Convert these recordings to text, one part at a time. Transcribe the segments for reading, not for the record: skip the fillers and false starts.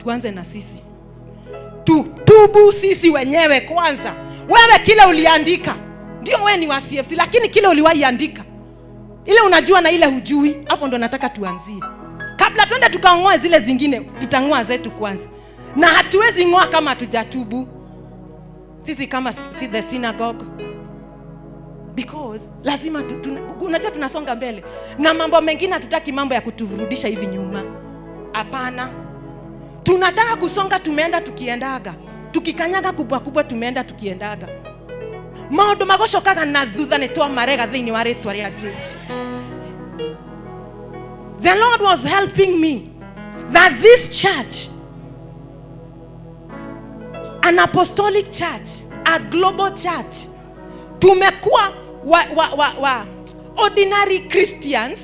Tuanze na sisi. Tutubu sisi wenyewe kwanza. Wewe kile uliandika, ndio wewe ni wa CFC, lakini kile uliwahi andika, ile unajua na ile hujui, hapo ndo nataka tuanzie. Kabla twende tukaongoe zile zingine, tutangoa zetu kwanza. Na hatuwezi ngoa kama hatujatubu. Sisi kama si the synagogue. Because lazima unajua tunasonga mbele. Na mambo mengine hatutaki mambo ya kuturudisha hivi nyuma. Hapana. Tunataka kusonga, tumeenda tukiendaga. Tukikanyaga kubwa kubwa tumeenda tukiendaga. Maundu magocokaga na thutha ni twa marega thiini wa ritwa ria Jesu. The Lord was helping me that this church, an apostolic church, a global church, tumekuwa wa ordinary Christians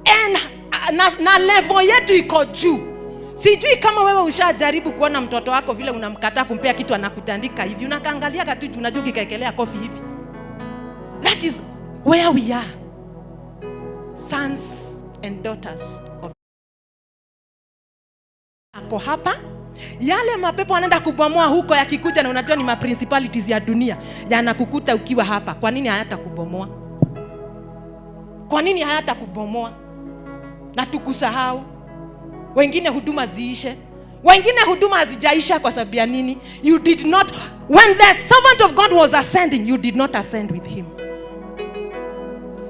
and na level yetu iko juu. Sijui kama wewe ushajaribu kuona mtoto wako vile unamkataa kumpea kitu anakutandika hivi, unakaangalia tu, unajua ukikaekelea kofi hivi. That is where we are. Sons and daughters of ako hapa. Yale mapepo anaenda kubomoa huko yakikuja, na unajua ni ma principalities ya dunia yanakukuta ukiwa hapa. Kwa nini hayatakubomoa? Kwa nini hayatakubomoa? Na tukusahau. Wengine huduma ziishe. Wengine huduma hazijaisha kwa sababu ya nini? You did not, when the servant of God was ascending, you did not ascend with him.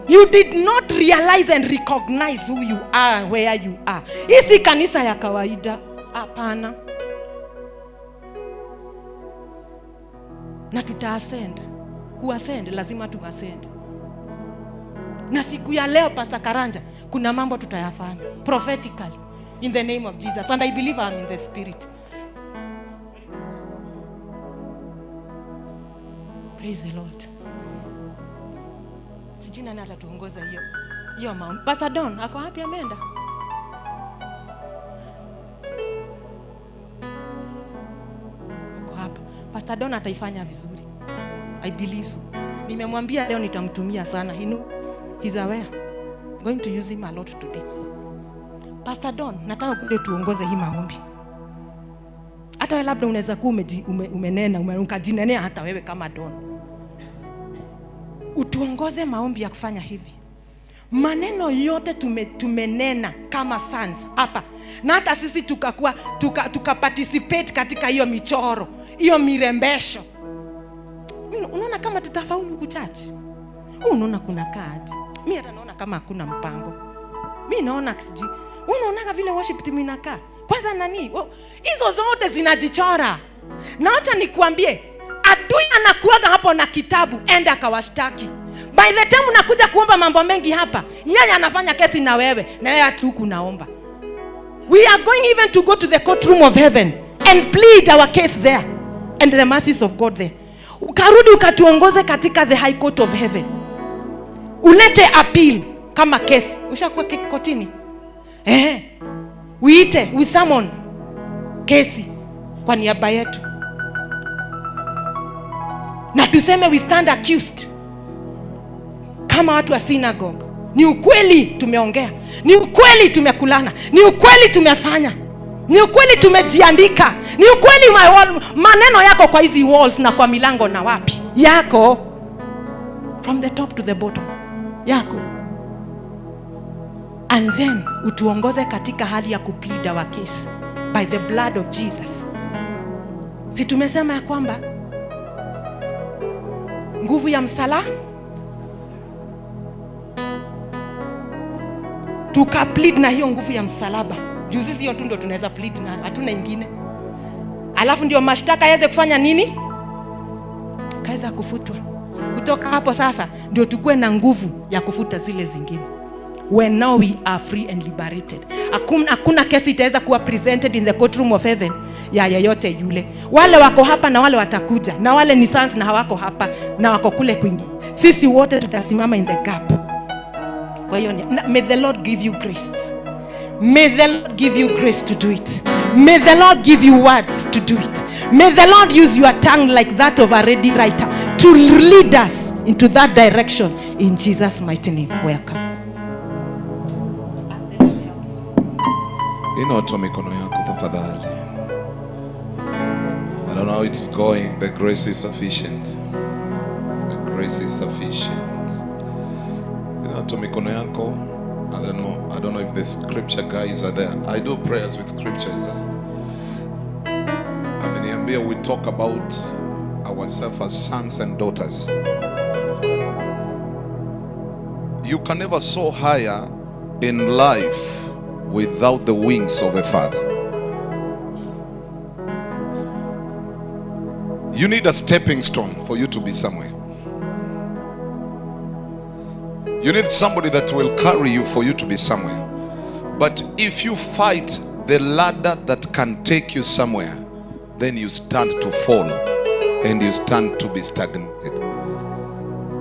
You did not realize and recognize who you are and where you are. Hii si kanisa ya kawaida. Hapana. Na tuta ascend. Kuascend, lazima tu ascend. Na siku ya leo, Pastor Karanja, kuna mambo tutayafanya prophetically in the name of Jesus. And I believe I'm in the spirit. Praise the Lord. Sijui nani atatuongoza hiyo. Hiyo maombi. Pastor Don, ako wapi ameenda? Uko hapa. Pastor Don ataifanya vizuri. I believe so. Nimemwambia leo nitamtumia sana. He know, he's aware. I'm going to use him a lot today. Pastor Don, nataka kuje tuongoze hii maombi. Hata wewe labda unaweza kuwa umenena, ukajinenea hata wewe kama Don. Utuongoze maombi ya kufanya hivi. Maneno yote tumenena kama sons hapa. Na hata sisi tukakuwa tuka participate katika hiyo michoro, hiyo mirembesho. Unaona kama tutafaulu huku church? Unaona kuna kadi. Mimi hata naona kama hakuna mpango. Mimi naona sijui. Unaona vile worship team inakaa. Kwanza nani? Hizo zote zinajichora. Na acha nikuambie, adui anakuaga hapo na kitabu, enda akawashtaki. By the time unakuja kuomba mambo mengi hapa, yeye anafanya kesi na wewe, na wewe hata huku unaomba. We are going even to go to the courtroom of heaven and plead our case there and the mercies of God there. Ukarudi ukatuongoze katika the high court of heaven. Ulete appeal kama kesi. Ushakuwa kotini? Uite, we summon kesi kwa niaba yetu. Na tuseme we stand accused kama watu wa synagogue. Ni ukweli tumeongea, ni ukweli tumekulana, ni ukweli tumefanya, ni ukweli tumejiandika, ni ukweli maneno yako kwa hizi walls na kwa milango na wapi yako, from the top to the bottom yako. And then utuongoze katika hali ya kuplead our case by the blood of Jesus. Si tumesema ya kwamba nguvu ya msalaba, tuka plead na hiyo nguvu ya msalaba. Juu sisi hiyo tu ndio tunaweza plead na hatuna ingine. Alafu ndio mashtaka yaweze kufanya nini? Kaweza kufutwa. Kutoka hapo sasa ndio tukue na nguvu ya kufuta zile zingine. When now we are free and liberated. Hakuna kesi itaweza kuwa presented in the courtroom of heaven ya yeyote yule. Wale wako hapa na wale watakuja, na wale ni sons na hawako hapa na wako kule kwingi. Sisi wote tutasimama in the gap. Kwa hiyo may the Lord give you grace. May the Lord give you grace to do it. May the Lord give you words to do it. May the Lord use your tongue like that of a ready writer to lead us into that direction in Jesus' mighty name. Welcome. Inua mikono yako tafadhali. I don't know how it's going. The grace is sufficient. The grace is sufficient. Inua tu mikono yako. I don't know if the scripture guys are there. I do prayers with scriptures. Ameniambia we talk about ourselves as sons and daughters. You can never soar higher in life without the wings of a father. You need a stepping stone for you to be somewhere. You need somebody that will carry you for you to be somewhere. But if you fight the ladder that can take you somewhere, then you stand to fall and you stand to be stagnated.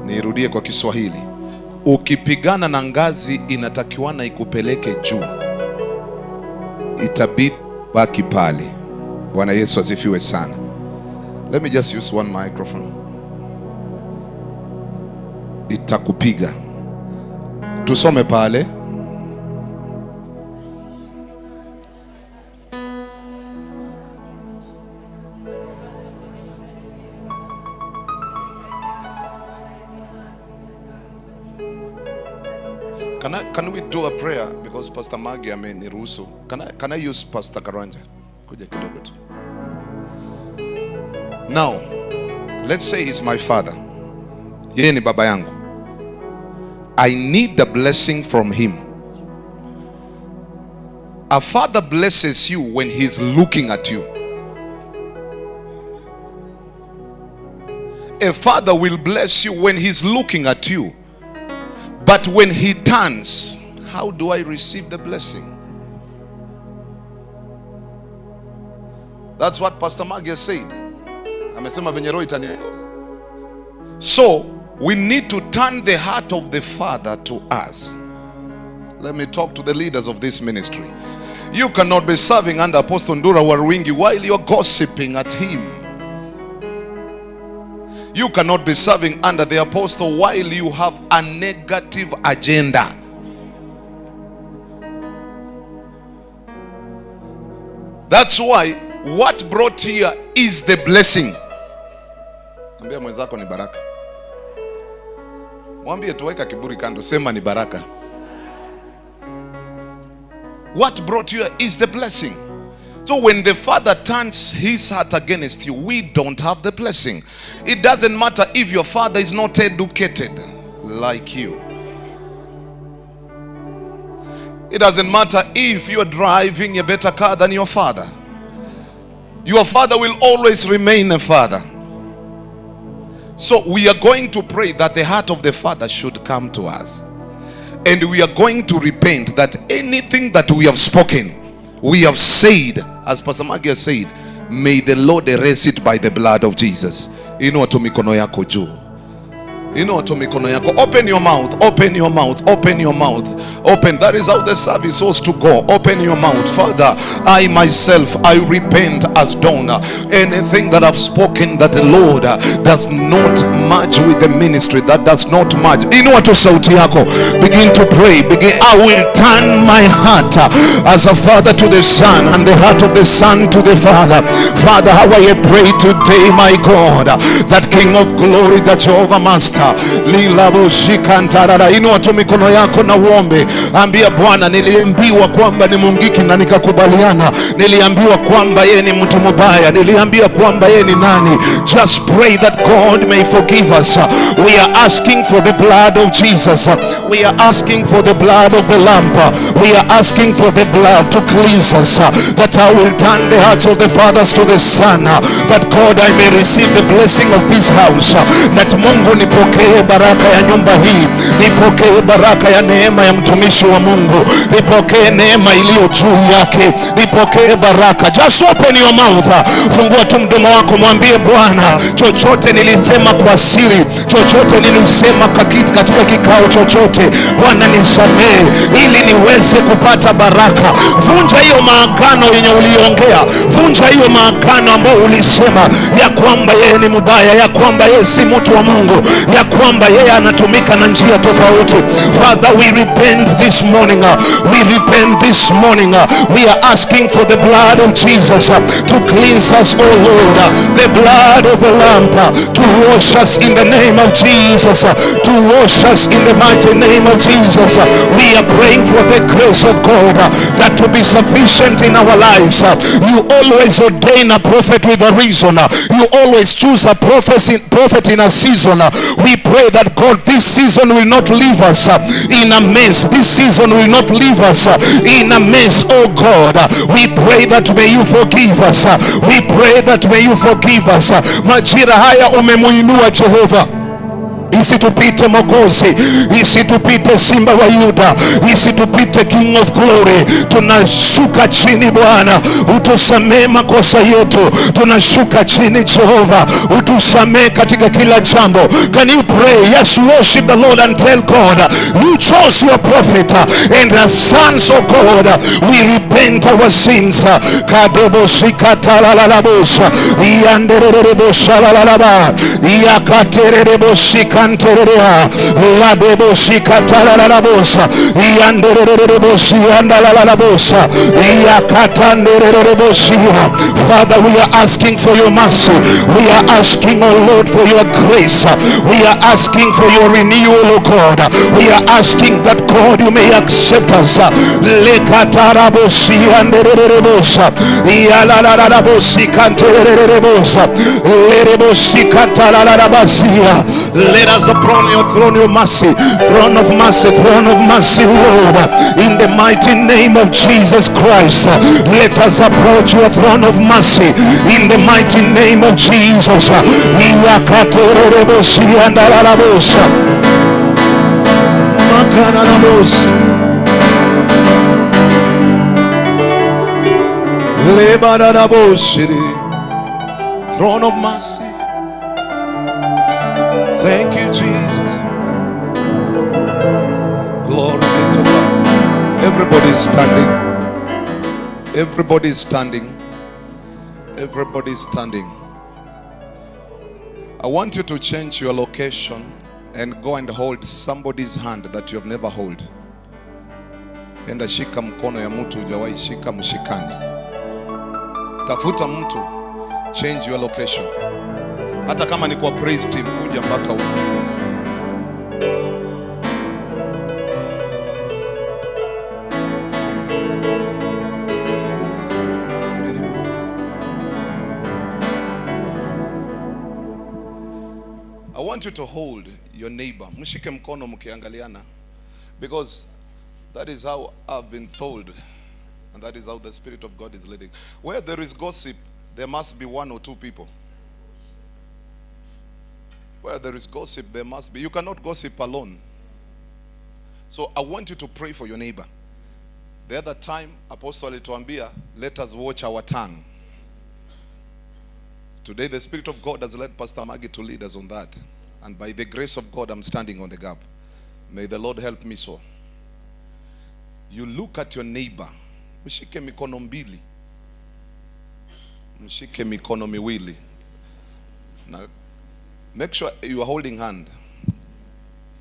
Nirudie kwa Kiswahili. Ukipigana na ngazi inatakiwana ikupeleke juu, itabidi baki pale. Bwana Yesu asifiwe sana. Let me just use one microphone. Itakupiga. Tusome pale. Can we do a prayer, because Pastor Maggie ameniruhusu. Can I use Pastor Karanja? Kuja kidogo tu. Now, let's say he's my father. Yeye ni baba yangu. I need the blessing from him. A father blesses you when he's looking at you. A father will bless you when he's looking at you. But when he turns, how do I receive the blessing? That's what Pastor Maggie said. Amesema venye roho itani. So, we need to turn the heart of the Father to us. Let me talk to the leaders of this ministry. You cannot be serving under Apostle Ndura Waruingi while you're gossiping at him. You cannot be serving under the apostle while you have a negative agenda. That's why what brought here is the blessing. Ambia mwenzako ni baraka. Mwambie tuweka kiburi kando, sema ni baraka. What brought you here is the blessing. So when the Father turns his heart against you, we don't have the blessing. It doesn't matter if your father is not educated like you. It doesn't matter if you are driving a better car than your father. Your father will always remain a father. So we are going to pray that the heart of the Father should come to us. And we are going to repent that anything that we have spoken, we have said, as Pastor Maggie has said, may the Lord erase it by the blood of Jesus. Inua tu mikono yako juu. Inua tu mikono yako. Open your mouth, open your mouth, open your mouth. Open. That is how the service was to go. Open your mouth. Father, I myself, I repent as done. Anything that I've spoken that the Lord does not match with the ministry, that does not match. Inua tu sauti yako. Begin to pray. Begin. I will turn my heart as a father to the son, and the heart of the son to the father. Father, how I pray today, my God, that King of glory, that Jehovah Master. Inua tu mikono yako na uombe. Ambia Bwana, niliambiwa kwamba ni Mungiki na nikakubaliana. Niliambiwa kwamba yeye ni mtu mubaya. Niliambiwa kwamba yeye ni nani. Just pray that God may forgive us. We are asking for the blood of Jesus. We are asking for the blood of the Lamb. We are asking for the blood to cleanse us, that I will turn the hearts of the fathers to the Son, that God, I may receive the blessing of this house, that Mungu nipokee baraka ya nyumba hii, nipokee baraka ya neema ya mtumishi wa Mungu, nipokee neema iliyo juu yake, nipokee baraka. Just open your mouth. Fungua tu mdomo wako, mwambie Bwana, chochote nilisema kwa siri, chochote nilisema katika kikao chochote, Bwana nisamehe, ili niweze kupata baraka. Vunja hiyo maagano yenye uliongea, vunja hiyo maagano ambayo ulisema ya kwamba yeye ni mbaya, ya kwamba yeye si mtu wa Mungu, ya kwamba yeye anatumika na njia tofauti. Father, we repent this morning. We repent this morning. We are asking for the blood of Jesus to cleanse us, O Lord. The blood of the Lamb to wash us in the name of Jesus, to wash us in the mighty name of Jesus. We are praying for the grace of God that to be sufficient in our lives. You always ordain a prophet with a reason. You always choose a prophet in a season. We pray that God, this season will not leave us in a mess. This season will not leave us in a mess, oh God. We pray that may you forgive us. We pray that may you forgive us. Majira haya umemuinua Jehova, isitupite Mwokozi, isitupite Simba wa Yuda, isitupite King of Glory. Tunashuka chini Bwana, utusamee makosa yetu. Tunashuka chini Jehova, utusamee katika kila jambo. Can you pray? Yes, worship the Lord and tell God, you chose your prophet and the sons of God. We repent our sins. Kadebo sikatalalalabosa, iandererebo shalalaba, iakatererebo sikantererea, ladebo sikatalalalabosa, iandererebo siandalalabosa, iakatandererebo sia. Father, we are asking for your mercy. We are asking, oh Lord, for your grace. We are asking for your renewal, oh God. We are asking that, God, you may accept us. Lekatarabo siandererebosa, ialalalabo sikantererebosa, lerebo sikatalalabasia. Let us upon your throne, your mercy, throne of mercy, throne of mercy, Lord, in the mighty name of Jesus Christ. Let us approach your throne of mercy in the mighty name of Jesus. Iakatererebo siandalalabosa, makanalabos, lebarabosiri. Throne of mercy. Thank you, Jesus. Glory be to God. Everybody is standing. Everybody is standing. Everybody is standing. I want you to change your location and go and hold somebody's hand that you have never hold. Enda shika mkono ya mtu hujawahi shika, mshikane. Tafuta mtu, change your location. Hata kama ni kwa praise team, kuja mpaka huko. I want you to hold your neighbor. Mshike mkono mkiangaliana, because that is how I've been told, and that is how the Spirit of God is leading. Where there is gossip, there must be one or two people. Where there is gossip, there must be. You cannot gossip alone. So I want you to pray for your neighbor. The other time, Apostle alituambia, let us watch our tongue. Today, the Spirit of God has led Pastor Maggie to lead us on that. And by the grace of God, I'm standing on the gap. May the Lord help me so. You look at your neighbor. Mshike mikono mbili. Mshike mikono miwili. Now, make sure you are holding hand.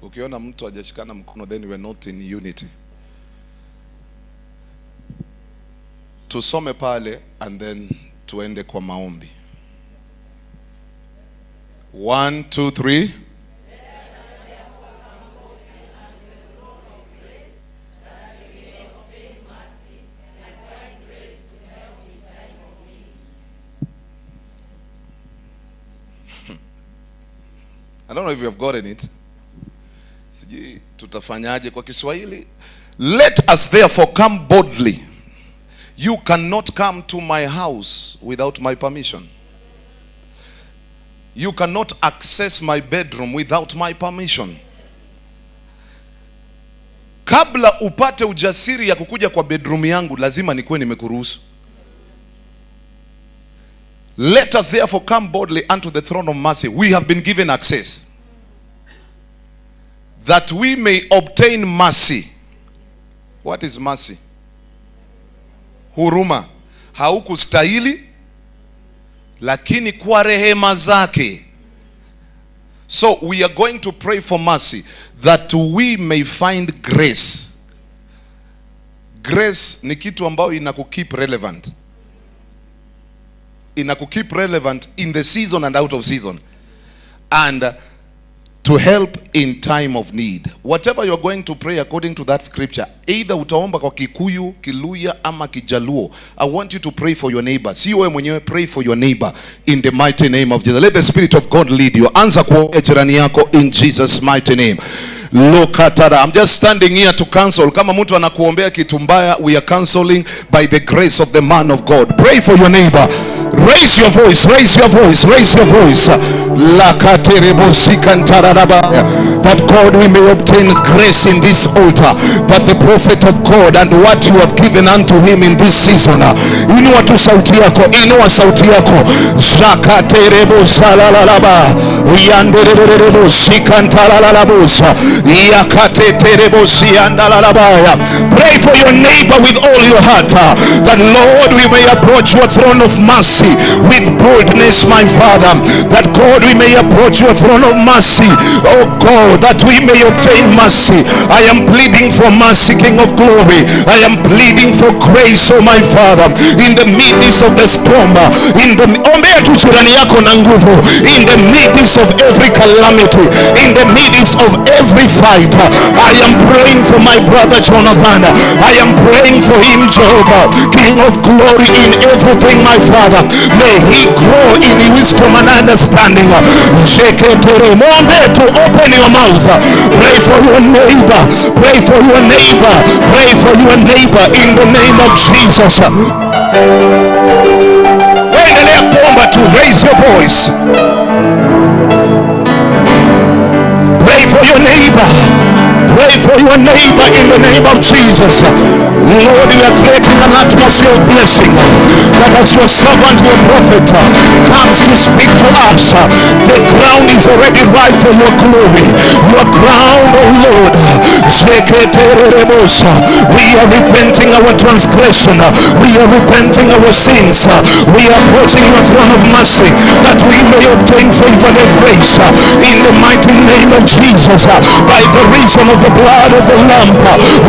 Ukiona mtu hajashikana mkono, then we are not in unity. Tusome pale and then tuende kwa maombi. 1, 2, 3. I don't know if you have gotten it. Sijui tutafanyaje kwa Kiswahili. Let us therefore come boldly. You cannot come to my house without my permission. You cannot access my bedroom without my permission. Kabla upate ujasiri ya kukuja kwa bedroom yangu, lazima nikuwe nimekuruhusu. Let us therefore come boldly unto the throne of mercy. We have been given access. That we may obtain mercy. What is mercy? Huruma. Haukustahili, lakini kwa rehema zake. So we are going to pray for mercy that we may find grace. Grace ni kitu ambayo inakukeep relevant. Inakukeep relevant in the season and out of season. And to help in time of need. Whatever you are going to pray according to that scripture, either utaomba kwa Kikuyu, Kiluya ama Kijaluo. I want you to pray for your neighbor. Si wewe mwenyewe, pray for your neighbor in the mighty name of Jesus. Let the Spirit of God lead you. Anza kuombea jirani yako in Jesus' mighty name. Lokatara. I'm just standing here to cancel. Kama mtu anakuombea kitu mbaya, we are canceling by the grace of the man of God. Pray for your neighbor. Raise your voice, raise your voice, raise your voice. That God, we may obtain grace in this altar, that the prophet of God and what you have given unto him in this season. Inua tu sauti yako, inua sauti yako. Zakaterebo salalaba, yandererebo sikantalalalabosa, yakateterebo siandalalabaya. Pray for your neighbor with all your heart, that Lord, we may approach your throne of mercy with boldness, my Father. That God, we may approach your throne of mercy, oh God, that we may obtain mercy. I am pleading for mercy, King of glory. I am pleading for grace, oh my Father, in the midst of the storm, in the ombea tu jirani yako na nguvu, in the midst of every calamity, in the midst of every fight. I am praying for my brother Jonathan. I am praying for him, Jehovah, King of glory, in everything, my Father. May he grow in wisdom and understanding. Mwombe to open your mouth. Pray for your neighbor. Pray for your neighbor. Pray for your neighbor in the name of Jesus. Endelea kuomba tu. Raise your voice. Pray for your neighbor. Pray for your neighbor in the name of Jesus. Lord, we are creating an atmosphere of blessing, that as your servant, your prophet, comes to speak to us, the ground is already ripe for your glory. Your ground, oh Lord. We are repenting our transgression. We are repenting our sins. We are approaching your throne of mercy, that we may obtain favor and grace in the mighty name of Jesus. By the reason of the blood of the Lamb,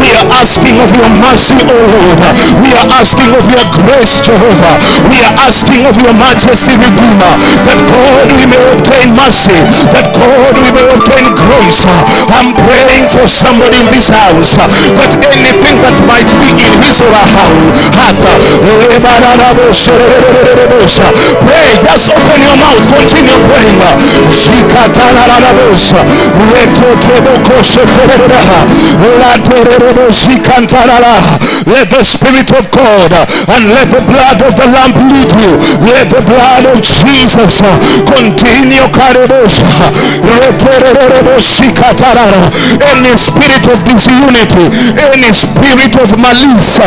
we are asking of your mercy, O Lord. We are asking of your grace, Jehovah. We are asking of your majesty, Redeemer, that God, we may obtain mercy, that God, we may obtain grace. I'm praying for somebody in this house, that anything that might be in his or her heart, pray, just open your mouth, continue praying. Let the Spirit of God and let the blood of the Lamb lead you. Let the blood of Jesus continue. Any spirit of disunity, any spirit of malice,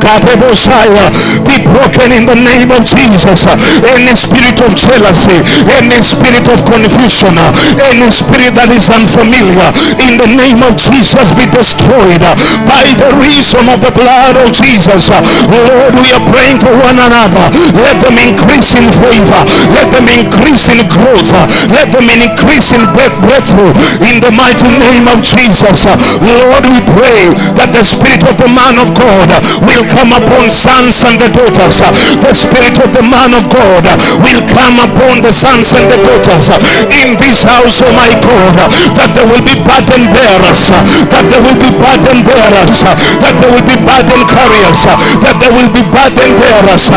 be broken in the name of Jesus. Any spirit of jealousy, any spirit of confusion, any spirit that is unfamiliar, in the name of Jesus, be destroyed by the reason of the blood of Jesus. Lord, we are praying for one another. Let them increase in favor. Let them increase in growth. Let them increase in breakthrough in the mighty name of Jesus. Lord, we pray that the spirit of the man of God will come upon sons and the daughters. The spirit of the man of God will come upon the sons and the daughters in this house, oh my God, that there will be burden bearers, that there will be burden bearers, that there will be burden carriers, that there will be burden bearers.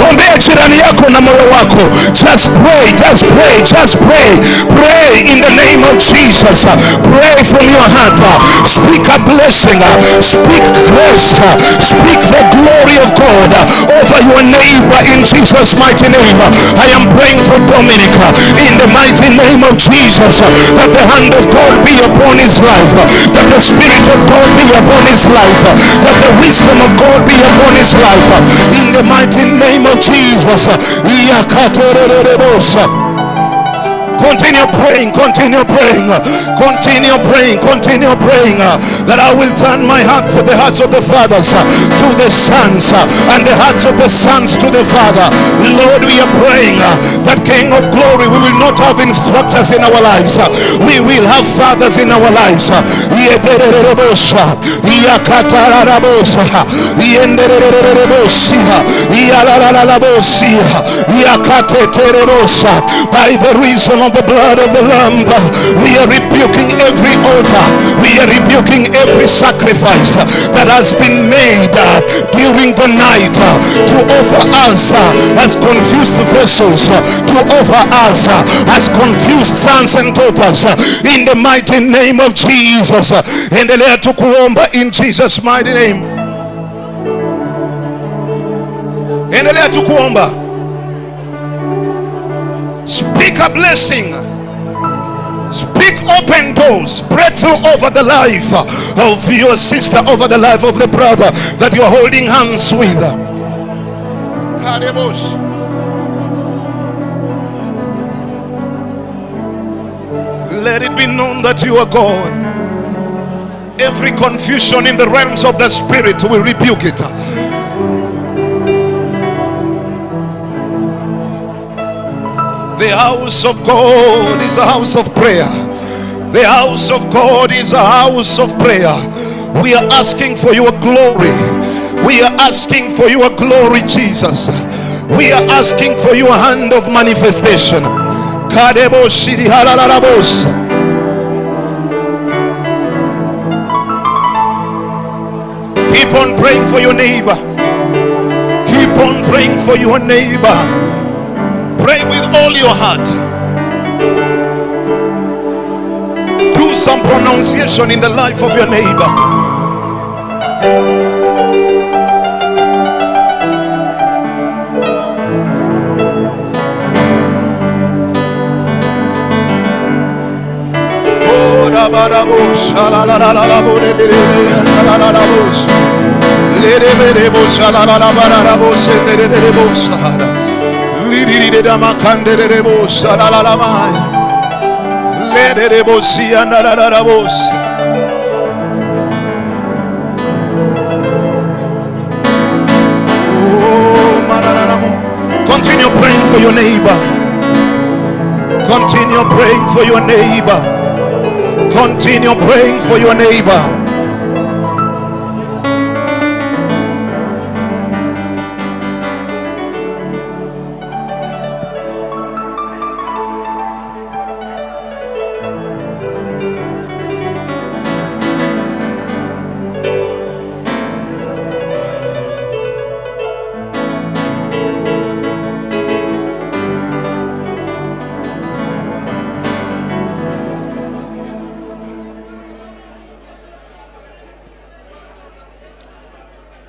Ombea jirani yako na moyo wako. Just pray, just pray, just pray. Pray in the name of Jesus. Pray from your heart. Speak a blessing, speak grace, speak the glory of God over your neighbor in Jesus' mighty name. I am praying for Dominic in the mighty name of Jesus, that the hand of God be upon his life, that the Spirit of God be upon his life, that the wisdom of God be upon his life in the mighty name of Jesus. Continue praying, continue praying, continue praying, continue praying, that I will turn my heart to the hearts of the fathers, to the sons, and the hearts of the sons to the Father. Lord, we are praying that, King of Glory, we will not have instructors in our lives. We will have fathers in our lives. By the reason of the blood of the Lamb, we are rebuking every altar, we are rebuking every sacrifice that has been made during the night to offer us as confused vessels, to offer us as confused sons and daughters, in the mighty name of Jesus. Endelea tu kuomba in Jesus mighty name. Endelea tu kuomba. Speak a blessing. Speak open doors, breakthrough over the life of your sister, over the life of the brother that you are holding hands with. Let it be known that you are God. Every confusion in the realms of the spirit, we rebuke it. The house of God is a house of prayer. The house of God is a house of prayer. We are asking for your glory. We are asking for your glory, Jesus. We are asking for your hand of manifestation. Keep on praying for your neighbor. Keep on praying for your neighbor. Pray with all your heart. Do some pronunciation in the life of your neighbor. Continue praying for your neighbor. Continue praying for your neighbor. Continue praying for your neighbor.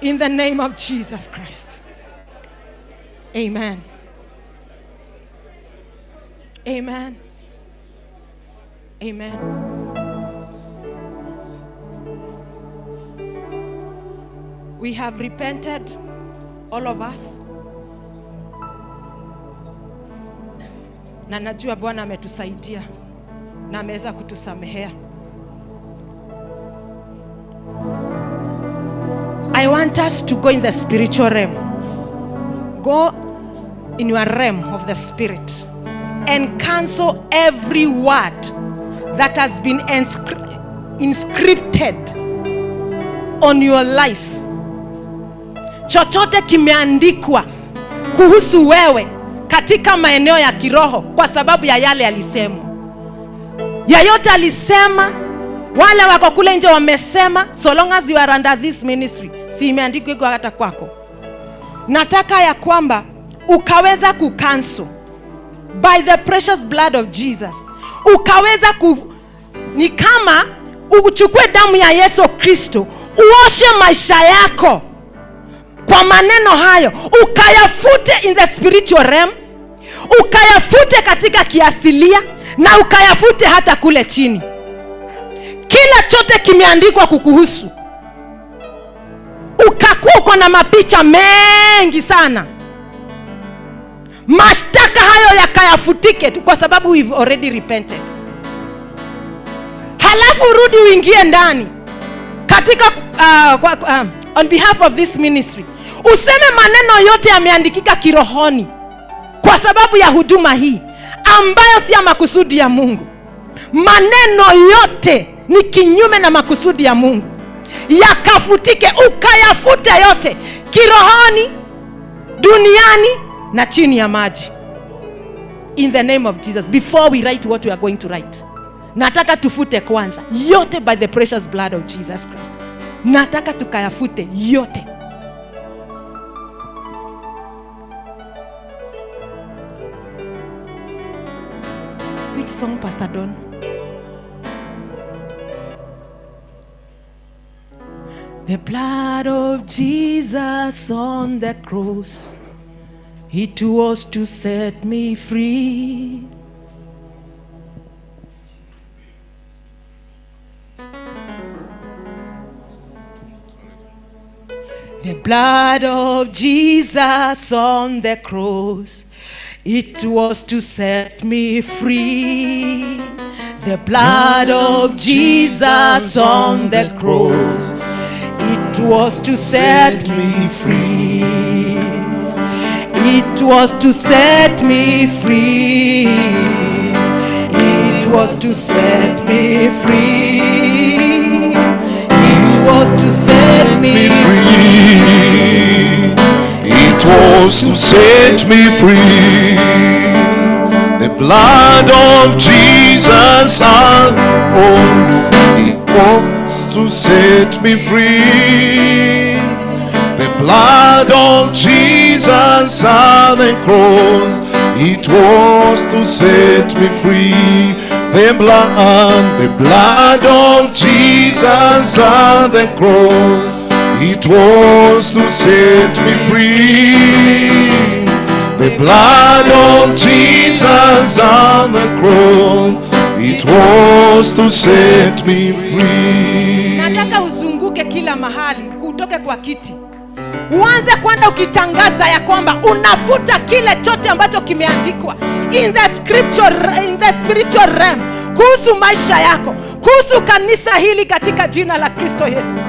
In the name of Jesus Christ. Amen. Amen. Amen. We have repented, all of us. Na najua Bwana ametusaidia na ameweza kutusamehea. I want us to go in the spiritual realm. Go in your realm of the spirit and cancel every word that has been inscripted on your life. Chochote kimeandikwa kuhusu wewe katika maeneo ya kiroho kwa sababu ya yale alisemwa. Yeyote alisema, wale wako kule nje wamesema, so long as you are under this ministry, si imeandikwa iko hata kwako. Nataka ya kwamba ukaweza kucancel by the precious blood of Jesus. Ukaweza ni kama uchukue damu ya Yesu Kristo, uoshe maisha yako kwa maneno hayo, ukayafute in the spiritual realm, ukayafute katika kiasilia, na ukayafute hata kule chini. Kila chote kimeandikwa kukuhusu. Ukakuwa uko na mapicha mengi sana. Mashtaka hayo yakayafutike kwa sababu we've already repented. Halafu urudi uingie ndani katika on behalf of this ministry, useme maneno yote yameandikika kirohoni kwa sababu ya huduma hii ambayo si ya makusudi ya Mungu. Maneno yote ni kinyume na makusudi ya Mungu, yakafutike, ukayafute yote kirohoni, duniani na chini ya maji, in the name of Jesus. Before we write what we are going to write, nataka tufute kwanza yote by the precious blood of Jesus Christ. Nataka tukayafute yote. Which song, Pastor Don? The blood of Jesus on the cross, it was to set me free. The blood of Jesus on the cross, it was to set me free. The blood of Jesus on the cross, it was to set me free. It was to set me free. It was to set me free. It was to set me free. It was to set me free. The blood of Jesus alone, it was to set me free. The blood of Jesus on the cross, it was to set me free. The blood of Jesus on the cross, it was to set me free. The blood of Jesus on the cross, it was to set me free. Nataka uzunguke kila mahali, kutoke kwa kiti. Uanze kwenda ukitangaza ya kwamba unafuta kile chote ambacho kimeandikwa in the scripture, in the spiritual realm, kuhusu maisha yako, kuhusu kanisa hili, katika jina la Kristo Yesu.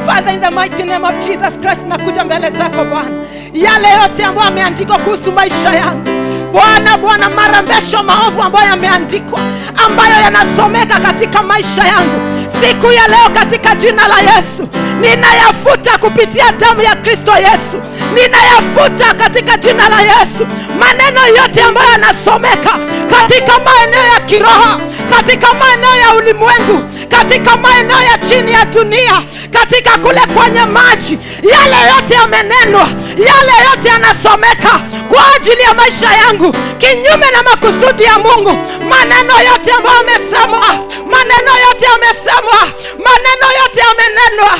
Father, in the mighty name of Jesus Christ, nakuja mbele zako Bwana. Yale yote ambayo yameandikwa kuhusu maisha yangu Bwana, Bwana, marembesho maovu ambayo yameandikwa, ambayo yanasomeka katika maisha yangu siku ya leo, katika jina la Yesu ninayafuta kupitia damu ya Kristo Yesu. Ninayafuta katika jina la Yesu maneno yote ambayo yanasomeka katika maeneo ya kiroho, katika maeneo ya ulimwengu, katika maeneo ya chini ya dunia, katika kule kwenye maji. Yale yote yamenenwa, yale yote yanasomeka kwa ajili ya maisha yangu kinyume na makusudi ya Mungu. Maneno yote ambayo yamesemwa, maneno yote yamesemwa, maneno yote yamenenwa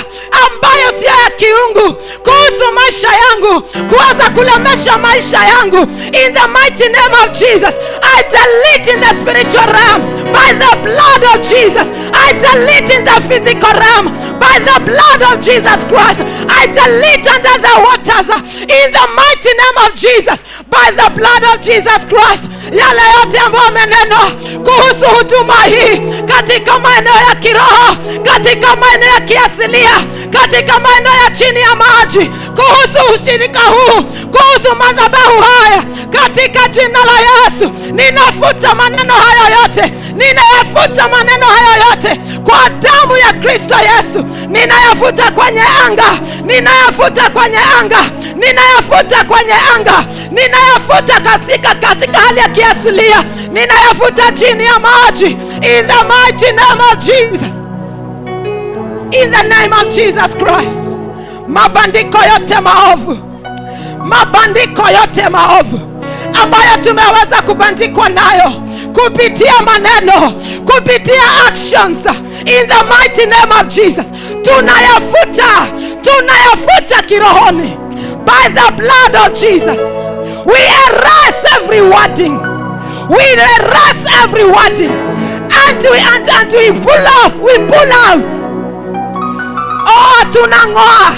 ambayo sio ya kiungu kuhusu maisha yangu, kuanza kulemesha maisha yangu, in the mighty name of Jesus, I delete in the spiritual realm by the blood of Jesus. I delete in the physical realm by the blood of Jesus Christ. I delete under the waters in the mighty name of Jesus by the blood of Jesus Christ. Yale yote ambayo yamenenwa kuhusu huduma hii katika maeneo ya kiroho, katika maeneo ya kiasilia, katika maeneo ya chini ya maji, kuhusu ushirika huu, kuhusu madhabahu haya, katika jina la Yesu ninafuta maneno hayo yote, ninayafuta maneno hayo yote kwa damu ya Kristo Yesu. Ninayafuta kwenye anga, ninayafuta kwenye anga, ninayafuta kwenye anga, ninayafuta katika hali ya kiasilia, ninayafuta chini ya maji, in the mighty name of Jesus, in the name of Jesus Christ. Mabandiko yote maovu, mabandiko yote maovu ambayo tumeweza kubandikwa nayo kupitia maneno, kupitia actions, in the mighty name of Jesus, tunayafuta, tunayafuta kirohoni by the blood of Jesus. We erase every wording, we erase every wording, and we pull off, we pull out. Oh, tunangoa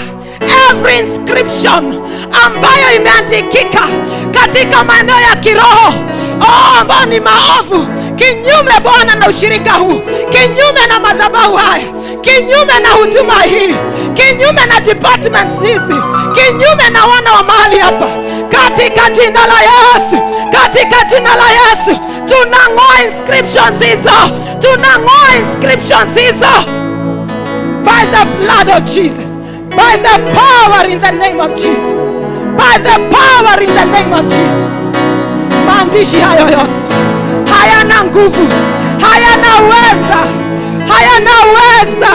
Every inscription ambayo imeandikika katika maeneo ya kiroho, oh, ambayo ni maovu, kinyume Bwana na ushirika huu, kinyume na madhabahu haya, kinyume na huduma hii, kinyume na departments hizi, kinyume na wana wa mahali hapa, katika jina la Yesu, katika jina la Yesu, tunang'oa inscriptions hizo, tunang'oa inscriptions hizo by the blood of Jesus, by the power in the name of Jesus, by the power in the name of Jesus. Maandishi hayo yote hayana nguvu, hayana uweza, hayana uweza.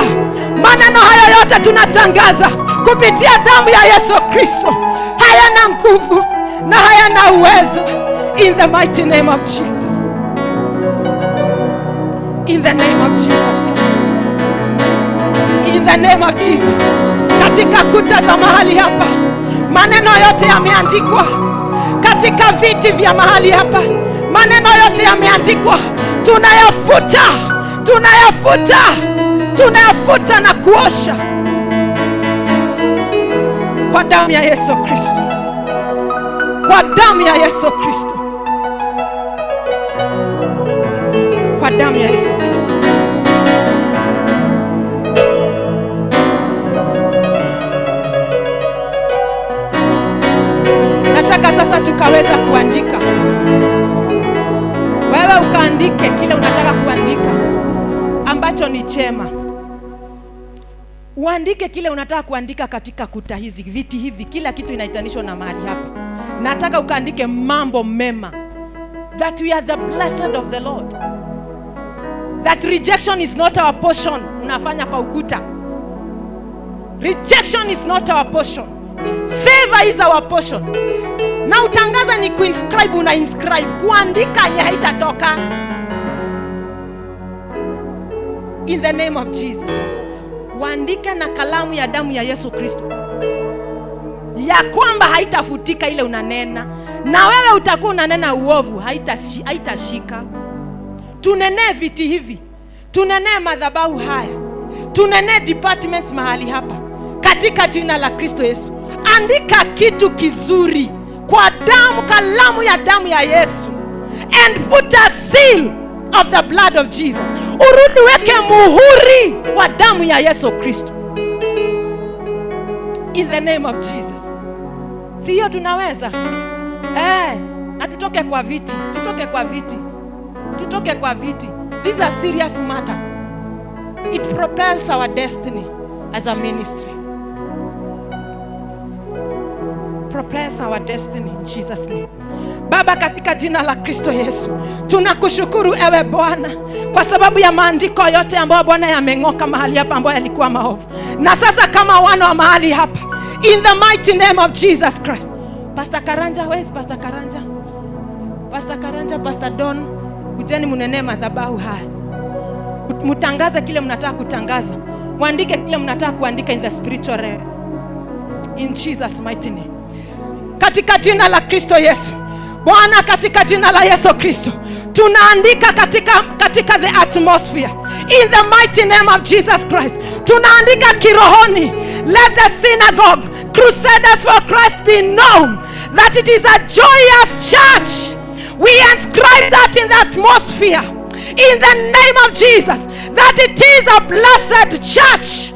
Maneno hayo yote tunatangaza kupitia damu ya Yesu Kristo, hayana nguvu na hayana uwezo, in the mighty name of Jesus, in the name of Jesus Christ, in the name of Jesus. Katika kuta za mahali hapa maneno yote yameandikwa, katika viti vya mahali hapa maneno yote yameandikwa. Tunayafuta, tunayafuta, tunayafuta na kuosha kwa damu ya Yesu Kristo, kwa damu ya Yesu Kristo, kwa damu ya Yesu Kristo. Nataka sasa tukaweza kuandika. Wewe ukaandike kile unataka kuandika ambacho ni chema. Uandike kile unataka kuandika katika kuta hizi, viti hivi, kila kitu inaitanishwa na mahali hapa. Nataka ukaandike mambo mema. That we are the blessed of the Lord. That rejection is not our portion. Unafanya kwa ukuta. Rejection is not our portion. Favor is our portion. Na utangaza ni kuinscribe, una inscribe. Kuandika nye haitatoka. In the name of Jesus. Uandike na kalamu ya damu ya Yesu Kristo, ya kwamba haitafutika ile unanena. Na wewe utakuwa unanena uovu, haitashika. Tunenee viti hivi, tunenee madhabahu haya, tunenee departments mahali hapa, katika jina la Kristo Yesu. Andika kitu kizuri kwa damu, kalamu ya damu ya Yesu, and put a seal of the blood of Jesus. Urudi weke muhuri wa damu ya Yesu Kristo, in the name of Jesus. Si hiyo tunaweza? Na tutoke kwa viti, tutoke kwa viti, tutoke kwa viti. This is a serious matter. It propels our destiny as a ministry. Propels our destiny in Jesus name. Baba, katika jina la Kristo Yesu, tunakushukuru ewe Bwana kwa sababu ya maandiko yote ambayo Bwana yameng'oka mahali hapa ambayo yalikuwa maovu. Na sasa kama wana wa mahali hapa, in the mighty name of Jesus Christ. Pastor Karanja, where is Pastor Karanja? Pastor Karanja, Pastor Don, kujeni munene madhabahu haya. Mutangaze kile mnataka kutangaza. Muandike kile mnataka kuandika in the spiritual realm. In Jesus mighty name. Katika jina la Kristo Yesu. Bwana, katika jina la Yesu Kristo, tunaandika katika the atmosphere, in the mighty name of Jesus Christ. Tunaandika kirohoni. Let the synagogue, Crusaders for Christ, be known that it is a joyous church. We inscribe that in the atmosphere, in the name of Jesus, that it is a blessed church.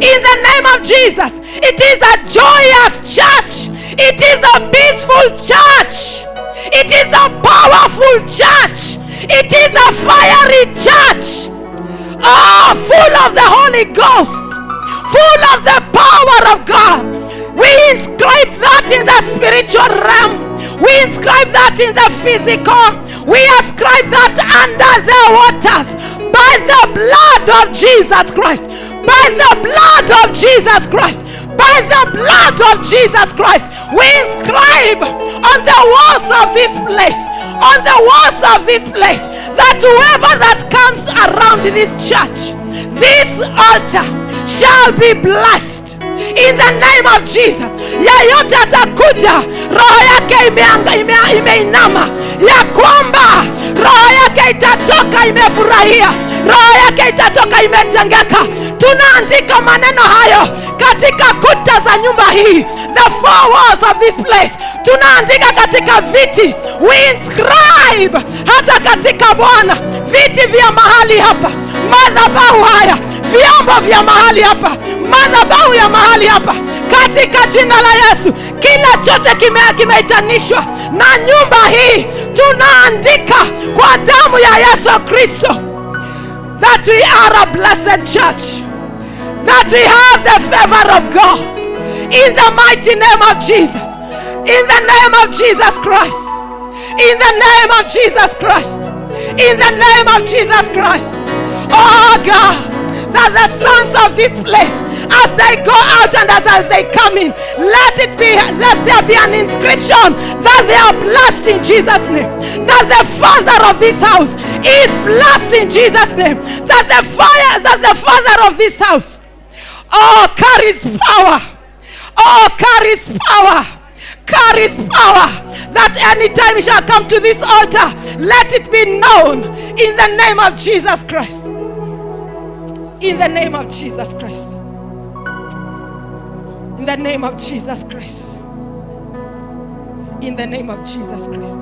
In the name of Jesus, it is a joyous church. It is a peaceful church. It is a powerful church. It is a fiery church. Oh, full of the Holy Ghost, full of the power of God. We inscribe that in the spiritual realm. We inscribe that in the physical. We ascribe that under the waters by the blood of Jesus Christ. By the blood of Jesus Christ. By the blood of Jesus Christ. We inscribe on the walls of this place, on the walls of this place, that whoever that comes around this church, this altar, shall be blessed. In the name of Jesus. Yeyote atakuja, roho yake imeinama, ya kwamba roho yake itatoka imefurahia, roho yake itatoka imejengeka. Tunaandika maneno hayo katika kuta za nyumba hii, the four walls of this place. Tunaandika katika viti, we inscribe hata katika Bwana viti vya mahali hapa, madhabahu haya, vyombo vya mahali hapa, madhabahu ya mahali hapa, katika jina la Yesu. Kila chote kimeitanishwa na nyumba hii, tunaandika kwa damu ya Yesu Kristo that we are a blessed church, that we have the favor of God, in the mighty name of Jesus, in the name of Jesus Christ, in the name of Jesus Christ, in the name of Jesus Christ. Oh God, that the sons of this place, as they go out and as they come in, let there be an inscription that they are blessed in Jesus' name, that the father of this house is blessed in Jesus' name, that the father of this house, oh, carries power, oh, carries power, carries power, that anytime he shall come to this altar, let it be known in the name of Jesus Christ. In the name of Jesus Christ. In the name of Jesus Christ. In the name of Jesus Christ.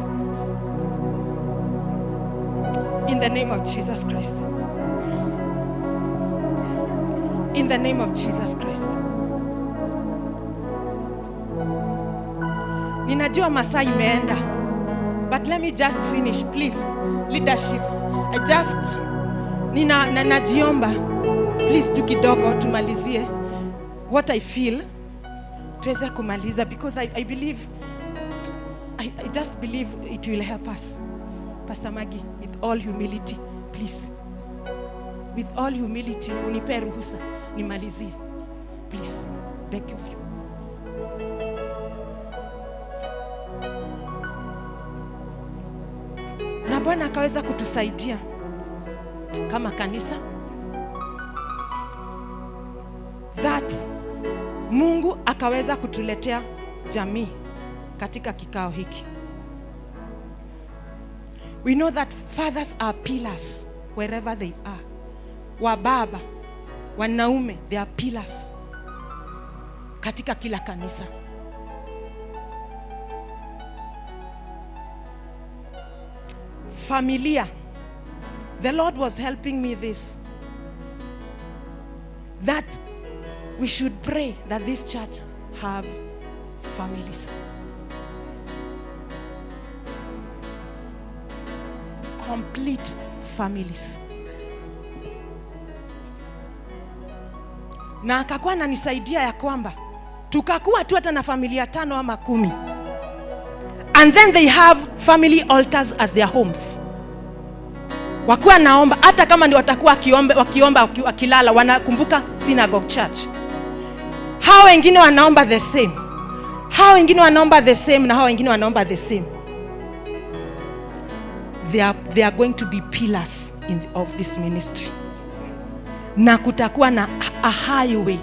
In the name of Jesus Christ. In the name of Jesus Christ. Ninajua masaa imeenda, but let me just finish, please. Leadership, I just najiomba, please, tu kidogo tumalizie what I feel, tuweze kumaliza, because I believe, I just believe it will help us. Pastor Maggie, with all humility, please, with all humility, unipe ruhusa nimalizie, please, beg of you. Na Bwana akaweza kutusaidia kama kanisa, that Mungu akaweza kutuletea jamii katika kikao hiki. We know that fathers are pillars wherever they are. Wababa, wanaume, they are pillars katika kila kanisa. Familia, the Lord was helping me this, that we should pray that this church have families. Complete families. Na akakuwa ananisaidia ya kwamba tukakuwa tu hata na familia 5 ama 10. And then they have family altars at their homes. Wakuwa naomba, hata kama ndio watakuwa wakiomba wakilala, wanakumbuka synagogue church. Hao wengine wanaomba the same. Hao wengine wanaomba the same, na hao wengine wanaomba the same. They are going to be pillars of this ministry. Na kutakuwa na a highway.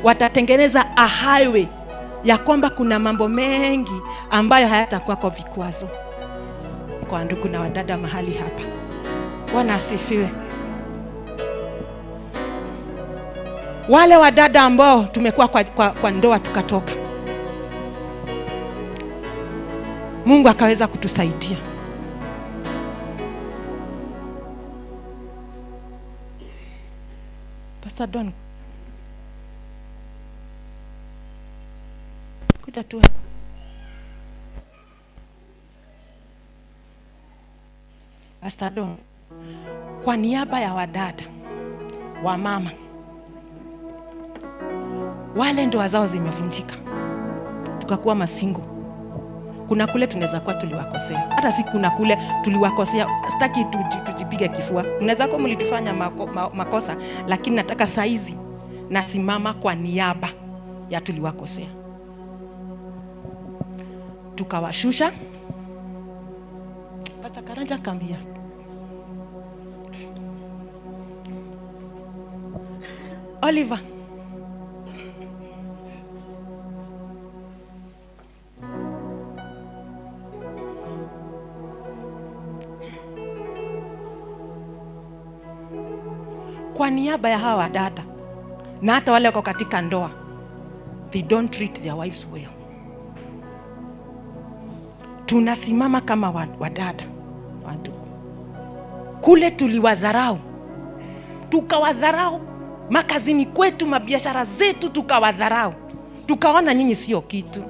Watatengeneza a highway ya kwamba kuna mambo mengi ambayo hayatakuwa kwa vikwazo kwa ndugu na wadada mahali hapa. Bwana asifiwe. Wale wadada ambao tumekuwa kwa ndoa tukatoka, Mungu akaweza kutusaidia. Pastor Don, kuja tu. Pastor Don, kwa niaba ya wadada, wa mama, wale ndoa zao zimevunjika, tukakuwa masingo. Kuna kule tunaweza kuwa tuliwakosea. Hata si kuna kule tuliwakosea, sitaki tujipige kifua. Mnaweza kuwa mlitufanya makosa, lakini nataka saizi nasimama kwa niaba ya tuliwakosea. Tukawashusha. Pastor Karanja kambia, Oliver, Kwa niaba ya hawa dada na hata wale wako katika ndoa, they don't treat their wives well. Tunasimama kama wadada, wandugu. Kule tuliwadharau, tukawadharau makazini kwetu, mabiashara zetu tukawadharau, tukaona nyinyi sio kitu,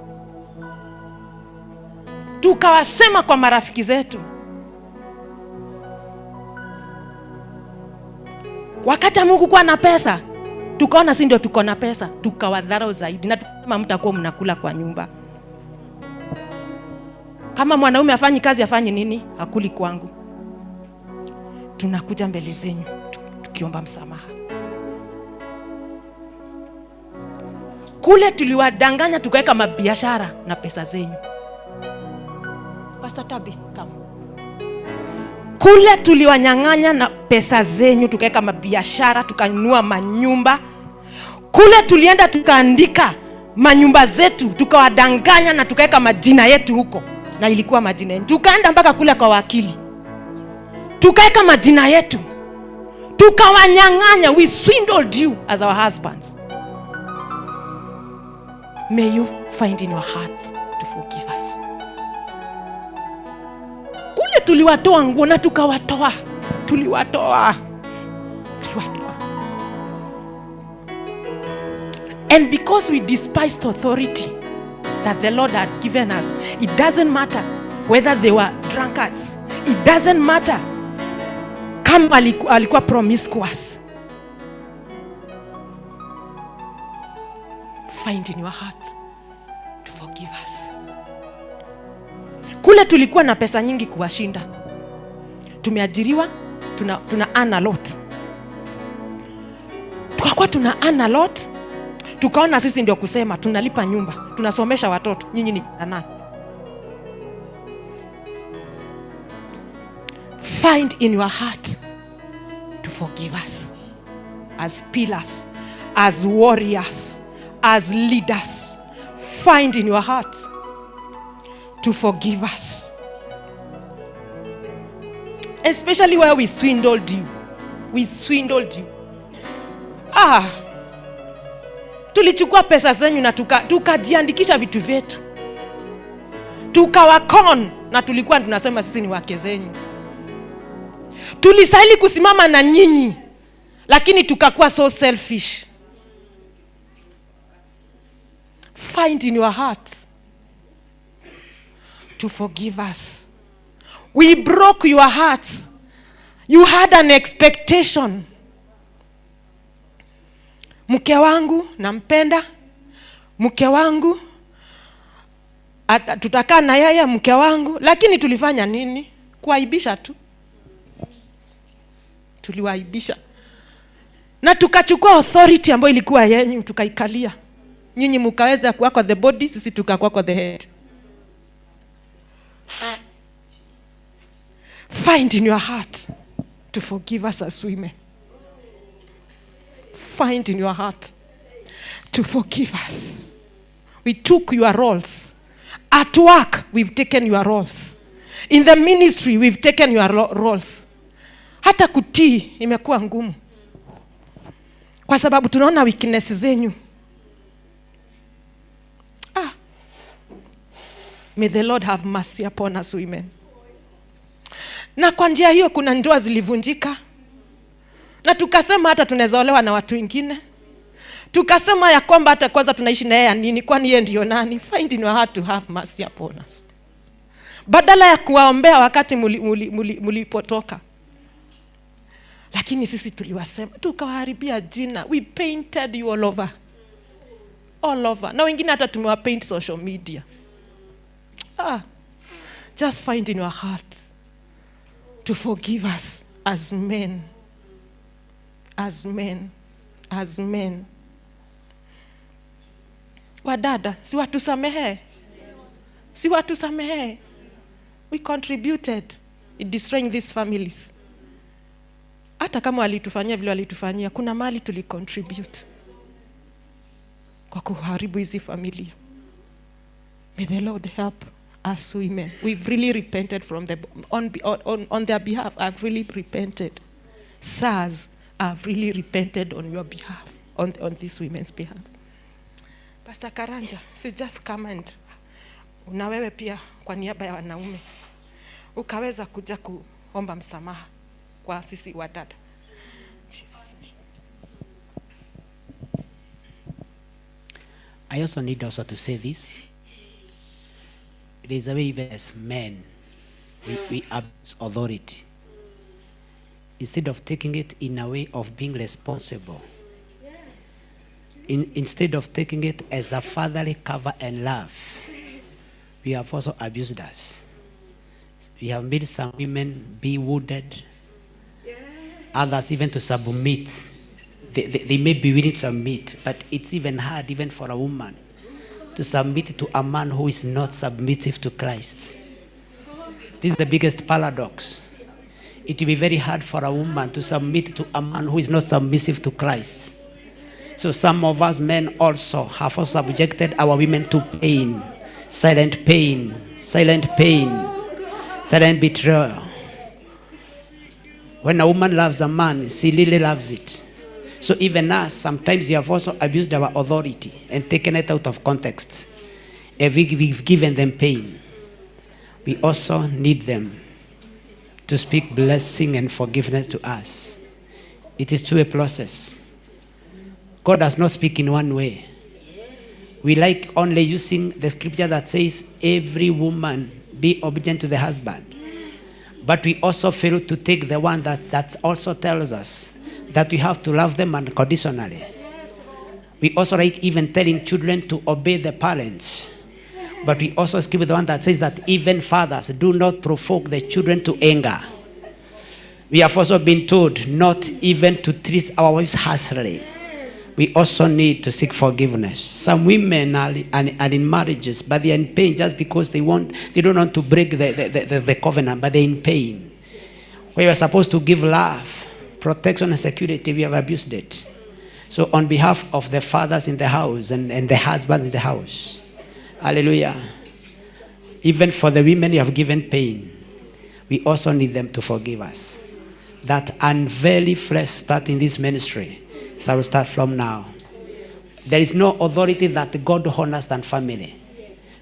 tukawasema kwa marafiki zetu. Wakati Mungu kuwa na pesa, tukaona si ndio tuko na pesa, tukawadharau zaidi. Na tukasema mtakuwa mnakula kwa nyumba. Kama mwanaume afanyi kazi afanyi nini? Hakuli kwangu. Tunakuja mbele zenyu tukiomba msamaha. Kule tuliwadanganya tukaweka mabiashara na pesa zenyu. Pastor Tabi, come. Kule tuliwanyang'anya na pesa zenyu, tukaweka mabiashara, tukanunua manyumba. Kule tulienda tukaandika manyumba zetu, tukawadanganya na tukaweka majina yetu huko, na ilikuwa majina yetu. Tukaenda mpaka kule kwa wakili, tukaweka majina yetu, tukawanyang'anya. We swindled you as our husbands. May you find in your heart to forgive us. Kule tuliwatoa nguo na tukawatoa, tuliwatoa. And because we despised authority that the Lord had given us, it doesn't matter whether they were drunkards. It doesn't matter kama alikuwa promiscuous. Find in your heart to forgive us. Kule tulikuwa na pesa nyingi kuwashinda. Tumeajiriwa, tuna earn a lot. Tukakuwa tuna earn a lot. Tukaona sisi ndio kusema, tunalipa nyumba, tunasomesha watoto, nyinyi ni nani? Find in your heart to forgive us as pillars, as warriors, as leaders. Find in your heart to forgive us. Especially where we swindled you. We swindled you. Tulichukua pesa zenyu na tukajiandikisha vitu vyetu. Tukawakon na tulikuwa tunasema sisi ni wake zenyu. Tulistahili kusimama na nyinyi, lakini tukakuwa so selfish. Find in your heart to forgive us. We broke your hearts. You had an expectation. Mke wangu nampenda, mke wangu tutakaa na yeye, mke wangu. Lakini tulifanya nini? Kuaibisha tu. Tuliwaibisha. Na tukachukua authority ambayo ilikuwa yenu, tukaikalia. Nyinyi mkaweza kuwa kwa the body, sisi tukakuwa kwa the head. Find in your heart to forgive us as women. Find in your heart to forgive us. We took your roles. At work, we've taken your roles. In the ministry, we've taken your roles. Hata kutii imekuwa ngumu. Kwa sababu tunaona weakness zenyu. May the Lord have mercy upon us women. Na kwa njia hiyo kuna ndoa zilivunjika. Na tukasema hata tunaweza olewa na watu wengine. Tukasema ya kwamba hata kwanza tunaishi na yeye nini, kwani yeye ndio nani? Find in your heart to have mercy upon us. Badala ya kuwaombea wakati mulipotoka. Lakini sisi tuliwasema, tukawaharibia jina. We painted you all over. All over. Na wengine hata tumewapaint social media. Just find in your heart to forgive us as men. As men, as men. Wadada, si watusamehe. Si watusamehe. We contributed in destroying these families. Hata kama walitufanyia vile walitufanyia, kuna mali tulicontribute kwa kuharibu hizi familia. May the Lord help us women. We've really repented from the on their behalf. I've really repented. Sirs, I've really repented on your behalf, on these women's behalf. Pastor Karanja, so just come and na wewe pia kwa niaba ya wanaume ukaweza kuja kuomba msamaha kwa sisi wadada. Jesus name. I also need also to say this. There's a way even as men, we abuse authority. Instead of taking it in a way of being responsible, instead of taking it as a fatherly cover and love, we have also abused us. We have made some women be wounded, others even to submit. They may be willing to submit, but it's even hard even for a woman to submit to a man who is not submissive to Christ. This is the biggest paradox. It will be very hard for a woman to submit to a man who is not submissive to Christ. So some of us men also have also subjected our women to pain, silent pain, silent pain, silent betrayal. When a woman loves a man, she really loves it. So even us, sometimes we have also abused our authority and taken it out of context. And we've given them pain. We also need them to speak blessing and forgiveness to us. It is through a process. God does not speak in one way. We like only using the scripture that says, every woman be obedient to the husband. But we also fail to take the one that also tells us that we have to love them unconditionally. We also like even telling children to obey the parents. But we also skip the one that says that even fathers do not provoke the children to anger. We have also been told not even to treat our wives harshly. We also need to seek forgiveness. Some women are in marriages, but they are in pain just because they don't want to break the covenant, but they're in pain. We are supposed to give love, protection and security, we have abused it. So on behalf of the fathers in the house and the husbands in the house, hallelujah, even for the women you have given pain, we also need them to forgive us. That unveil fresh start in this ministry shall start from now. There is no authority that God honors than family.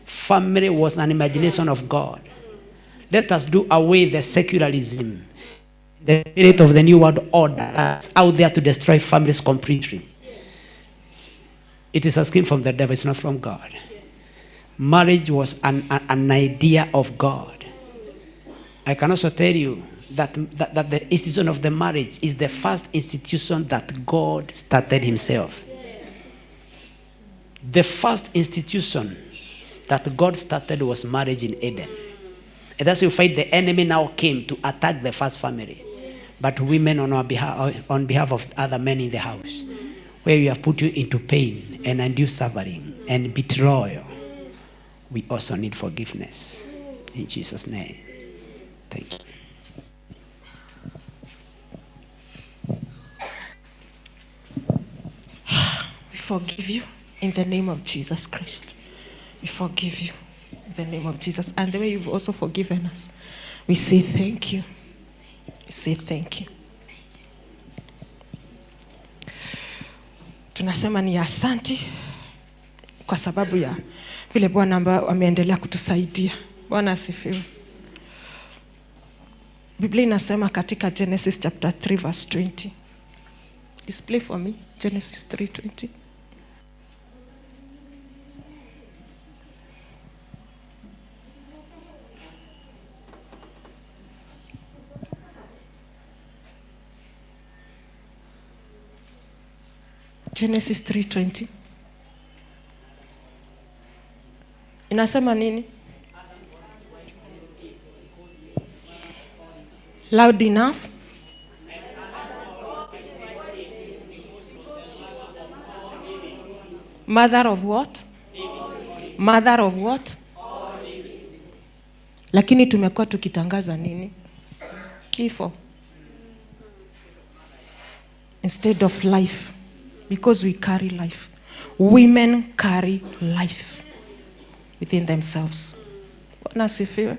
Family was an imagination of God. Let us do away the secularism, the spirit of the new world order that's out there to destroy families completely. It is a scheme from the devil, it's not from God. Marriage was an idea of God. I can also tell you that the institution of the marriage is the first institution that God started himself. The first institution that God started was marriage in Eden. And that's why you find the enemy now came to attack the first family. But women on behalf of other men in the house, where we have put you into pain and undue suffering and betrayal, we also need forgiveness. In Jesus' name. Thank you. We forgive you in the name of Jesus Christ. We forgive you in the name of Jesus. And the way you've also forgiven us, we say thank you. We say thank you. Tunasema ni asanti kwa sababu ya vile Bwana ambaye ameendelea kutusaidia. Bwana asifiwe. Biblia inasema katika Genesis chapter 3 verse 20. Display for me Genesis 3:20. Genesis 3:20. Inasema nini? Loud enough? Mother of what? Mother of what? Lakini tumekuwa tukitangaza nini? Kifo. Instead of life. Because we carry life. Women carry life within themselves. Bwana asifiwe.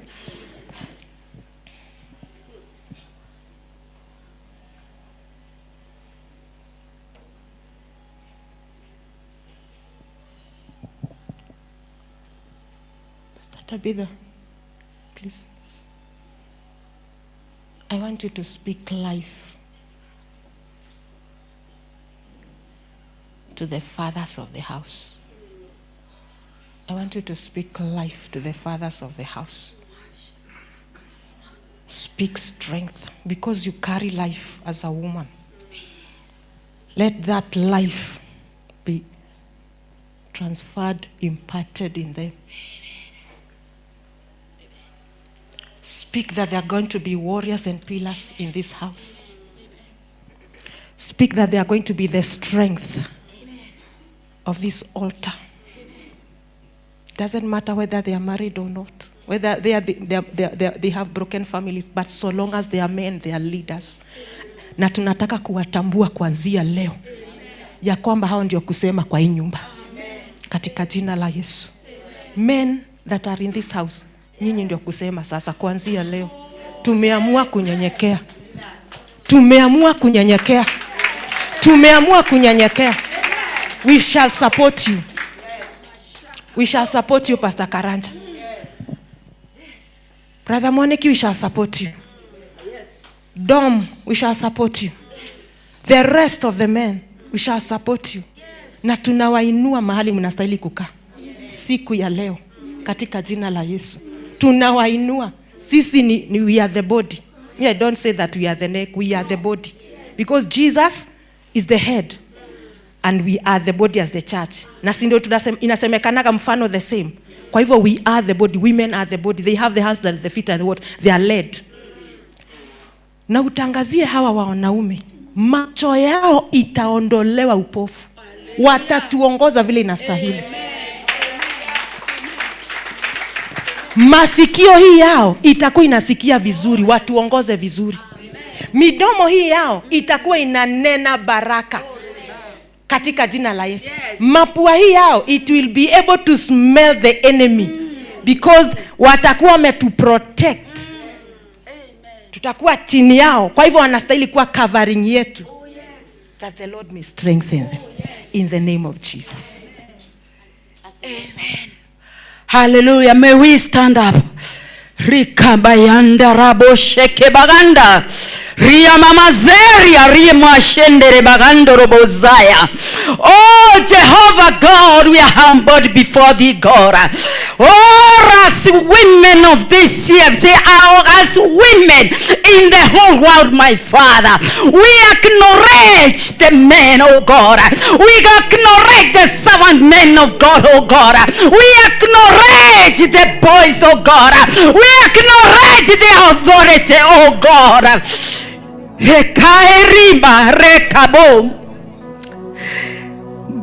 Tabitha, please. I want you to speak life to the fathers of the house. I want you to speak life to the fathers of the house. Speak strength, because you carry life as a woman. Let that life be transferred, imparted in them. Speak that they are going to be warriors and pillars in this house. Speak that they are going to be the strength of this altar. Doesn't matter whether they are married or not, whether they have broken families, but so long as they are men, they are leaders. Na tunataka kuwatambua kuanzia leo ya kwamba hao ndio kusema kwa hii nyumba. Katika jina la Yesu. Men that are in this house, nyinyi ndio kusema sasa kuanzia leo. Tumeamua kunyenyekea. Tumeamua kunyenyekea. Tumeamua kunyenyekea. We shall support you. We shall support you, Pastor Karanja. Brother Mwaniki, we shall support you. Dom, we shall support you. The rest of the men, we shall support you. Na tunawainua mahali mnastahili kukaa siku ya leo katika jina la Yesu. Tunawainua. Sisi ni we are the body. I don't say that we are the neck, we are the body. Because Jesus is the head and we are the body as the church. Na si ndio inasemekanaga mfano the same. Kwa hivyo we are the body, women are the body. They have the hands and the feet and what? They are led. Na utangazie hawa wanaume, macho yao itaondolewa upofu. Watatuongoza vile inastahili. Masikio hii yao itakuwa inasikia vizuri, watuongoze vizuri. Midomo hii yao itakuwa inanena baraka katika jina la Yesu. Mapua hii yao, it will be able to smell the enemy, because watakuwa wametuprotect. Tutakuwa chini yao, kwa hivyo wanastahili kuwa covering yetu. That the Lord may strengthen them in the name of Jesus. Amen. Hallelujah. May we stand up. Rikabayanda rabo sheke baganda. Ria mama zeria rima shendere bagando robozaya. Oh Jehovah God, we are humbled before thee, God. Oh, as women of this CFC, as women in the whole world, my Father, we acknowledge the men, oh God. We acknowledge the servant men of God, oh God. We acknowledge the boys, oh God. We acknowledge the authority, oh God. Hekaerima rekabo.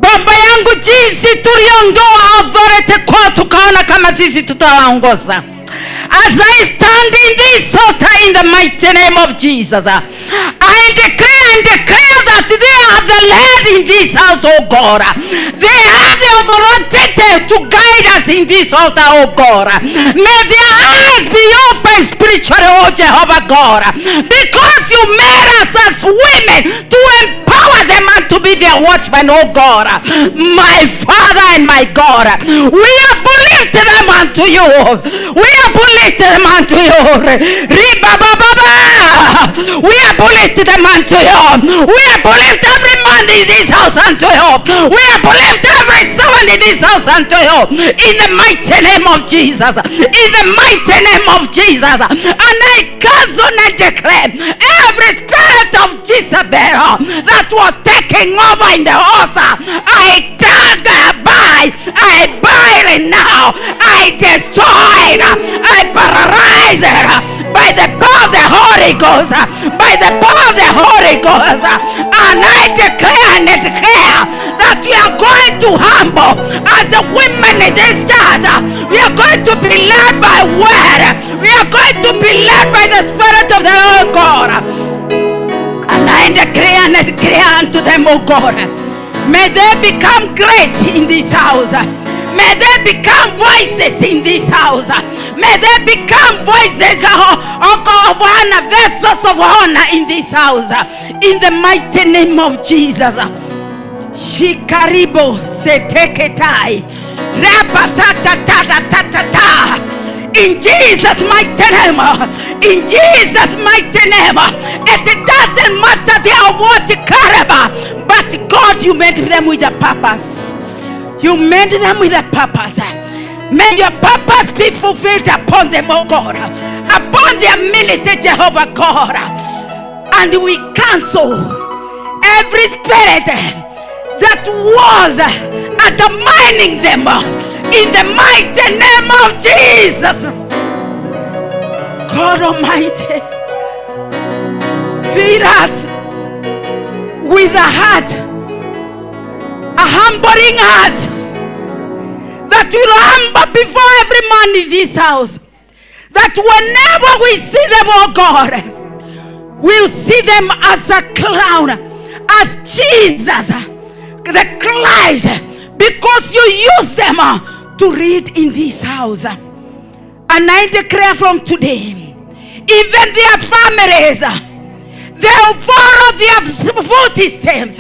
Baba yangu, jinsi tuliondoa authority kwa tukaona kama sisi tutawaongoza. As I stand in this altar in the mighty name of Jesus, I declare and declare that they are the led in this house, oh God. They have the authority to guide us in this altar, oh God. May their eyes be open spiritually, oh Jehovah God, because you made us as women to empower them and to be their watchmen, oh God. My Father and my God, we uplift them unto you. We uplift them unto you. We uplift them unto you. We uplift every man in this house unto you. We uplift every servant in this house unto you. In the mighty name of Jesus. In the mighty name of Jesus. And I cancel and declare every spirit of Jezebel that was taking over in the altar, I tag by, I bind it now, I destroy it, I paralyze it by the power of the Holy Ghost, by the power of the Holy Ghost. And I declare and declare that we are going to humble as the women in this church. We are going to be led by word. We are going to be led by the Spirit of the Lord God. And I declare and declare unto them, O God, may they become great in this house. May they become voices in this house. May they become voices of honor, vessels of honor in this house. In the mighty name of Jesus. Shikaribo seteketai. Rabasata tata tata ta. In Jesus' mighty name. In Jesus' mighty name. It doesn't matter they are what caliber, but God, you made them with a purpose. You made them with a purpose. May your purpose be fulfilled upon them, oh God. Upon their ministry, Jehovah God. And we cancel every spirit that was undermining them in the mighty name of Jesus. God Almighty, fill us with a heart, a humbling heart, that will humble before every man in this house. That whenever we see them, oh God, we'll see them as a clown, as Jesus, the Christ, because you use them to read in this house. And I declare from today, even their families, they'll follow their footsteps.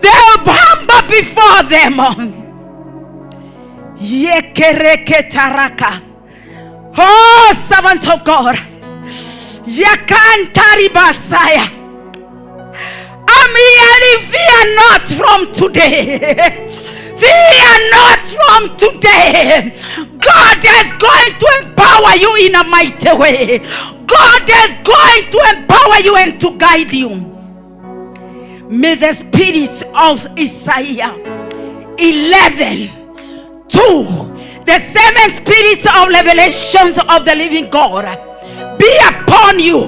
They'll humble before them. Yekereketaraka. Oh, servants of God. Yakantaribasaya. I'm hearing, fear not from today. Fear not from today. God is going to empower you in a mighty way. God is going to empower you and to guide you. May the spirits of Isaiah 11:2, the seven spirits of revelations of the living God, be upon you.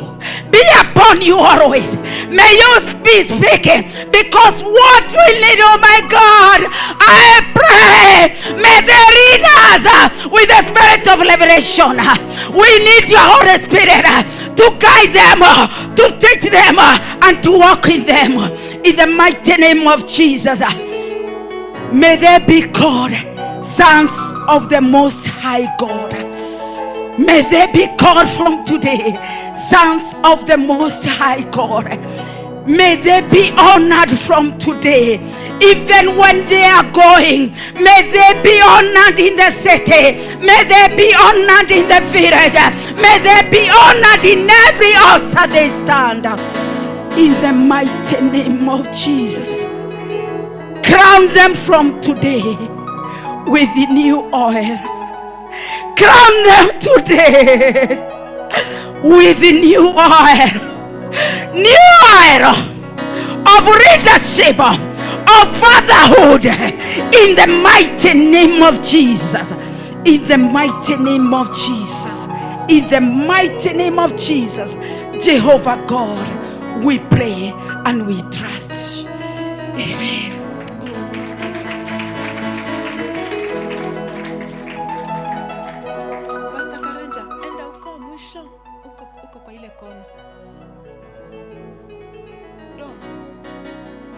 Be upon you always. May you be speaking, because what we need, oh my God, I pray, may they lead us with the spirit of revelation. We need your Holy Spirit to guide them, to teach them, and to walk in them. In the mighty name of Jesus, may they be called sons of the Most High God. May they be called from today sons of the Most High God. May they be honored from today. Even when they are going, may they be honored in the city. May they be honored in the village. May they be honored in every altar they stand. In the mighty name of Jesus. Crown them from today with the new oil. Crown them today with the new oil. New oil of leadership, of fatherhood, in the mighty name of Jesus. In the mighty name of Jesus. In the mighty name of Jesus. Jehovah God, we pray and we trust. Amen. Pastor Karanja, enda uko mwisho, uko kwa ile kona. Dom,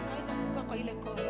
unaweza kukaa kwa ile kona.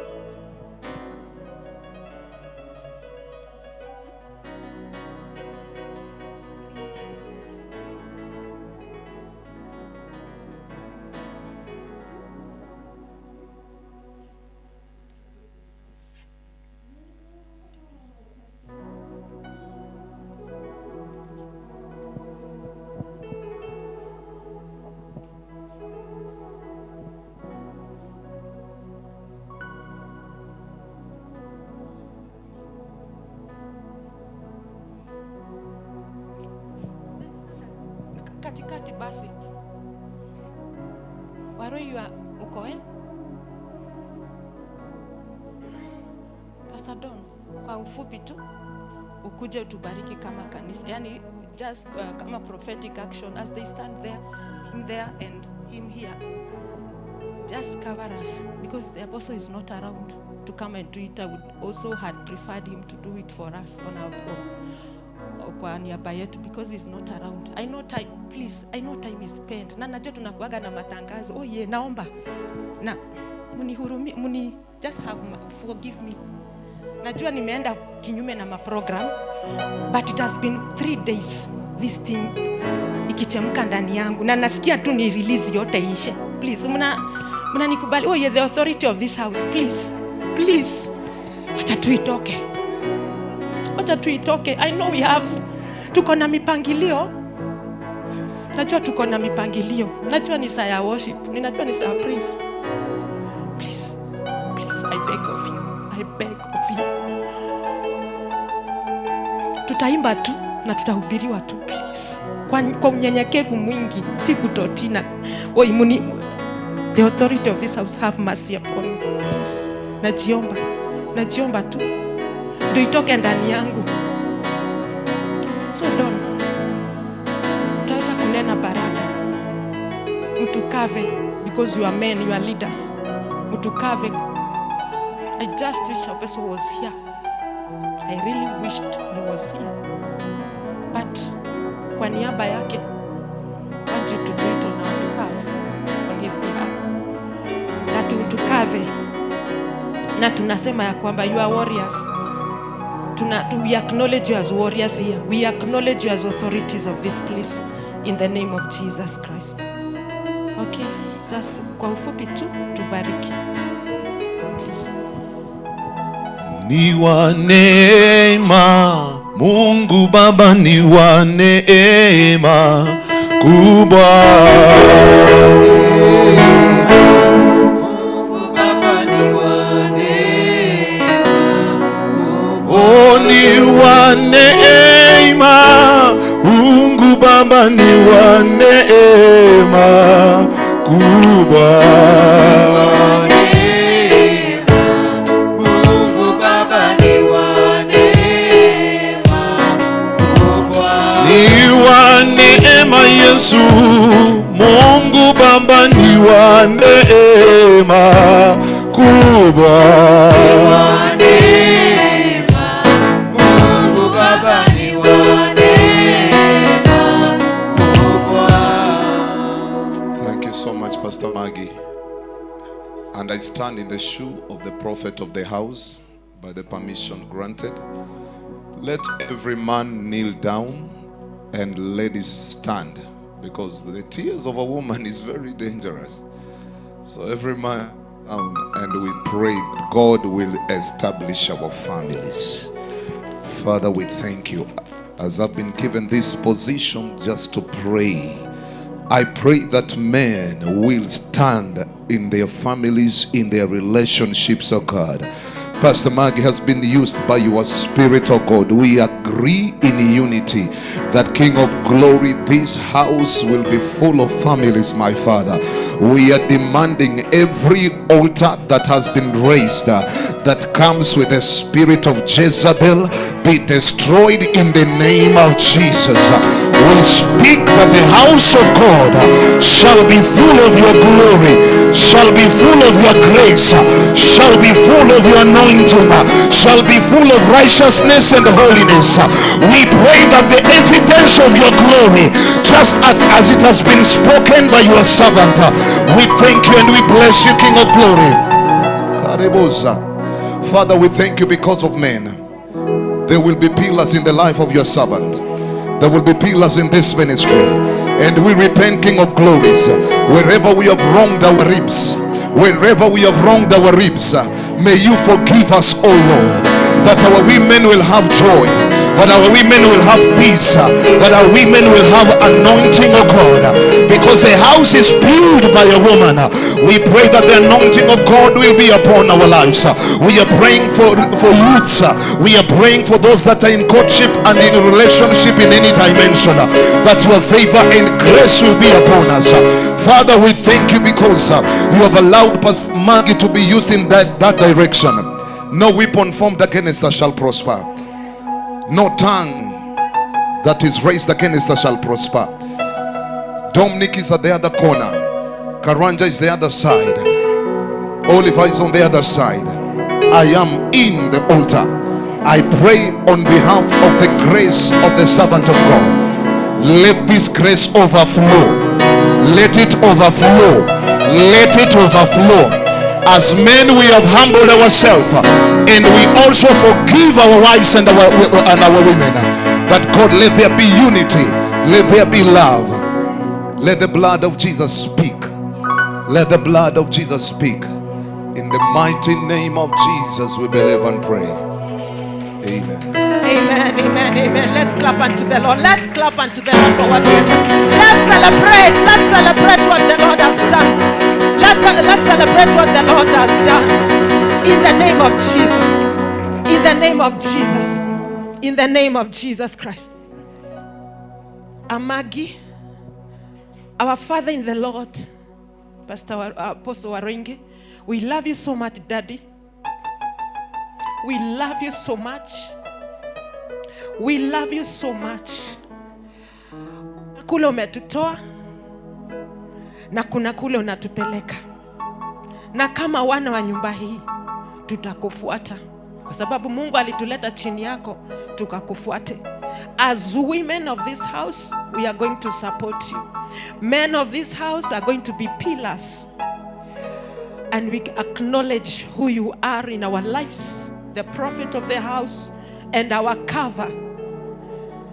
Katikati basi. Waroi uko eh? Pastor Don, kwa ufupi tu ukuje utubariki kama kanisa. Yani just kama prophetic action as they stand there, him there and him here. Just cover us, because the apostle is not around to come and do it. I would also had preferred him to do it for us on our own. Kwa niaba yetu, because he's not around. I know time, please, I know time is spent. Na najua tunakuaga na matangazo. Oh yeah, naomba. Na munihurumi, muni just have forgive me. Najua nimeenda kinyume na maprogram, but it has been 3 days this thing ikichemka ndani yangu na nasikia tu ni release yote ishe. Please, mnanikubali. Oh yeah, the authority of this house, please. Please. Wacha tuitoke. Wacha tuitoke. I know we have Tuko na mipangilio. Najua tuko na mipangilio. Najua ni saa ya worship. Ninajua ni saa ya praise. Please, please, I beg of you. I beg of you. Tutaimba tu na tutahubiriwa tu, please. Kwa unyenyekevu mwingi, si kutotina. Oi, muni, the authority of this house, have mercy upon me. Please. Najiomba. Najiomba tu. Ndio itoke ndani yangu. So Don, utaweza kunena baraka. Mtukave, because you are men, you are leaders. Mtukave. I just wish Opeso was here. I really wished he was here. But kwa niaba yake, I want you to do it on our behalf, on his behalf. That utukave. Na tunasema ya kwamba you are warriors. We acknowledge you as warriors here. We acknowledge you as authorities of this place in the name of Jesus Christ. Okay, just kwa ufupi tu tubariki. Please. Ni wa neema, Mungu Baba ni wa neema kubwa. Mungu Baba ni wa neema kubwa. Oh, ni wa neema, Mungu Baba ni wa neema kubwa. Mungu Baba ni wa neema kubwa. Ni wa neema Yesu, Mungu Baba ni wa neema kubwa. Wa neema, Mungu Baba ni wa neema kubwa. Thank you so much, Pastor Maggie. And I stand in the shoe of the prophet of the house by the permission granted. Let every man kneel down and ladies stand, because the tears of a woman is very dangerous. So every man down, and we pray God will establish our families. Father, we thank you. As I've been given this position just to pray, I pray that men will stand in their families, in their relationships, oh God. Pastor Maggie has been used by your Spirit, oh God. We agree in unity that, King of Glory, this house will be full of families, my Father. We are demanding every altar that has been raised that comes with the spirit of Jezebel be destroyed in the name of Jesus. We speak that the house of God shall be full of your glory, shall be full of your grace, shall be full of your anointing, shall be full of righteousness and holiness. We pray that the evidence of your glory, just as it has been spoken by your servant, we thank you and we bless you, King of Glory. Father, we thank you because of men. There will be pillars in the life of your servant. There will be pillars in this ministry. And we repent, King of Glories, wherever we have wronged our ribs, wherever we have wronged our ribs, may you forgive us, O Lord, that our women will have joy, that our women will have peace, that our women will have anointing, O God, because a house is built by a woman. We pray that the anointing of God will be upon our lives. We are praying for youths. We are praying for those that are in courtship and in relationship in any dimension, that your favor and grace will be upon us. Father, we thank you because you have allowed Pastor Maggie to be used in that direction. No weapon formed against us shall prosper. No tongue that is raised against us shall prosper. Dominic is at the other corner. Karanja is the other side. Oliver is on the other side. I am in the altar. I pray on behalf of the grace of the servant of God. Let this grace overflow. Let it overflow. Let it overflow. As men, we have humbled ourselves, and we also forgive our wives and our women. That God, let there be unity. Let there be love. Let the blood of Jesus speak. Let the blood of Jesus speak. In the mighty name of Jesus, we believe and pray. Amen. Amen. amen, amen. Let's clap unto the Lord. Let's clap unto the Lord for what he has done. Let's celebrate. Let's celebrate what the Lord has done. Let's celebrate what the Lord has done. In the name of Jesus. In the name of Jesus. In the name of Jesus Christ. Amagi, our Father in the Lord, Pastor Apostle Waruinge, we love you so much, Daddy. We love you so much. We love you so much. Kule umetutoa na kuna kule unatupeleka. Na kama wana wa nyumba hii tutakufuata, kwa sababu Mungu alituleta chini yako tukakufuate. As women of this house, we are going to support you. Men of this house are going to be pillars. And we acknowledge who you are in our lives, the prophet of the house and our cover.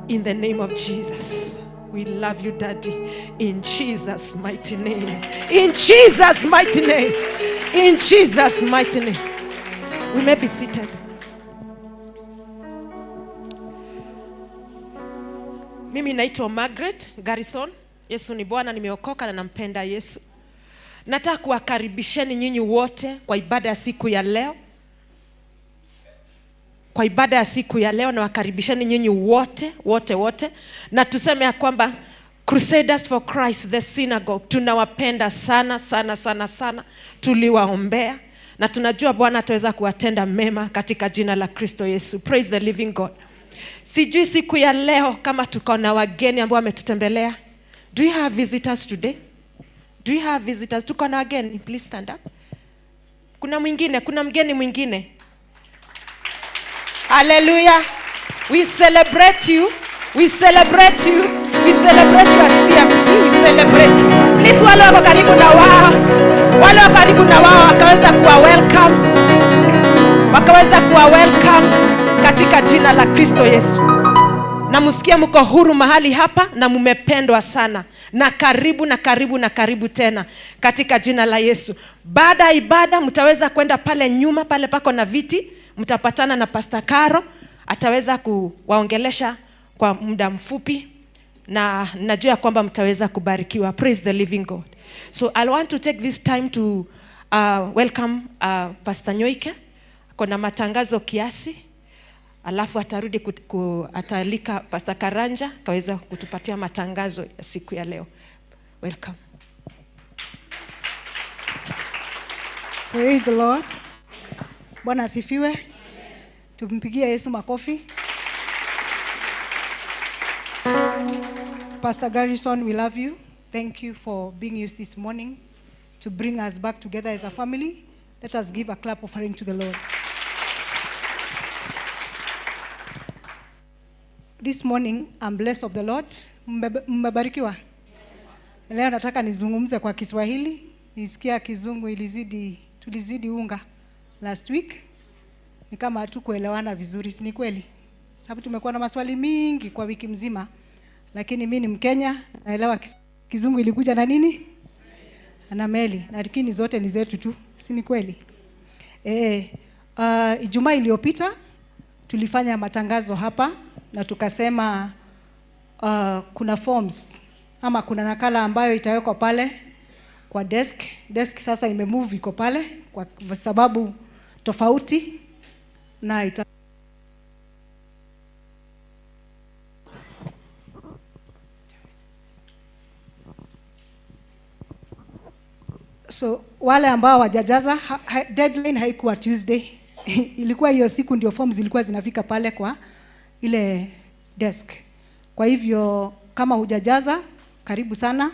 In the name of Jesus. We love you, Daddy. In Jesus' mighty name. In Jesus' mighty name. In Jesus' mighty name. We may be seated. Mimi naitwa Margaret Garrison. Yesu ni Bwana, nimeokoka na nampenda Yesu. Nataka kuwakaribisheni nyinyi wote kwa ibada ya siku ya leo. Kwa ibada ya siku ya leo nawakaribisheni nyinyi wote, wote, wote. Na tuseme ya kwamba Crusaders for Christ the Synagogue tunawapenda sana, sana, sana, sana. Tuliwaombea na tunajua Bwana ataweza kuwatenda mema katika jina la Kristo Yesu. Praise the living God. Sijui siku ya leo kama tuko na wageni ambao wametutembelea. Do you have visitors today? Do you have visitors? Tuko na wageni, please stand up. Kuna mwingine, kuna mgeni mwingine. Hallelujah. We celebrate you. We celebrate you. We celebrate you as CFC. We celebrate you. Please wale wako karibu na wao. Wale wako karibu na wao wakaweza kuwa welcome. Wakaweza kuwa welcome katika jina la Kristo Yesu. Na msikie mko huru mahali hapa na mmependwa sana. Na karibu na karibu na karibu tena katika jina la Yesu. Baada ya ibada mtaweza kwenda pale nyuma, pale pako na viti, mtapatana na Pastor Caro, ataweza kuwaongelesha kwa muda mfupi na najua kwamba mtaweza kubarikiwa. Praise the living God. So I want to take this time to welcome Pastor Nyoike. Kuna matangazo kiasi. Alafu atarudi atalika Pastor Karanja kaweza kutupatia matangazo ya siku ya leo. Welcome. Praise the Lord. Bwana asifiwe. Tumpigie Yesu makofi. Pastor Garrison, we love you. Thank you for being used this morning to bring us back together as a family. Let us give a clap offering to the Lord. This morning, I'm blessed of the Lord. Mmebarikiwa. Leo nataka nizungumze kwa Kiswahili. Nisikia Kizungu tulizidi unga last week. Ni kama hatukuelewana vizuri, si ni kweli? Sababu tumekuwa na maswali mingi kwa wiki mzima. Lakini mimi ni Mkenya, naelewa Kizungu ilikuja na nini? Na meli. Lakini zote ni zetu tu, si ni kweli? Ijumaa iliyopita tulifanya matangazo hapa na tukasema kuna forms ama kuna nakala ambayo itawekwa pale kwa desk. Desk sasa imemove iko pale kwa sababu tofauti na So wale ambao wajajaza, deadline haikuwa Tuesday. Ilikuwa hiyo siku ndio forms zilikuwa zinafika pale kwa ile desk. Kwa hivyo kama hujajaza, karibu sana.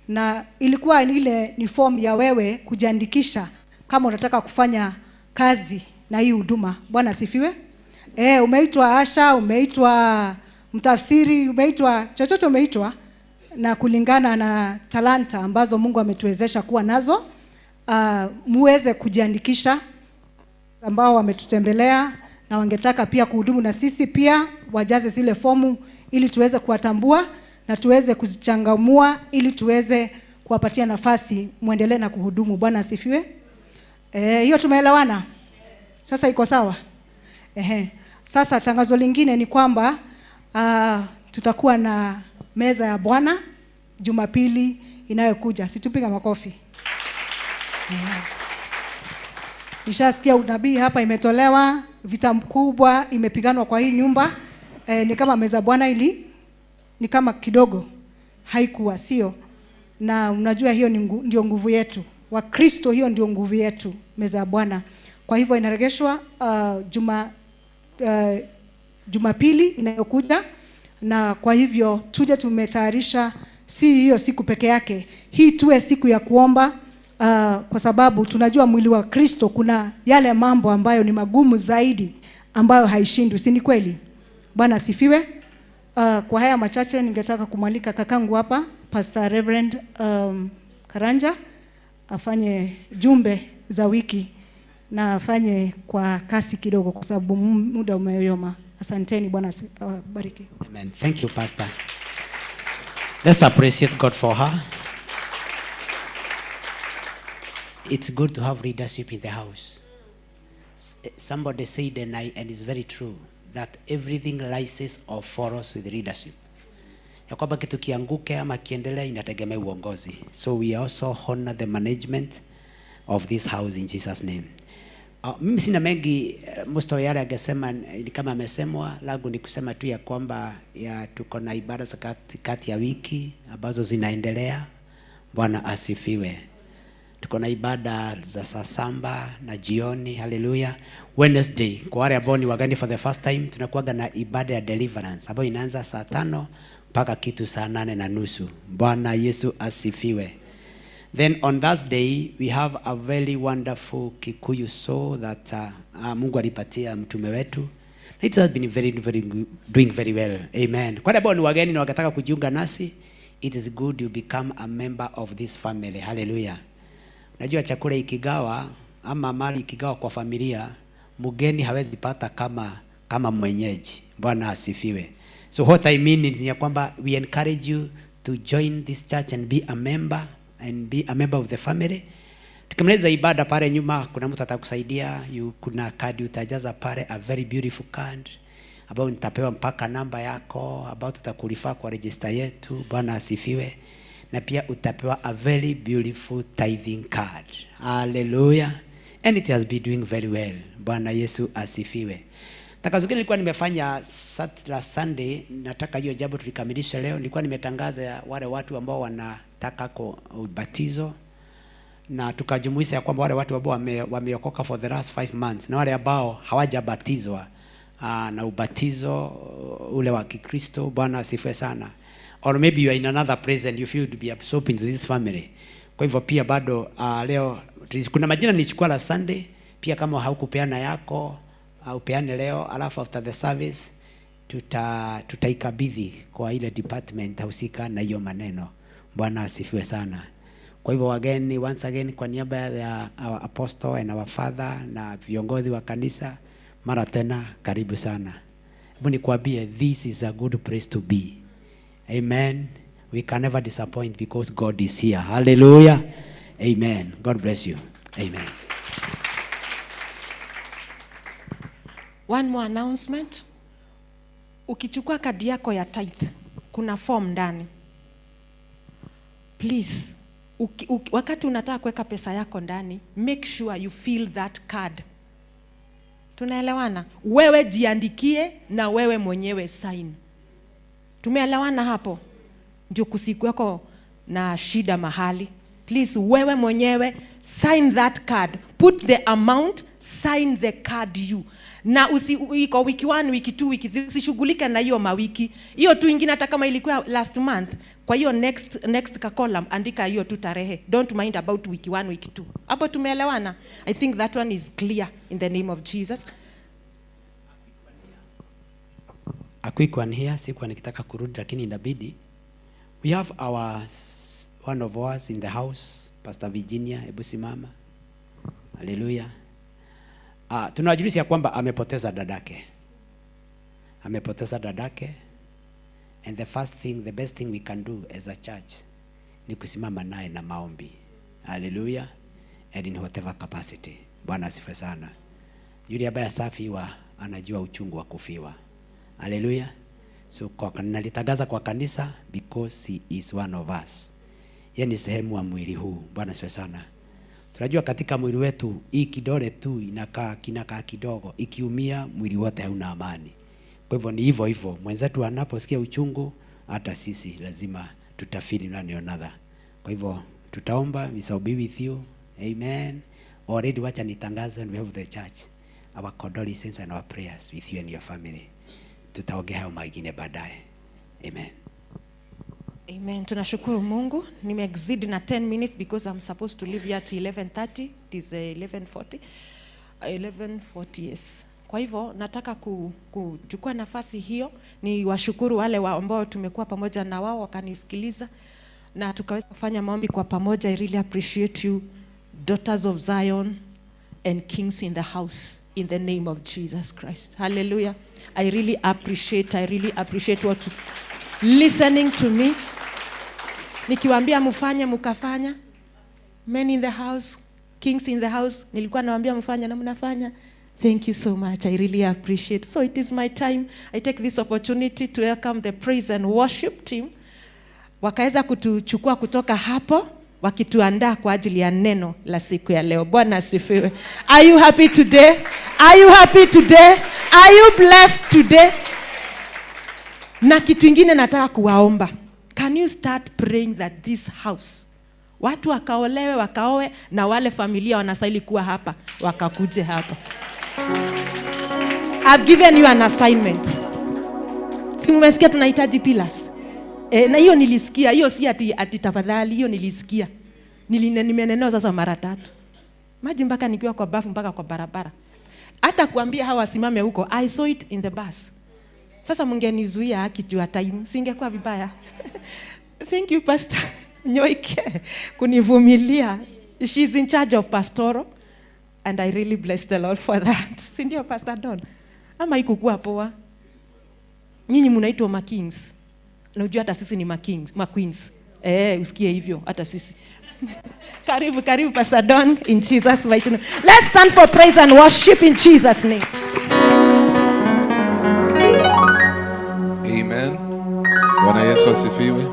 Na ilikuwa ile ni form ya wewe kujiandikisha kama unataka kufanya kazi na hii huduma. Bwana asifiwe. Umeitwa Asha, umeitwa mtafsiri, umeitwa chochote umeitwa, na kulingana na talanta ambazo Mungu ametuwezesha kuwa nazo, muweze kujiandikisha. Ambao wametutembelea na wangetaka pia kuhudumu na sisi pia wajaze zile fomu ili tuweze kuwatambua na tuweze kuzichangamua ili tuweze kuwapatia nafasi muendelee na kuhudumu. Bwana asifiwe. Hiyo tumeelewana? Sasa iko sawa? Sasa tangazo lingine ni kwamba Tutakuwa na meza ya Bwana Jumapili inayokuja. Situpiga makofi. Nishasikia unabii hapa imetolewa, vita mkubwa imepiganwa kwa hii nyumba. Ni kama meza Bwana ili ni kama kidogo haikuwa, sio? Na unajua hiyo ni ndio nguvu yetu. Wakristo, hiyo ndio nguvu yetu, meza ya Bwana. Kwa hivyo inaregeshwa Jumapili inayokuja, na kwa hivyo tuje tumetayarisha, si hiyo siku peke yake, hii tuwe siku ya kuomba, kwa sababu tunajua mwili wa Kristo kuna yale mambo ambayo ni magumu zaidi ambayo haishindwi, si ni kweli? Bwana asifiwe. Kwa haya machache ningetaka kumwalika kakangu hapa, Pastor Reverend Karanja, afanye jumbe za wiki na afanye kwa kasi kidogo kwa sababu muda umeyoyoma. Asanteni, Bwana awabariki. Amen. Thank you, Pastor. Let's appreciate God for her. It's good to have leadership in the house. Somebody said, and it's very true, that everything rises or falls with leadership. Ya kwamba kitu kianguke ama kiendelee inategemea uongozi. So we also honor the management of this house in Jesus' name. Mimi sina mengi, most of yale angesema ni kama amesemwa. Langu ni kusema tu ya kwamba ya tuko na ibada za kati ya wiki ambazo zinaendelea. Bwana asifiwe. Tuko na ibada za saa 7 na jioni. Hallelujah. Wednesday, kwa wale ambao ni wageni for the first time, tunakuwaga na ibada ya deliverance ambayo inaanza saa 5 mpaka kitu saa 8:30. Bwana Yesu asifiwe. Then on Thursday we have a very wonderful Kikuyu soul that Mungu alipatia mtume wetu. It has been very, very good, doing very well. Amen. Kwa wale ambao ni wageni na wakataka kujiunga nasi, it is good you become a member of this family. Hallelujah. Unajua chakula ikigawa ama mali ikigawa kwa familia, mgeni hawezi pata kama mwenyeji. Bwana asifiwe. So what I mean is ya kwamba we encourage you to join this church and be a member and be a member of the family. Tukimaliza ibada pale nyuma kuna mtu atakusaidia, kuna kadi utajaza pale, a very beautiful card ambao nitapewa mpaka namba yako ambao tutakulifaa kwa register yetu. Bwana asifiwe. Na pia utapewa a very beautiful tithing card. Hallelujah. And it has been doing very well. Bwana Yesu asifiwe. Tangazo lingine nilikuwa nimefanya last Sunday, nataka hiyo jambo tulikamilisha leo. Nilikuwa nimetangaza wale watu ambao wanataka ubatizo, na tukajumuisha kwamba wale watu ambao wameokoka for the last 5 months na wale ambao hawajabatizwa na ubatizo ule wa Kikristo. Bwana asifiwe sana. Or maybe you are in another place and you feel to be absorbed into this family. Kwa hivyo pia bado leo kuna majina nilichukua la Sunday, pia kama haukupeana yako upeane leo, alafu after the service tutaikabidhi kwa ile department husika na hiyo maneno. Bwana asifiwe sana. Kwa hivyo wageni, once again, kwa niaba ya our apostle and our father na viongozi wa kanisa, mara tena karibu sana. Hebu nikwambie, this is a good place to be. Amen. We can never disappoint because God is here. Hallelujah. Amen. God bless you. Amen. One more announcement. Ukichukua kadi yako ya tithe, kuna form ndani. Please, wakati unataka kuweka pesa yako ndani, make sure you fill that card. Tunaelewana? Wewe jiandikie na wewe mwenyewe sign. Tumeelewana hapo? Ndio kusikuweko na shida mahali. Please, wewe mwenyewe sign that card. Put the amount, sign the card you. Na iko wiki 1, wiki 2, wiki 3, usishughulike na hiyo mawiki. Hiyo tu ingine hata kama ilikuwa last month, kwa hiyo next ka column andika hiyo tu tarehe. Don't mind about wiki 1, wiki 2. Hapo tumeelewana? I think that one is clear in the name of Jesus. A quick one here, sikuwa nikitaka kurudi lakini inabidi. We have our one of us in the house, Pastor Virginia, hebu simama. Hallelujah. Tunawajulisha kwamba amepoteza dadake. Amepoteza dadake. And the first thing, the best thing we can do as a church ni kusimama naye na maombi. Hallelujah. And in whatever capacity. Bwana asifiwe sana. Yule ambaye asafiwa anajua uchungu wa kufiwa. Hallelujah. So nalitangaza kwa kanisa because he is one of us. Yeye ni sehemu wa mwili huu. Bwana asifiwe sana. Tunajua katika mwili wetu hii kidole tu inakaa kinakaa kidogo, ikiumia mwili wote hauna amani. Kwa hivyo ni hivyo hivyo, mwenzetu anaposikia uchungu, hata sisi lazima tutafeel one another. Kwa hivyo tutaomba, we shall be with you. Amen. Already wacha nitangaze on behalf of the church our condolences and our prayers with you and your family. Tutaongea hayo mengine baadaye. Amen. Amen. Tunashukuru Mungu. Nimeexceed na 10 minutes because I'm supposed to leave here at 11:30. It is 11:40. 11:40, yes. Kwa hivyo nataka kuchukua nafasi hiyo ni washukuru wale ambao tumekuwa pamoja na wao wakanisikiliza na tukaweza kufanya maombi kwa pamoja. I really appreciate you, daughters of Zion and kings in the house, in the name of Jesus Christ. Hallelujah. I really appreciate what listening to me. Nikiwaambia mfanye mkafanya. Men in the house, kings in the house, nilikuwa nawaambia mfanye na mnafanya. Thank you so much. I really appreciate. So it is my time. I take this opportunity to welcome the praise and worship team. Wakaweza kutuchukua kutoka hapo wakituandaa kwa ajili ya neno la siku ya leo. Bwana asifiwe. Are you happy today? Are you happy today? Are you blessed today? Na kitu ingine nataka kuwaomba. Can you start praying that this house, watu wakaolewe, wakaoe, na wale familia wanastahili kuwa hapa, wakakuje hapa. I've given you an assignment. Si mmesikia tunahitaji pillars? Na hiyo nilisikia, hiyo si ati tafadhali, hiyo nilisikia. Nimenenewa sasa mara tatu. Maji mpaka nikiwa kwa bafu mpaka kwa barabara. Hata kuambia hawa wasimame huko, I saw it in the bus. Sasa mngenizuia haki juu ya time, singekuwa vibaya. Thank you Pastor Nyoike kunivumilia. She's in charge of pastoral and I really bless the Lord for that. Si ndio Pastor Don? Ama ikukuwa poa? Nyinyi mnaitwa ma kings. Na unajua hata sisi ni ma kings, ma queens. Usikie hivyo hata sisi. Karibu, karibu Pastor Don in Jesus mighty name. Let's stand for praise and worship in Jesus name. Amen. Bwana Yesu asifiwe.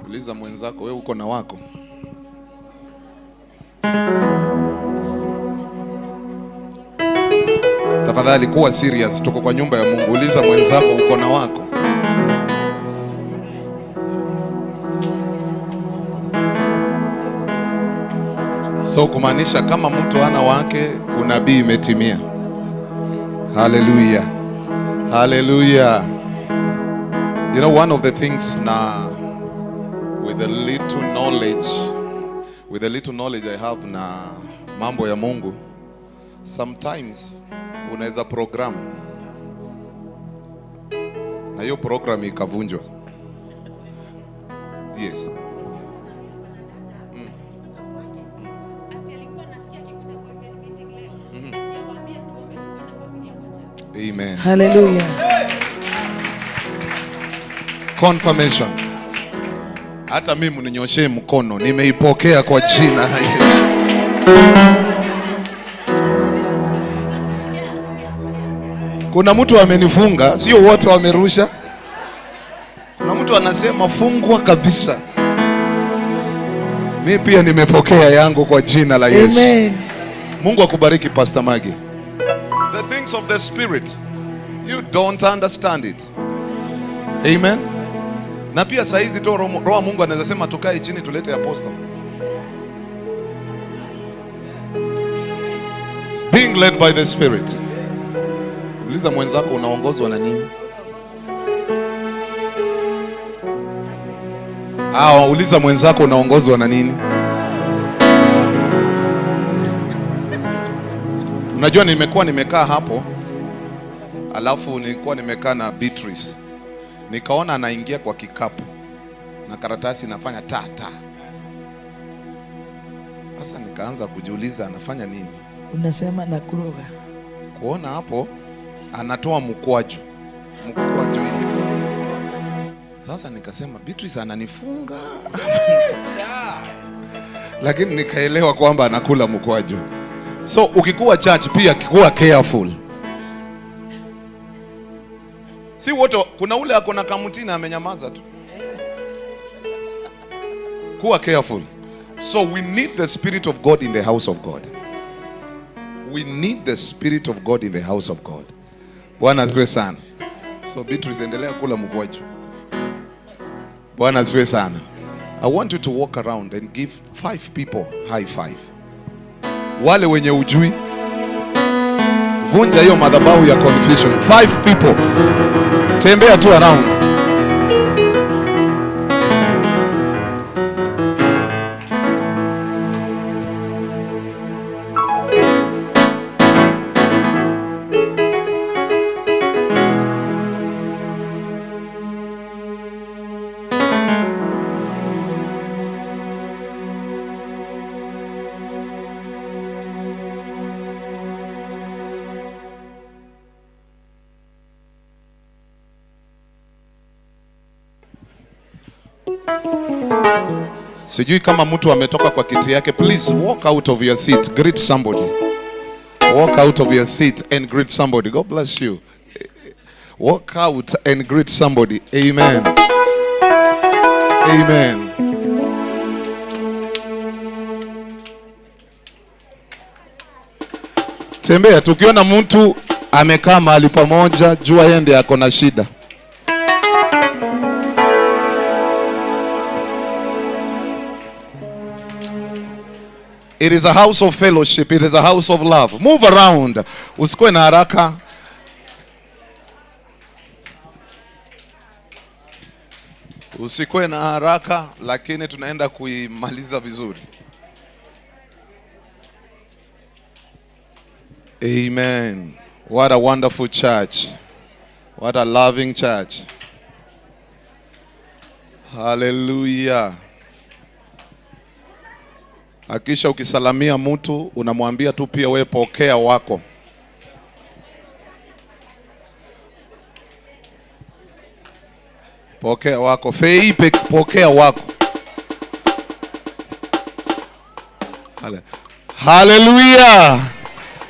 Uliza mwenzako, wewe uko na wako? Tafadhali kuwa serious, tuko kwa nyumba ya Mungu. Uliza mwenzako, uko na wako? So kumaanisha kama mtu hana wake, unabii imetimia. Hallelujah. Hallelujah. You know, one of the things na with the little knowledge I have na mambo ya Mungu, sometimes unaweza program na hiyo program ikavunjwa. Yes. Amen. Hallelujah. Confirmation. Hata mimi mninyoshee mkono, nimeipokea kwa jina la Yesu. Kuna mtu amenifunga, sio wote wamerusha. Kuna mtu anasema fungwa kabisa. Mimi pia nimepokea yangu kwa jina la Yesu. Amen. Mungu akubariki Pastor Maggie. The things of the spirit, you don't understand it. Amen. Na pia saa hizi tu Roho Mungu anaweza sema tukae chini tulete apostle. Being led by the spirit. Uliza mwenzako, unaongozwa na nini? Uliza mwenzako, unaongozwa na nini? Unajua nimekuwa nimekaa hapo, alafu nilikuwa nimekaa na Beatrice. Nikaona anaingia kwa kikapu na karatasi inafanya ta ta. Sasa nikaanza kujiuliza anafanya nini? Unasema na kuroga. Kuona hapo anatoa mkwaju. Mkwaju ile. Sasa nikasema Beatrice ananifunga. Lakini nikaelewa kwamba anakula mkwaju. So ukikuwa church pia kuwa careful. Si wote, kuna ule ako na kamutina amenyamaza tu. Kuwa careful. So we need the Spirit of God in the house of God. We need the Spirit of God in the house of God. Bwana asifiwe sana. So Beatrice, endelea kula mkwaju. Bwana asifiwe sana. I want you to walk around and give 5 people high five. Wale wenye ujui, vunja hiyo madhabahu ya confusion. 5 people. Tembea tu around. Sijui kama mtu ametoka kwa kiti yake. Please walk out of your seat. Greet somebody. Walk out of your seat and greet somebody. God bless you. Walk out and greet somebody. Amen. Amen. Tembea, tukiona mtu amekaa mahali pamoja, jua yeye ndiye ako na shida. It is a house of fellowship. It is a house of love. Move around. Usikuwe na haraka. Usikuwe na haraka, lakini tunaenda kuimaliza vizuri. Amen. What a wonderful church. What a loving church. Hallelujah. Hakisha ukisalamia mtu unamwambia tu pia wewe pokea wako. Pokea wako. Feipe, pokea wako. Hallelujah.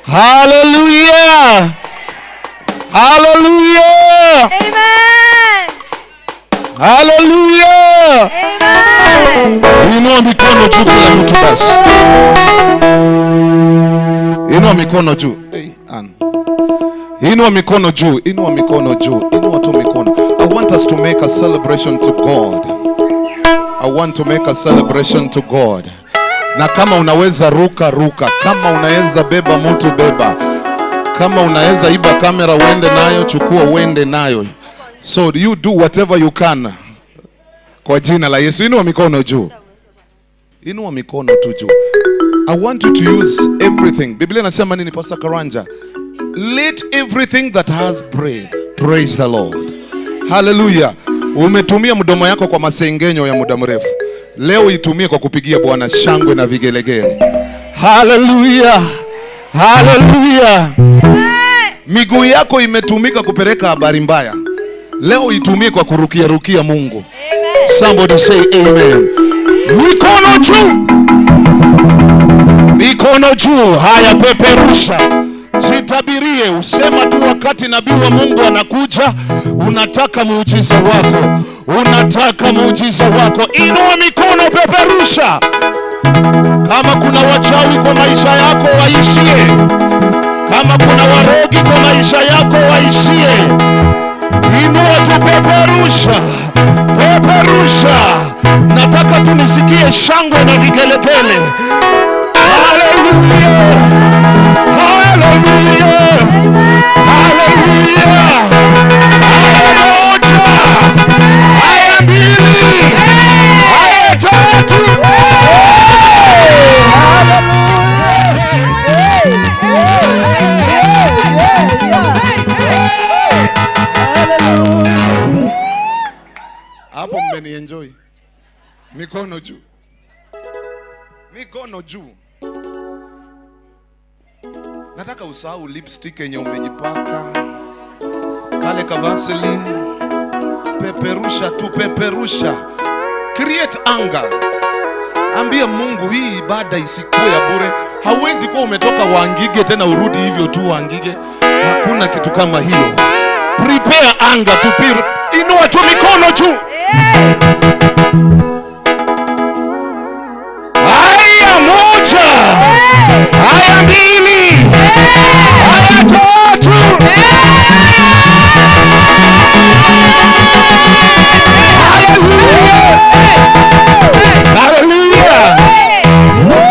Hallelujah. Hallelujah. Amen. Hallelujah. Amen. Inua mikono juu kila mtu basi. Inua mikono juu. Hey, Ann. Inua mikono juu, inua mikono juu, inua tu mikono. I want us to make a celebration to God. I want to make a celebration to God. Na kama unaweza ruka ruka, kama unaweza beba mtu beba. Kama unaweza iba kamera uende nayo, chukua uende nayo. So you do whatever you can. Kwa jina la Yesu, inua mikono juu. Inua mikono tu juu. I want you to use everything. Biblia inasema nini, Pastor Karanja? Let everything that has breath praise the Lord. Hallelujah. Umetumia mdomo yako kwa masengenyo ya muda mrefu. Leo itumie kwa kupigia Bwana shangwe na vigelegele. Hallelujah. Hallelujah. Miguu yako imetumika kupeleka habari mbaya. Leo itumie kwa kurukia rukia Mungu. Amen. Somebody say amen. Mikono juu. Mikono juu. Haya, peperusha. Jitabirie, usema tu wakati nabii wa Mungu anakuja, unataka muujiza wako. Unataka muujiza wako. Inua mikono, peperusha. Kama kuna wachawi kwa maisha yako waishie. Kama kuna warogi kwa maisha yako waishie. Inua tu, peperusha. Peperusha. Nataka tunisikie shangwe na vigelegele. Hallelujah. Hallelujah. Hallelujah. Haya moja. Haya mbili. Haya tatu. Hapo mmeni enjoy. Mikono juu. Mikono juu. Nataka usahau lipstick yenye umejipaka, kale ka Vaseline. Peperusha tu, peperusha. Create anger. Ambia Mungu hii ibada isikuwe ya bure. Hauwezi kuwa umetoka Wangige tena urudi hivyo tu Wangige. Hakuna kitu kama hiyo. Prepare anger to be. Inua tu mikono juu. Haya moja. Haya mbili. Haya tatu. Hallelujah. Hallelujah.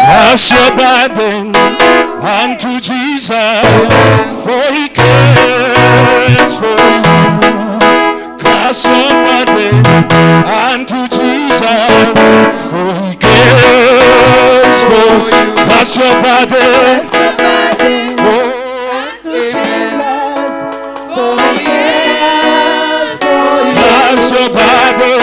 Cast your burden unto Jesus, for he cares for you. Cast your burden unto Jesus, for he cares for you. Cast your burden unto Jesus, for he cares for you. Cast your burden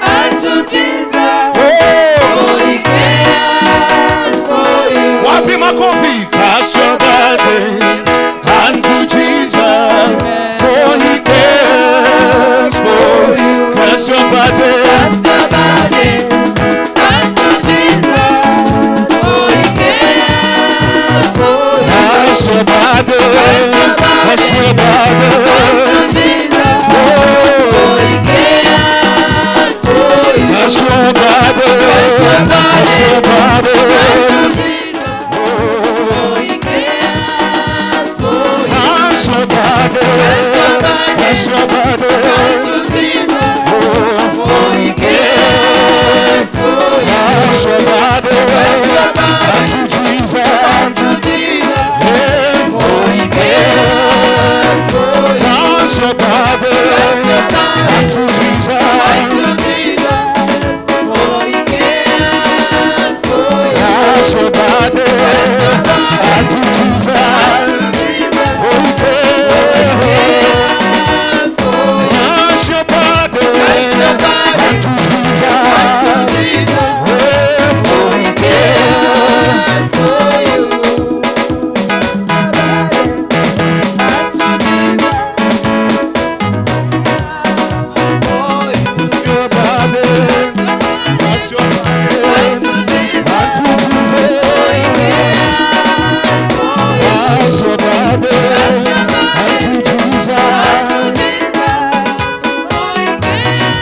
unto Jesus, for he cares for you. Wapi makofi? Cast your burdens unto Jesus, for he cares for you. Cast your burdens. Cast your burdens unto Jesus, for he cares for you. Cast your burdens. Cast your burdens unto Jesus, for he cares for you. Cast your burdens. Cast your burdens. Unto Jesus, for he cares for you. Cast your burdens. Cast your burdens. Unto Jesus, for he cares for you. Cast your burdens unto Jesus. Unto Jesus, for he cares for you. Cast your burdens unto Jesus. Unto Jesus, for he cares for you. Cast your burdens unto Jesus. For he cares. Cast your burdens unto Jesus. Jesus, for he cares for you. Unto Jesus, for you. Your burden, cast your burden Unto Jesus, unto Jesus. for he cares for you. Cast your burden unto Jesus. Jesus, for he cares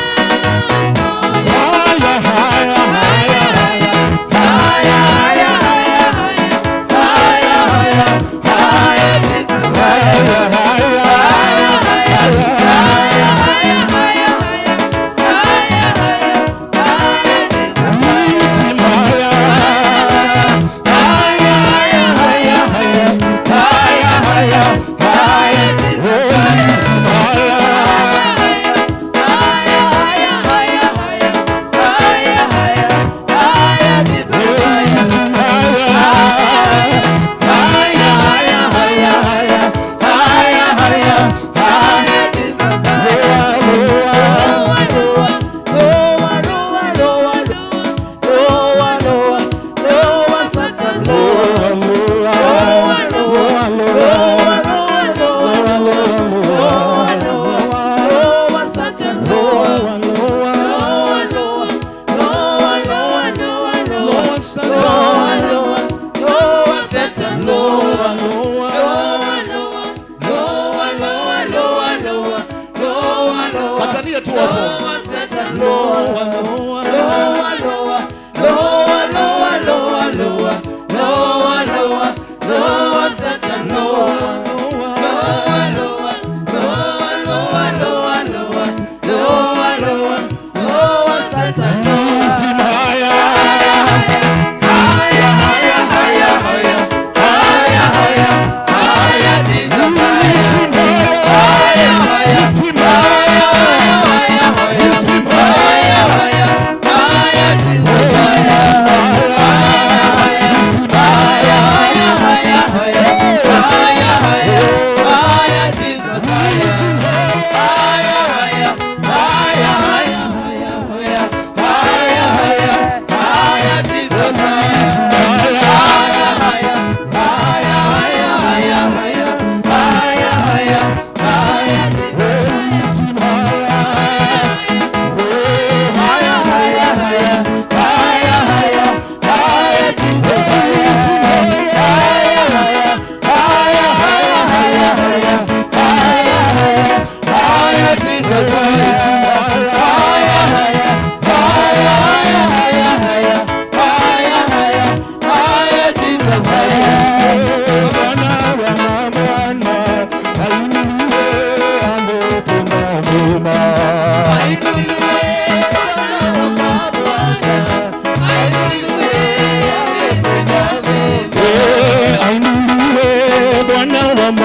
for you. Higher, higher, higher, Higher, higher, higher, higher, higher, higher, Jesus, higher, higher, higher, higher, higher, higher, higher, Jesus, lift him higher, higher, higher, higher, higher, higher, higher, Jesus, lift him higher. higher, higher, higher, higher, higher, higher, Jesus, higher. Lift him higher, higher, higher, higher, higher, higher, higher. Jesus, higher. Lower, lower. Lower, lower, lower, lower, lower, lower, Satan, lower, lower, lower, lower, lower, lower, lower, lower, Satan, lower, lower, lower, lower, lower, lower, lower, lower, lower, Satan, lower, lower, lower, lower, lower, lower, lower, lower, lower. Katalia tu hapo. Lower, Satan, lower, lower, lower, lower, lower, lower, lower, lower, lower, lower, Satan, lower, lower, lower, lower, lower, lower, lower, lower, lower, lower, Satan, lower. Lift him higher. Higher, higher, higher, higher, higher, higher, higher, Jesus, higher, higher, higher, Lift him higher. higher, higher, Lift him higher. higher, higher.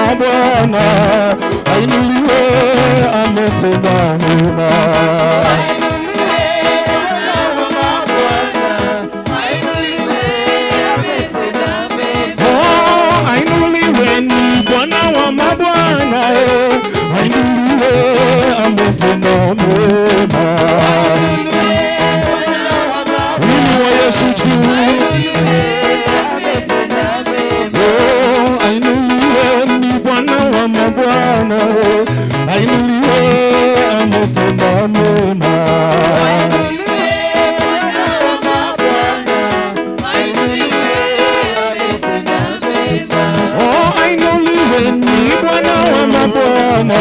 mabwana, ainuliwe ametenda mema. Oh, ainuliwe ni Bwana wa mabwana, ainuliwe ametenda mema. Inua Yesu juu. Oh, ainuliwe ni Bwana wa mabwana, ainuliwe ametenda mema. Oh, ainuliwe ni Bwana wa mabwana,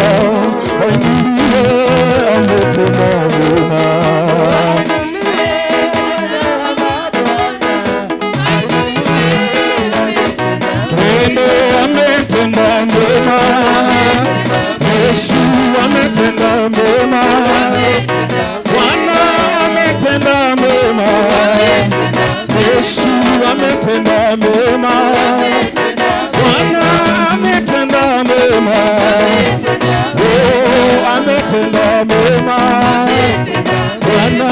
ainuliwe ametenda mema. Twende, ametenda mema. Yesu ametenda mema. Bwana ametenda mema. Yesu ametenda mema. Bwana ametenda mema. Oh, ametenda mema. Bwana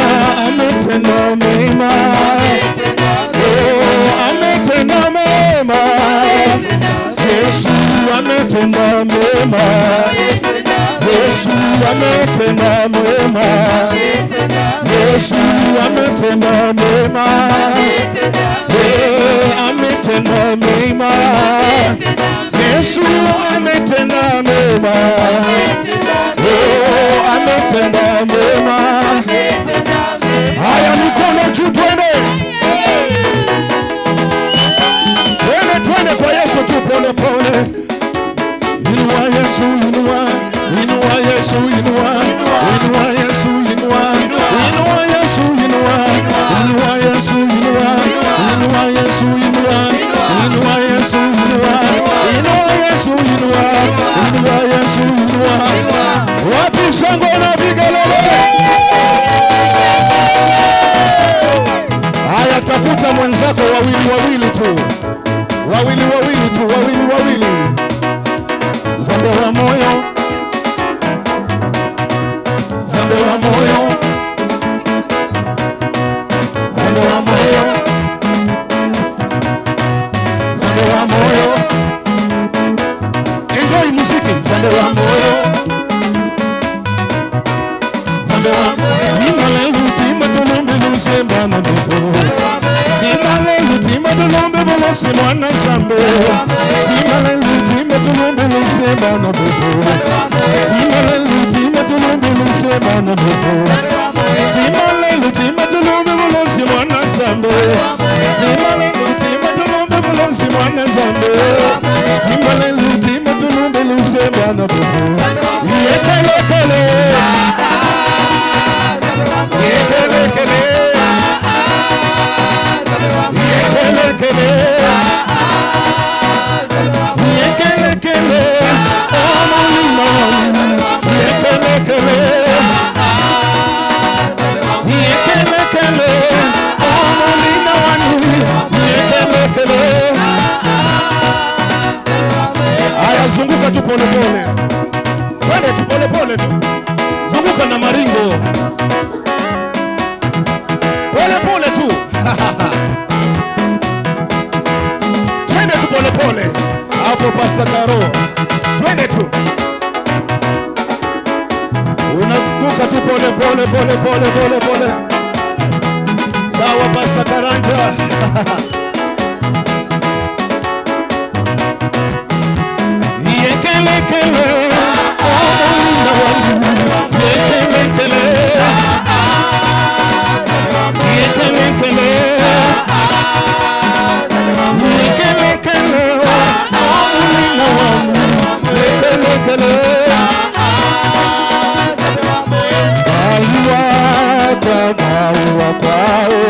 ametenda mema. Oh, ametenda mema. Yesu ametenda mema. Yesu ametenda mema. Yesu ametenda mema. Eh, ametenda mema. Yesu ametenda mema. Oh, ametenda mema. Haya, mikono juu, twende. Twende, twende kwa Yesu tu pole pole. Inua Yesu, inua, inua Yesu, inua, inua Yesu, inua, inua Yesu, inua, inua Yesu, inua, inua Yesu, inua, inua Yesu, inua, inua Yesu, inua, inua Yesu, inua. Wapi shangwe na vigelegele? Haya, tafuta mwenzako wawili wawili tu. Wawili wawili tu, wawili wawili. Zambe wa moyo, Zambe wa moyo, Zambe wa moyo, Zambe wa moyo. Enjoy muziki. Zambe wa moyo, Zambe wa moyo. Timba lelu, timba tulumbe lusemba na ndofu. Timba lelu, timba tulumbe bolosi mwana zambe. Timba lelu, timba tulumbe lusemba na ndofu. Timba lelu, timba tulumbe lusemba na ndofu. Timba lelu, timba tulumbe bolosi mwana zambe. Timba lelu, timba tulumbe bolosi mwana zambe. Timba lelu, timba tulumbe lusemba na ndofu. Yekelekele. Yekelekele. Yekelekele. Yekelekele. Omulimo. Yekelekele. Yekelekele. Omulimo wanu. Yekelekele. Haya, zunguka tu pole pole. Twende tu pole pole tu. Zunguka na maringo. Pole pole tu. Twende tu pole pole. Hapo Pasakaro. Twende tu. Unazunguka tu pole pole pole pole pole pole. Sawa Pasakaranja. Yekelekele. Yekelekele. Yekelekele. Yekelekele. Yekelekele. Aiwa kwa, aiwa kwao.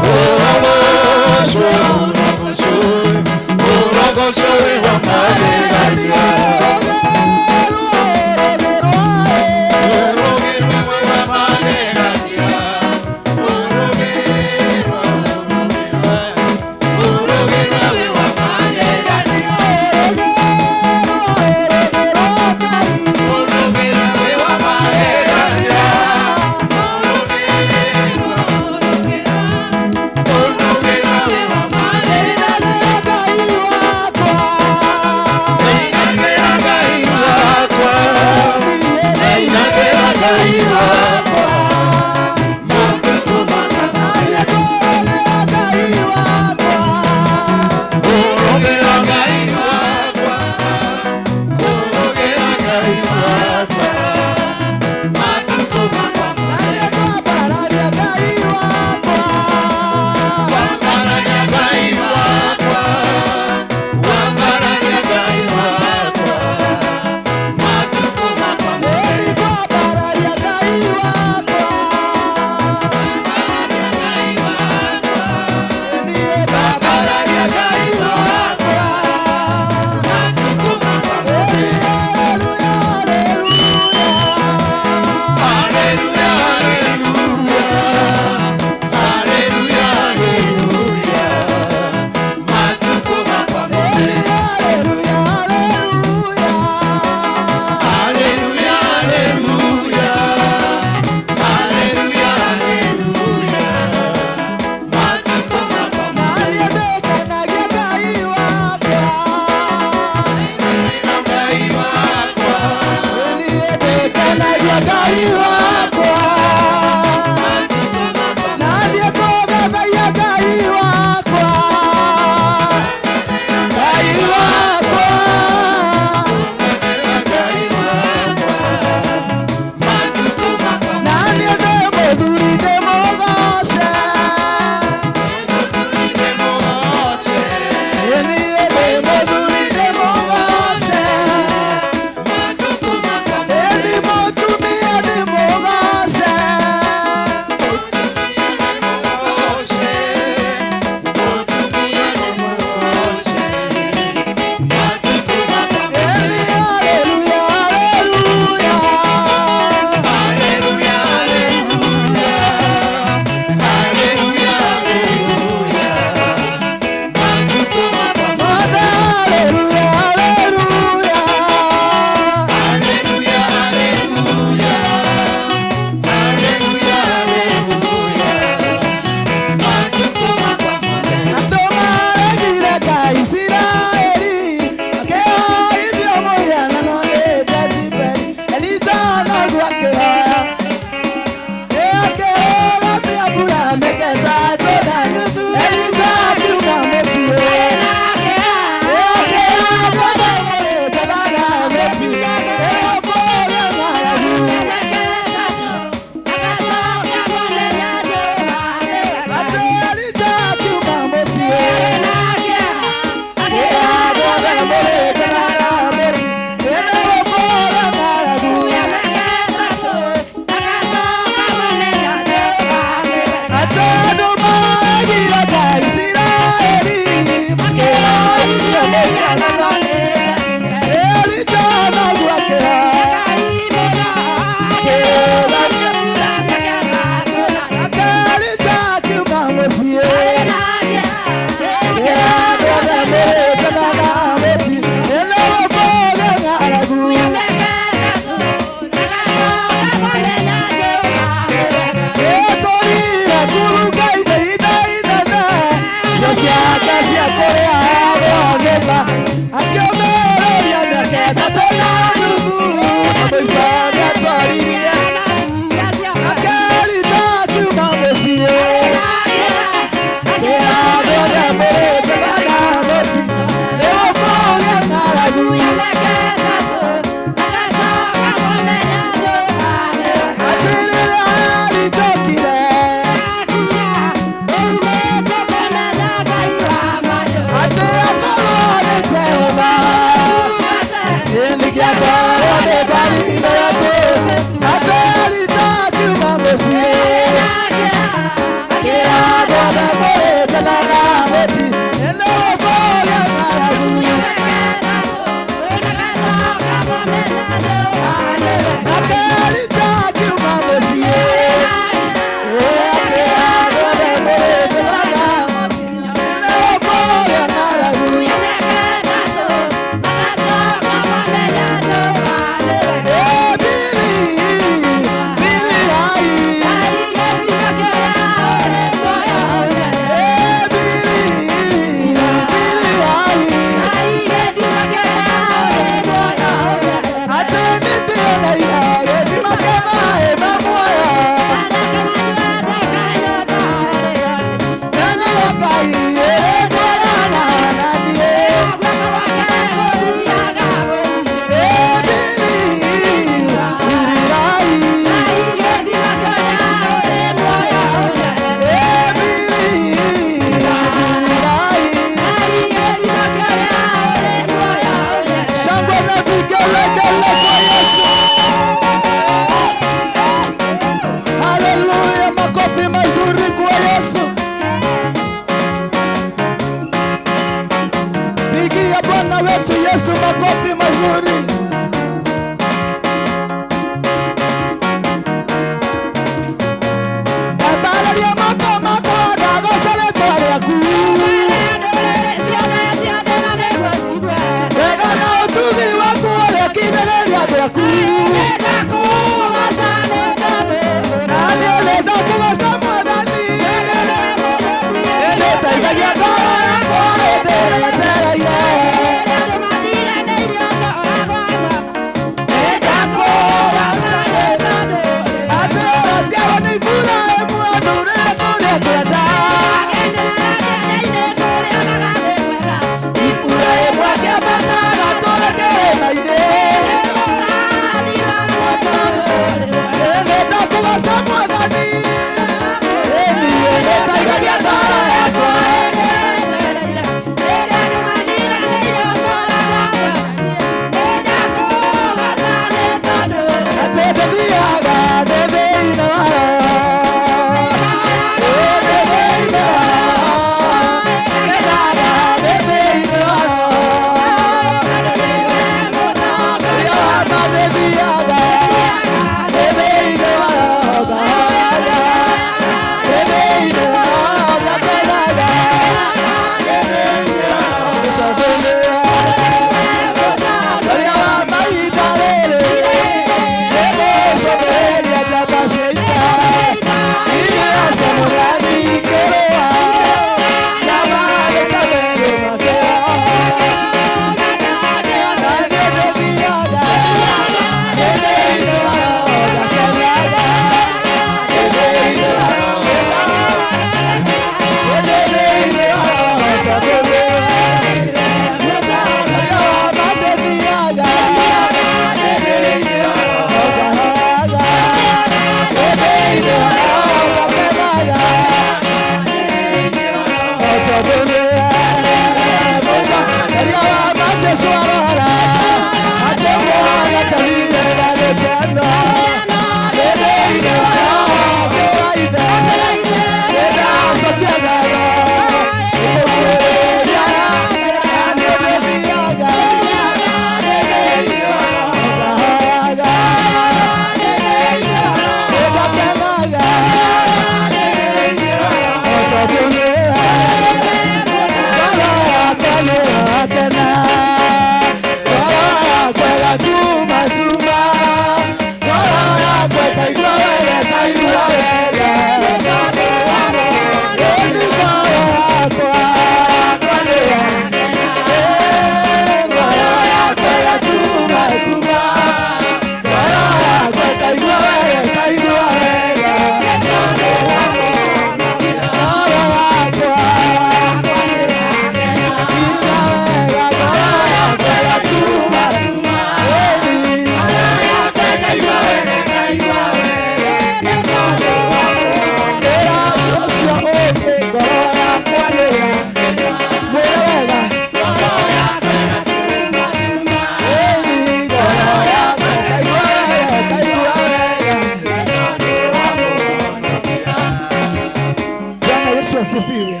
Yesu asifiwe.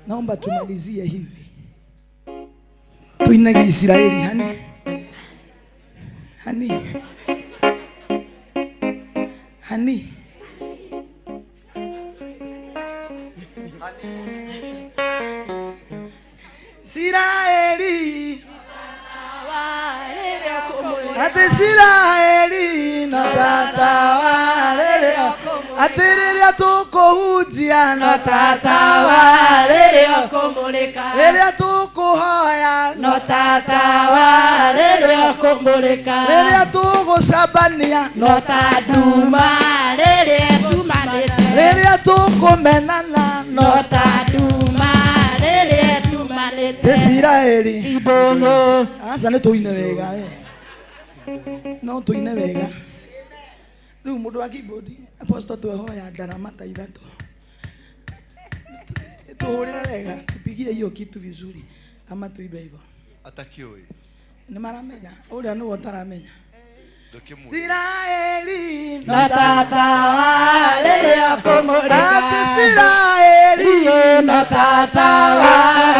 Naomba tumalizie hivi. Tuinage Israeli hani. Hani. Hani. Israeli. Ate Israeli na tata walele. Ate rĩrĩa tũkũhunjia no tata wa rĩrĩa kũmũrĩka. Rĩrĩa tũkũhoya no tata wa rĩrĩa kũmũrĩka. Rĩrĩa tũgũcambania no ta nduma rĩrĩa tumanĩte. Rĩrĩa tũkũmenana no ta nduma rĩrĩa tumanĩte. Israeli Tibongo. Aca nĩ tũine wega we. No tũine wega. Rĩu mũndũ wa keyboard apostle twehoya ndarama ta ithatũ. Tuhũrĩre wega, tupigie hiyo kitu vizuri ama tuibe hivyo. Atakioi. Nĩ maramenya, ũrĩa nĩwe ũtaramenya. Ndũkĩmwĩre. Israeli no tata wa rĩrĩa kũmũrĩka. Ati Israeli no tata wa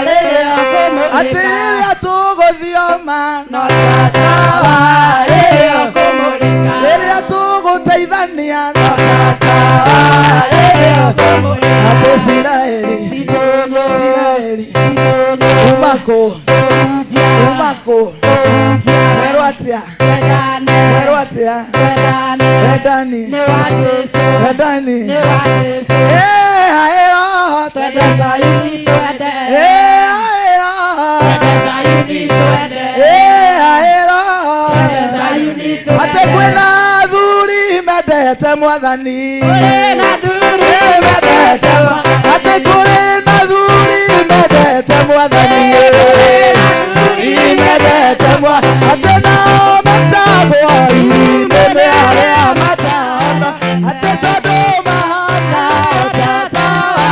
rĩrĩa kũmũrĩka. Ati rĩrĩa tũgũthioma no tata wa rĩrĩa kũmũrĩka. Rĩrĩa tũgũteithania no tata wa rĩrĩa kũmũrĩka. Ati Israeli Israeli umako umako mwerwo atĩa mwerwo atĩa wendani wendani eh ayo twende Sayuni twende eh ayo twende Sayuni twende eh ayo twende Sayuni twende. Ate kwĩna athuri mendete mwathani kwĩna athuri mendete ate kwĩna athuri mendete mwathani mendete mwathani ate nao metagwo irĩma arĩa matahona ate tondũ mahana tata wa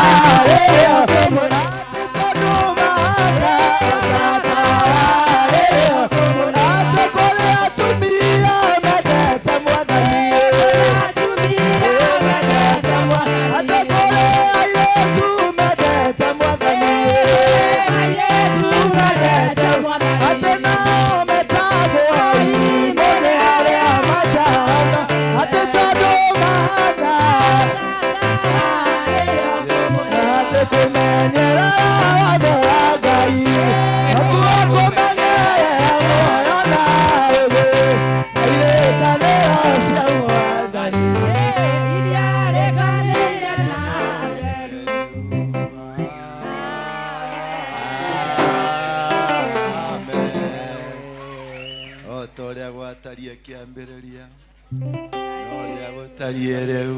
rĩrĩa ate tondũ mahana tata wa rĩrĩa ate kũrĩ atumia mendete mwathani ate kũrĩ airĩtu mendete mwathani ate nao metagwo irĩma arĩa matahona ate tondũ mahana ate kũmenyerera watho wa Ngai nakuo kũmenyerera muoyo na ũũgĩ na irĩkanĩro cia mwathani. O ta ũrĩa gwatariĩ kĩambĩrĩria na ũrĩa gũtariĩ rĩu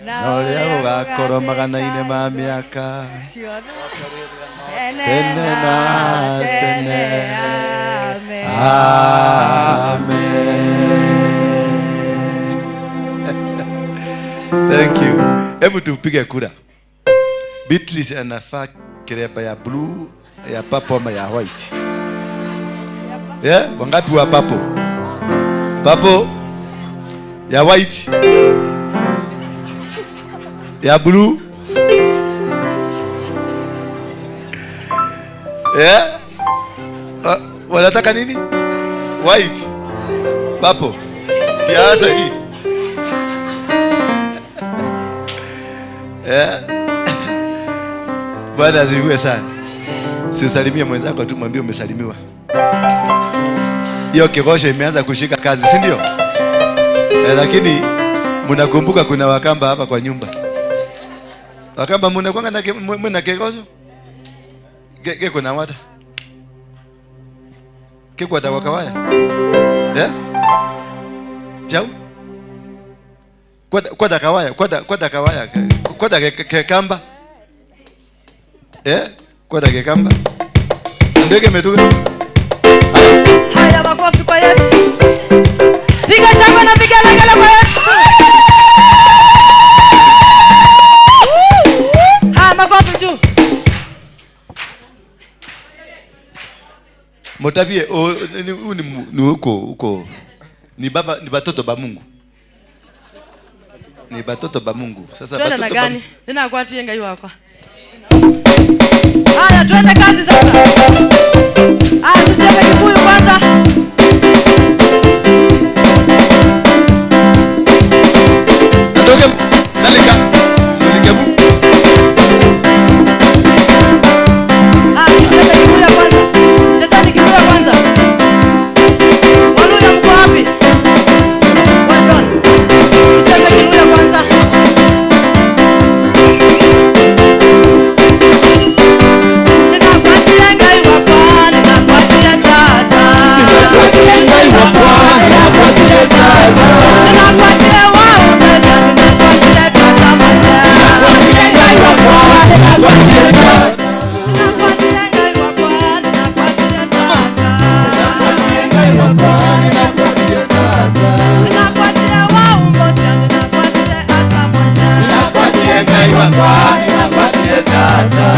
na ũrĩa gũgakorwo magana-inĩ ma mĩaka tene na tene. Amen. Thank you. Hebu tupige kura. Beatrice anafaa kiremba ya blue, ya purple ama ya white? Yeah, wangapi wa purple? Purple, ya white, ya blue. Yeah? Wanataka nini? White, purple. Kiasa hii. Yeah. Bwana asifiwe sana. Sisalimie mwenzako tu, mwambie umesalimiwa. Hiyo kigosho imeanza kushika kazi, si ndio? Lakini mnakumbuka kuna Wakamba hapa kwa nyumba. Wakamba mnakuanga na mna kigosho? Ge kuna wata. Kiko atawakawaya. Eh? Chau? Kwa kawaya, kwa kawaya, kwa kekamba. Eh? Kwa kekamba. Ndege metuka. Haya makofi kwa Yesu. Piga shangwe na vigelegele kwa Yesu. Haya makofi juu. Motavie ni huko huko. Ni baba ni batoto ba Mungu. Ni batoto ba Mungu. Sasa Twende na batoto ba gani? Nina kwatie Ngai wakwa. Haya, tuende kazi sasa. Haya, tucheze Kikuyu kwanza. Haya, tucheze Kikuyu kwanza. Chezeni Kikuyu kwanza. Waluya mko wapi? Well done. Tucheze Kikuyu kwanza. Ninakuachia Ngai wakwa, ninakuachia tata. Ninakuachia wao tata, ninakuachia tata mwana. Ninakuachia Ngai wakwa, ninakuachia tata. Ninakuachia Ngai wakwa, ninakuachia tata. Ninakuachia wao mbosia, ninakuachia asa mwana. Ninakuachia Ngai wakwa, ninakuachia tata.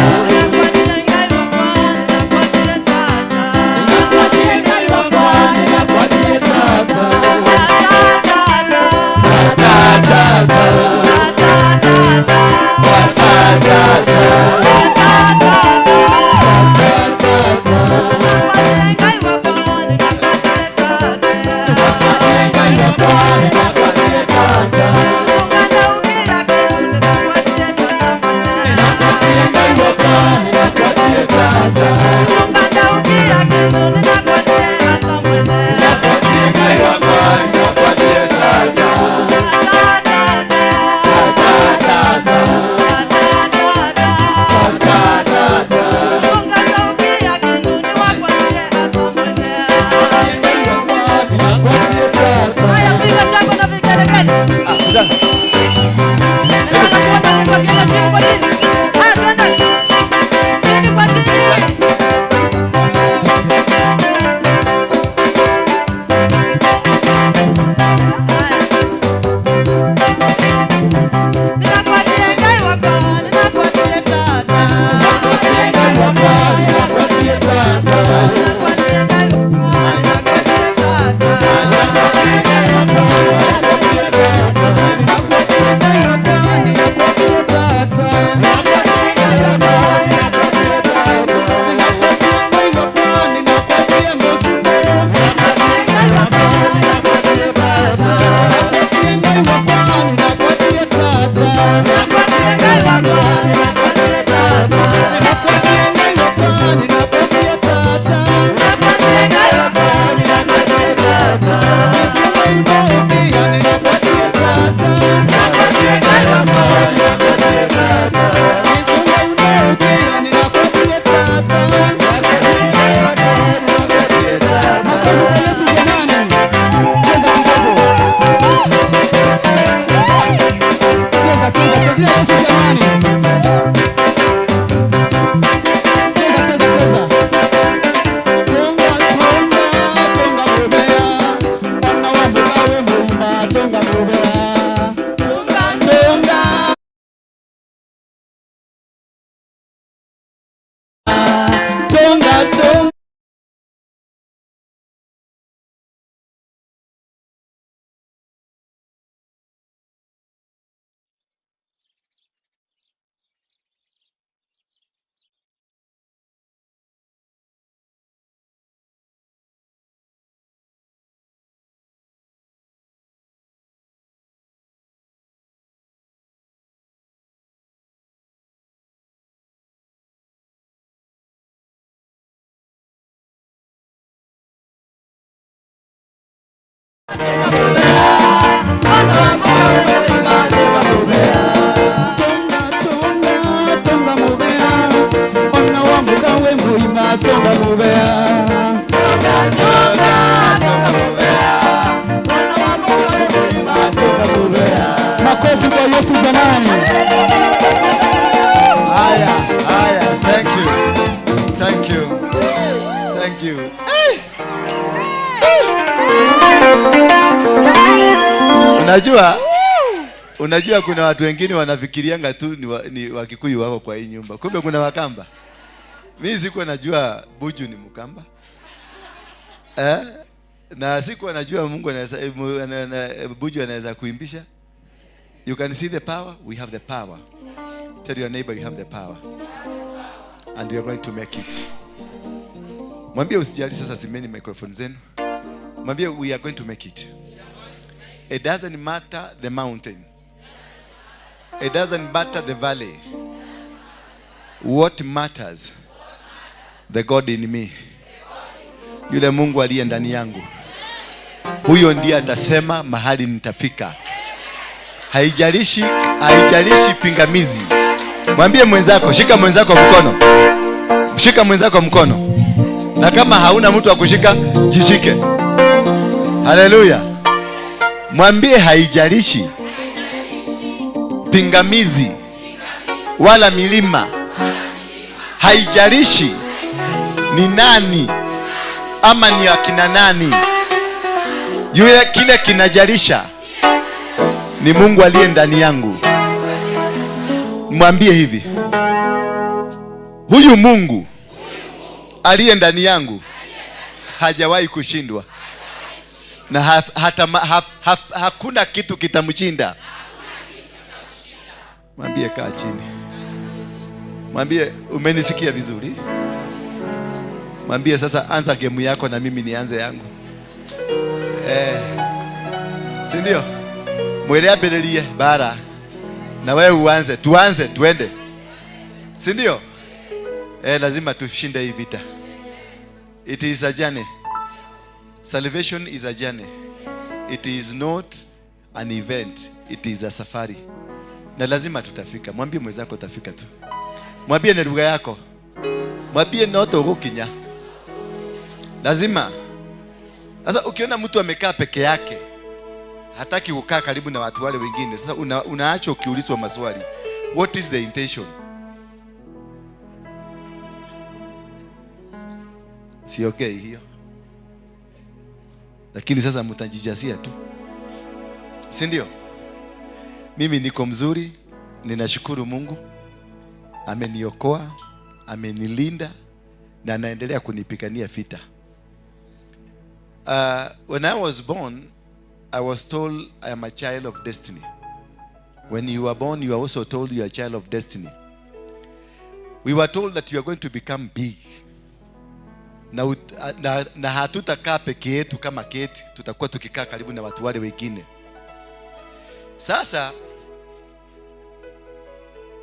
Haya, piga shangwe na vigelegele. Nataka kuona kwa kila chini kwa chini. Haya, twende. Chini kwa chini. Ninakuachia Ngai wakwa, ninakuachia tata. Ninakuachia Ngai wakwa, ninakuachia tata. Ninakuachia Ngai wakwa, ninakuachia tata. Makofi kwa Yesu jamani. Haya, haya, thank you. Thank you. Thank you. Unajua kuna watu wengine wanafikirianga tu ni Wakikuyu wako kwa hii nyumba. Kumbe kuna Wakamba. Mimi sikuwa najua Buju ni Mkamba. Na sikuwa najua Mungu anaweza, Buju anaweza kuimbisha. You can see the power. We have the power. Tell your neighbor you have the power. And we are going to make it. Mwambie usijali sasa, simeni microphone zenu. Mwambie we are going to make it. It doesn't matter the mountain. It doesn't matter the valley. What matters? The God in me. Yule Mungu aliye ndani yangu. Huyo ndiye atasema mahali nitafika. Haijalishi, haijalishi pingamizi. Mwambie mwenzako, shika mwenzako mkono. Shika mwenzako mkono. Na kama hauna mtu wa kushika, jishike. Haleluya. Mwambie haijalishi pingamizi wala milima. Haijalishi ni nani ama ni akina nani. Yule kile kinajalisha ni Mungu aliye ndani yangu. Mwambie hivi, huyu Mungu aliye ndani yangu hajawahi kushindwa, na hakuna kitu kitamshinda. Mwambie kaa chini. Mwambie umenisikia vizuri. Mwambie sasa anza game yako na mimi nianze yangu. Si ndio? Mwele ambĩrĩrie bara na wewe uanze, tuanze tuende. Si ndio? Lazima tushinde hii vita. It is a journey. Salvation is a journey. It is not an event. It is a safari. Na lazima tutafika. Mwambie mwenzako utafika tu. Mwambie na lugha yako. Mwambie no tũgũkinya. Lazima. Sasa ukiona mtu amekaa peke yake, hataki kukaa karibu na watu wale wengine, sasa unaacha ukiulizwa maswali. What is the intention? Si okay hiyo. Lakini sasa mtajijasia tu. Si ndio? Mimi niko mzuri, ninashukuru Mungu. Ameniokoa, amenilinda na anaendelea kunipigania vita. When I was born, I was told I am a child of destiny. When you are born, you are also told you are a child of destiny. We were told that you are going to become big. Na hatutakaa peke yetu kama keti, tutakuwa tukikaa karibu na watu wale wengine. Sasa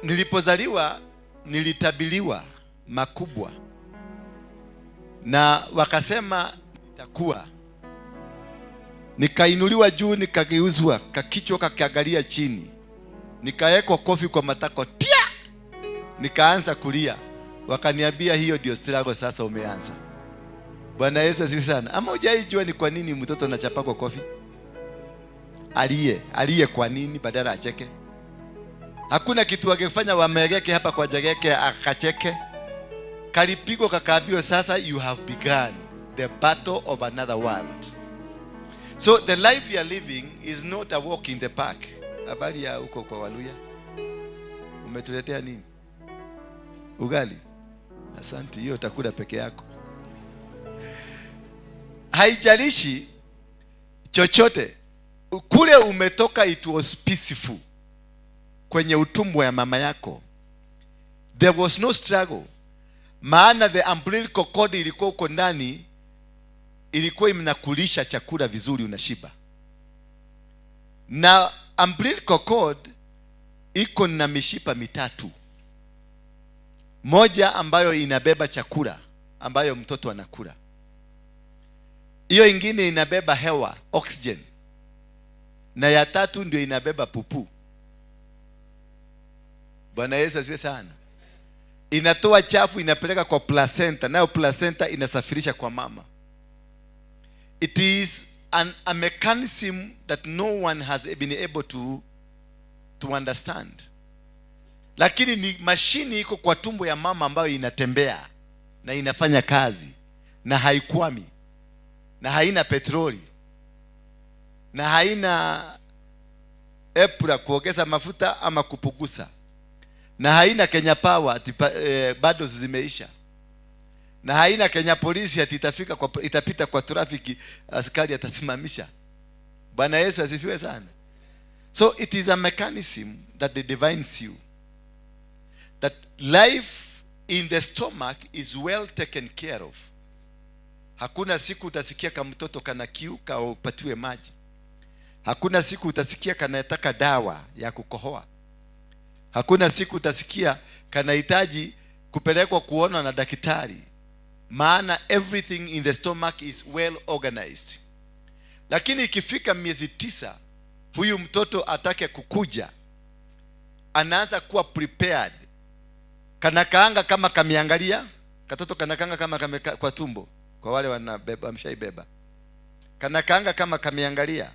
nilipozaliwa nilitabiliwa makubwa, na wakasema nitakuwa. Nikainuliwa juu, nikageuzwa, kakichwa kakiangalia chini. Nikawekwa kofi kwa matako, tia! Nikaanza kulia. Wakaniambia hiyo ndio struggle sasa umeanza. Bwana Yesu asifiwe sana. Ama hujaijua ni kwa nini mtoto anachapakwa kofi? Aliye kwa nini badala acheke? Hakuna kitu angefanya wamegeke hapa kwa jageke akacheke. Kalipigwa kakaambiwa sasa you have begun the battle of another world. So the life you are living is not a walk in the park. Habari ya huko kwa Waluya? Umetuletea nini? Ugali. Asante, hiyo utakula peke yako. Haijalishi chochote. Kule umetoka it was peaceful. Kwenye utumbo ya mama yako. There was no struggle. Maana the umbilical cord ilikuwa uko ndani, ilikuwa imnakulisha chakula vizuri, unashiba. Na umbilical cord iko na mishipa mitatu. Moja ambayo inabeba chakula ambayo mtoto anakula. Hiyo ingine inabeba hewa, oxygen. Na ya tatu ndio inabeba pupu. Bwana Yesu asifiwe sana. Inatoa chafu inapeleka kwa placenta, nayo placenta inasafirisha kwa mama. It is a mechanism that no one has been able to understand. Lakini ni mashini iko kwa tumbo ya mama ambayo inatembea na inafanya kazi na haikwami na haina petroli na haina epura kuongeza mafuta ama kupunguza, na haina Kenya Power ati bado zimeisha, na haina Kenya Polisi ati itapita kwa trafiki askari atasimamisha. Bwana Yesu asifiwe sana. So it is a mechanism that the divine you, that life in the stomach is well taken care of. Hakuna siku utasikia kama mtoto kana kiu kaupatiwe maji. Hakuna siku utasikia kanataka dawa ya kukohoa. Hakuna siku utasikia kanahitaji kupelekwa kuonwa na daktari. Maana everything in the stomach is well organized. Lakini ikifika miezi 9, huyu mtoto atake kukuja, anaanza kuwa prepared. Kanakaanga kama kamiangalia, katoto kanakaanga kama kameka, kwa tumbo, kwa wale wanabeba, mshaibeba. Kanakaanga kama kamiangalia.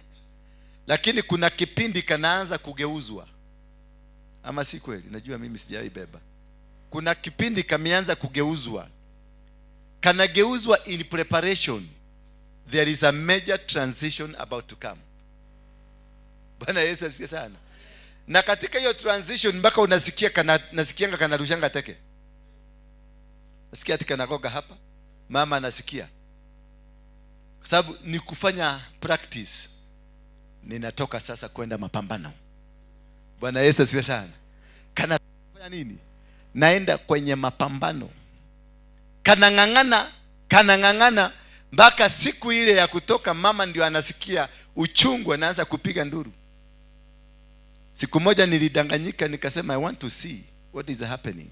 Lakini kuna kipindi kanaanza kugeuzwa. Ama si kweli? Najua mimi sijaibeba. Kuna kipindi kameanza kugeuzwa. Kanageuzwa in preparation. There is a major transition about to come. Bwana Yesu asifiwe sana. Na katika hiyo transition mpaka unasikia nasikianga kanarushanga teke. Nasikia ati kanagoga hapa. Mama anasikia. Kwa sababu ni kufanya practice. Ninatoka sasa kwenda mapambano. Bwana Yesu asifiwe sana. Kanafanya nini? Naenda kwenye mapambano. Kanang'ang'ana, kanang'ang'ana mpaka siku ile ya kutoka, mama ndio anasikia uchungu, anaanza kupiga nduru. Siku moja nilidanganyika nikasema I want to see what is happening.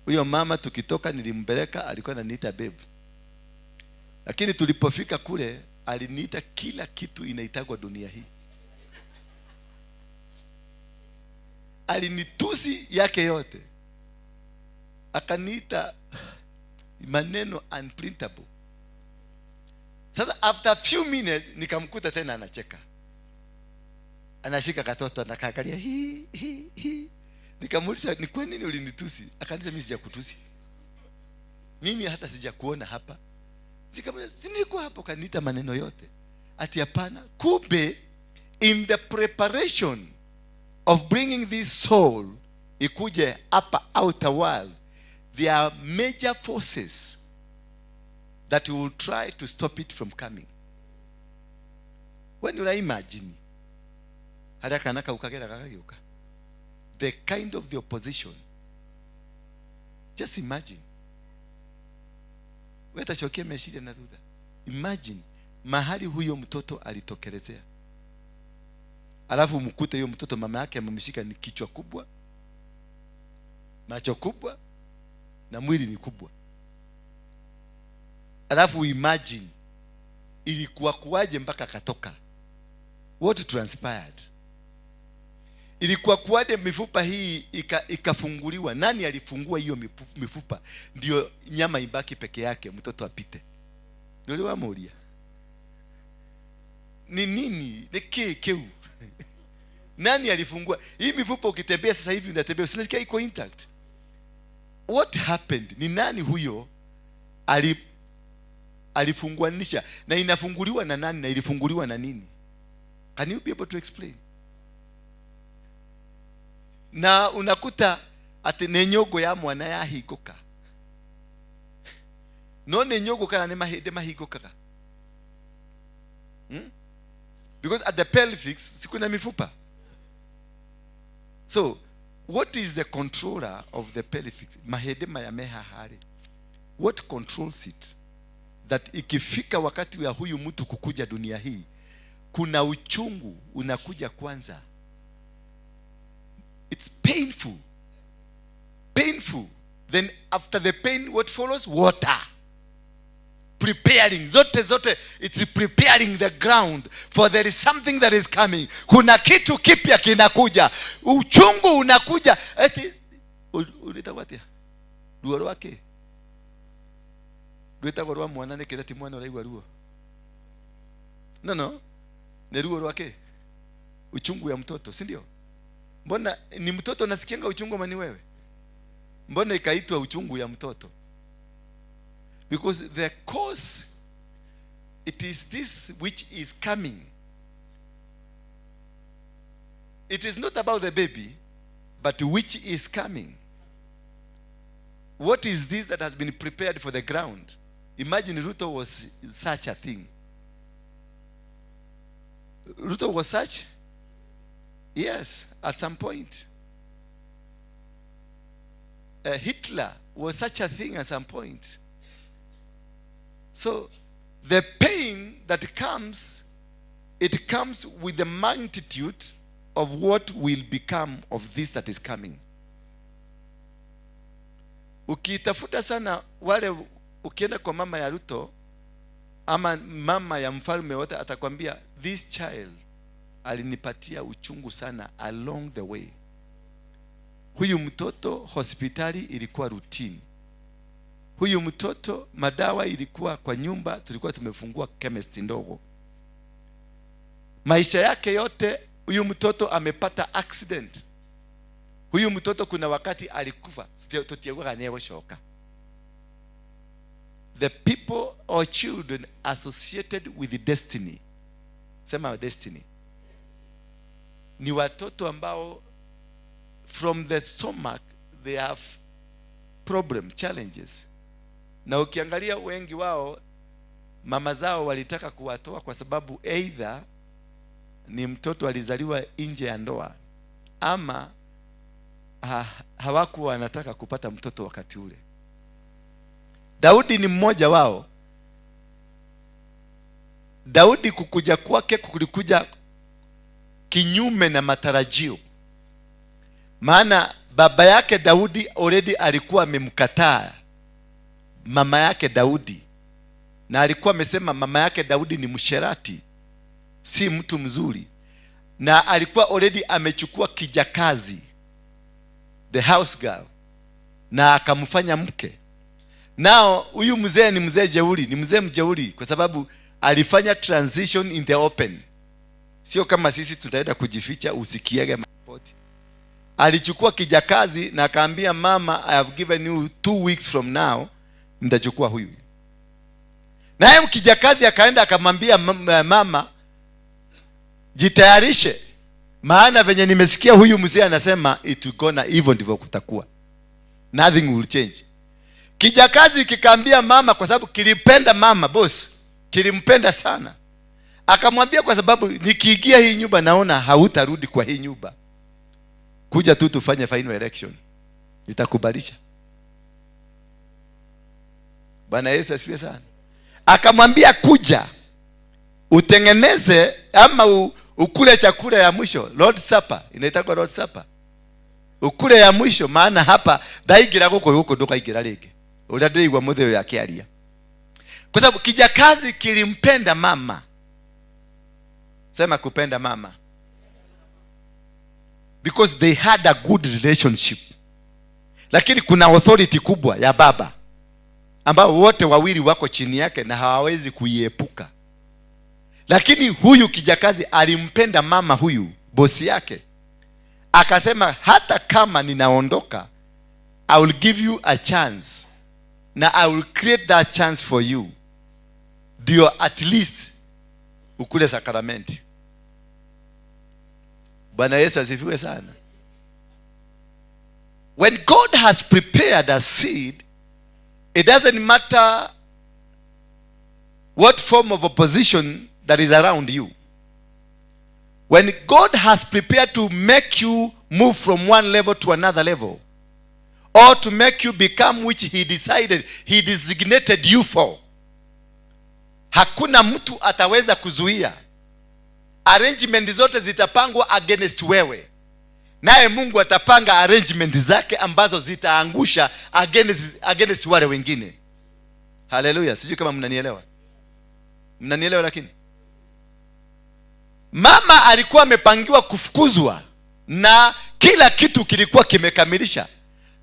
Huyo mama tukitoka nilimpeleka, alikuwa ananiita babe. Lakini tulipofika kule aliniita kila kitu inaitagwa dunia hii. Alinitusi yake yote. Akaniita maneno unprintable. Sasa after few minutes nikamkuta tena anacheka. Anashika katoto anakaangalia hi hi hi. Nikamuuliza ni kwa nini ulinitusi? Akaniambia mimi sijakutusi. Mimi hata sijakuona hapa. Nikamwambia si nilikuwa hapo kaniita maneno yote. Ati hapana. Kumbe in the preparation of bringing this soul ikuje upper outer world, there are major forces that will try to stop it from coming. When you imagine haraka naka ukagera kakagiuka, the kind of the opposition, just imagine. Weta meshiria na thutha. Imagine mahali huyo mtoto alitokelezea. Alafu mkute huyo mtoto mama yake amemshika, ni kichwa kubwa, macho kubwa, na mwili ni kubwa. Alafu imagine ilikuwa kuwaje mpaka katoka. What transpired? Ilikuwa kuwaje mifupa hii ikafunguliwa? Nani alifungua hiyo mifupa ndio nyama ibaki peke yake mtoto apite? Ndio wamuulia. Ni nini? Ni keu. Nani alifungua hii mifupa? Ukitembea sasa hivi unatembea usinasikia iko intact. What happened? Ni nani huyo alifunguanisha? Na inafunguliwa na nani? Na ilifunguliwa na nini? Can you be able to explain? Na unakuta ati nenyogo ya mwana yahinguka. No nenyogo kana ne mahinde mahingukaga. Because at the pelvic sikuna mifupa. So what is the controller of the pelvic? Mahende maya hali. What controls it? That ikifika wakati wa huyu mtu kukuja dunia hii, kuna uchungu unakuja kwanza. It's painful. Painful. Then after the pain, what follows? Water. Preparing. Zote zote. It's preparing the ground. For there is something that is coming. Kuna kitu kipya kinakuja. Uchungu unakuja. Eti, ulitagwa atia? Ruo rwake? Rwĩtagwo rwa mwana nĩkĩ na ti mwana ũraigua ruo? No, no. Ni ruo rwake. Uchungu ya mtoto, si ndio? Mbona ni mtoto unasikianga uchungu ama ni wewe? Mbona ikaitwa uchungu ya mtoto? Because the cause, it is this which is coming. It is not about the baby, but which is coming. What is this that has been prepared for the ground? Imagine Ruto was such a thing. Ruto was such? Yes, at some point. Hitler was such a thing at some point. So the pain that comes, it comes with the magnitude of what will become of this that is coming. Ukitafuta sana wale, ukienda kwa mama ya Ruto ama mama ya mfalme wote, atakwambia this child alinipatia uchungu sana along the way. Huyu mtoto hospitali ilikuwa routine. Huyu mtoto madawa ilikuwa kwa nyumba, tulikuwa tumefungua chemist ndogo. Maisha yake yote huyu mtoto amepata accident. Huyu mtoto kuna wakati alikufa, tutiegwa shoka. The people or children associated with the destiny, sema destiny, ni watoto ambao from the stomach they have problem, challenges. Na ukiangalia wengi wao mama zao walitaka kuwatoa kwa sababu either ni mtoto alizaliwa nje ya ndoa ama hawakuwa wanataka kupata mtoto wakati ule. Daudi ni mmoja wao. Daudi kukuja kwake kulikuja kinyume na matarajio. Maana baba yake Daudi already alikuwa amemkataa mama yake Daudi, na alikuwa amesema mama yake Daudi ni msherati, si mtu mzuri, na alikuwa already amechukua kijakazi, the house girl, na akamfanya mke. Nao huyu mzee ni mzee jeuri, ni mzee mjeuri, kwa sababu alifanya transition in the open. Sio kama sisi tutaenda kujificha usikiege maripoti. Alichukua kijakazi na akaambia mama, I have given you 2 weeks from now, nitachukua huyu. Naye kijakazi akaenda akamwambia mama, jitayarishe, maana venye nimesikia huyu mzee anasema it gonna, hivyo ndivyo kutakuwa, nothing will change. Kijakazi kikaambia mama, kwa sababu kilipenda mama boss, kilimpenda sana, akamwambia kwa sababu nikiingia hii nyumba naona hautarudi kwa hii nyumba, kuja tu tufanye final election, nitakubalisha. Bwana Yesu asifiwe sana. Akamwambia kuja utengeneze ama ukule chakula ya mwisho, Lord's Supper, inaitwa Lord's Supper, ukule ya mwisho, maana hapa ndaigira guku guku ndukaigira ringi uria ndiraigua muthee uyu akiaria. Kwa sababu kijakazi kilimpenda mama. Sema kupenda mama. Because they had a good relationship. Lakini kuna authority kubwa ya baba ambao wote wawili wako chini yake na hawawezi kuiepuka. Lakini huyu kijakazi alimpenda mama huyu bosi yake, akasema hata kama ninaondoka, I will give you a chance, na I will create that chance for you, ndio at least ukule sakramenti. Bwana Yesu asifiwe sana. When God has prepared a seed, it doesn't matter what form of opposition that is around you. When God has prepared to make you move from one level to another level, or to make you become which he decided, he designated you for, hakuna mtu ataweza kuzuia. Arrangement zote zitapangwa against wewe, naye Mungu atapanga arrangement zake ambazo zitaangusha against wale wengine. Haleluya. Sijui kama mnanielewa. Mnanielewa? Lakini mama alikuwa amepangiwa kufukuzwa na kila kitu kilikuwa kimekamilisha,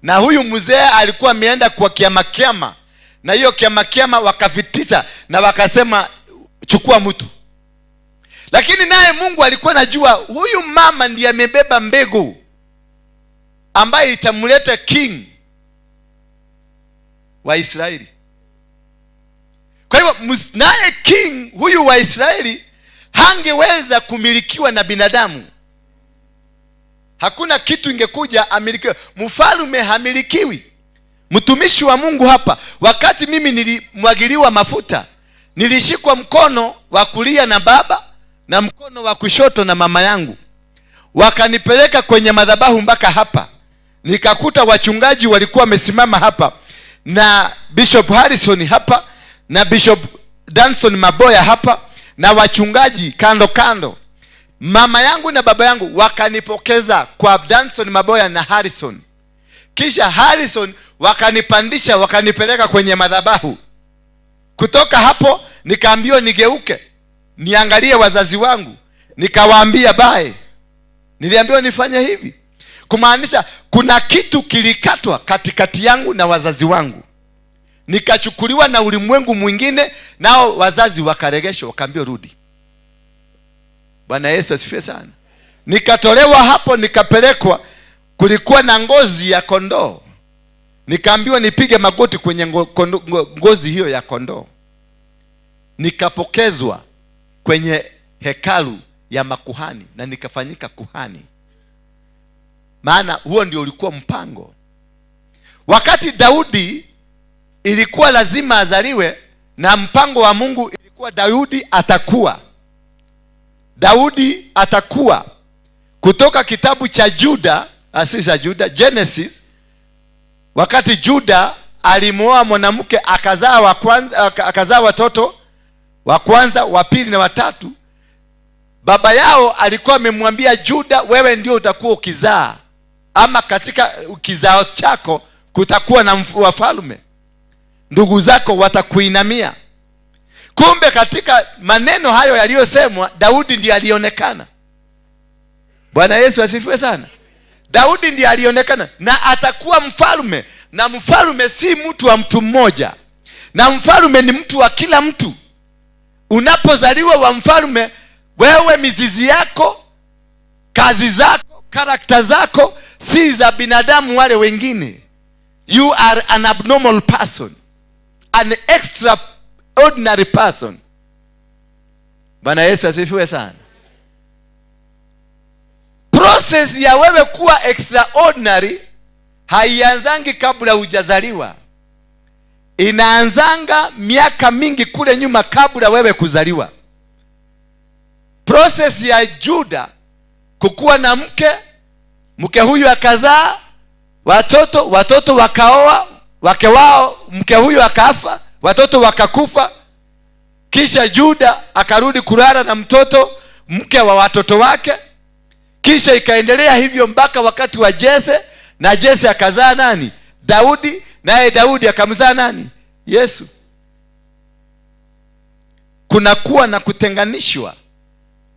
na huyu mzee alikuwa ameenda kwa kiama kiama, na hiyo kiama kiama wakafitisa na wakasema chukua mtu. Lakini naye Mungu alikuwa anajua huyu mama ndiye amebeba mbegu ambaye itamleta king wa Israeli. Kwa hivyo naye king huyu wa Israeli hangeweza kumilikiwa na binadamu. Hakuna kitu ingekuja amilikiwe. Mfalme hamilikiwi. Mtumishi wa Mungu hapa, wakati mimi nilimwagiliwa mafuta, nilishikwa mkono wa kulia na baba na mkono wa kushoto na mama yangu, wakanipeleka kwenye madhabahu mpaka hapa. Nikakuta wachungaji walikuwa wamesimama hapa, na Bishop Harrison hapa, na Bishop Danson Maboya hapa, na wachungaji kando kando. Mama yangu na baba yangu wakanipokeza kwa Danson Maboya na Harrison. Kisha Harrison wakanipandisha, wakanipeleka kwenye madhabahu. Kutoka hapo nikaambiwa nigeuke, niangalie wazazi wangu. Nikawaambia bye. Niliambiwa nifanye hivi. Kumaanisha kuna kitu kilikatwa katikati yangu na wazazi wangu. Nikachukuliwa na ulimwengu mwingine, nao wazazi wakaregeshwa, wakaambiwa rudi. Bwana Yesu asifiwe sana. Nikatolewa hapo nikapelekwa, kulikuwa na ngozi ya kondoo. Nikaambiwa nipige magoti kwenye ngozi hiyo ya kondoo. Nikapokezwa kwenye hekalu ya makuhani na nikafanyika kuhani. Maana huo ndio ulikuwa mpango. Wakati Daudi ilikuwa lazima azaliwe, na mpango wa Mungu ilikuwa Daudi atakuwa. Daudi atakuwa. Kutoka kitabu cha Juda, si cha Juda, Genesis, wakati Juda alimuoa mwanamke akazaa wa kwanza, akazaa watoto wa kwanza, wa pili na watatu. Baba yao alikuwa amemwambia Juda, wewe ndio utakuwa ukizaa, ama katika kizao chako kutakuwa na wafalme, ndugu zako watakuinamia. Kumbe katika maneno hayo yaliyosemwa, Daudi ndiye alionekana. Bwana Yesu asifiwe sana. Daudi ndiye alionekana na atakuwa mfalme. Na mfalme si mtu wa mtu mmoja, na mfalme ni mtu wa kila mtu. Unapozaliwa wa mfalme, wewe mizizi yako, kazi zako, karakta zako si za binadamu wale wengine. You are an abnormal person, an extraordinary person. Bwana Yesu asifiwe sana. Process ya wewe kuwa extraordinary haianzangi kabla hujazaliwa. Inaanzanga miaka mingi kule nyuma kabla wewe kuzaliwa. Process ya Juda kukuwa na mke, mke huyu akazaa watoto, watoto wakaoa wake wao, mke huyu akafa, watoto wakakufa. Kisha Juda akarudi kulala na mtoto mke wa watoto wake. Kisha ikaendelea hivyo mpaka wakati wa Jese, na Jese akazaa nani? Daudi, naye Daudi akamzaa nani? Yesu. Kuna kuwa na kutenganishwa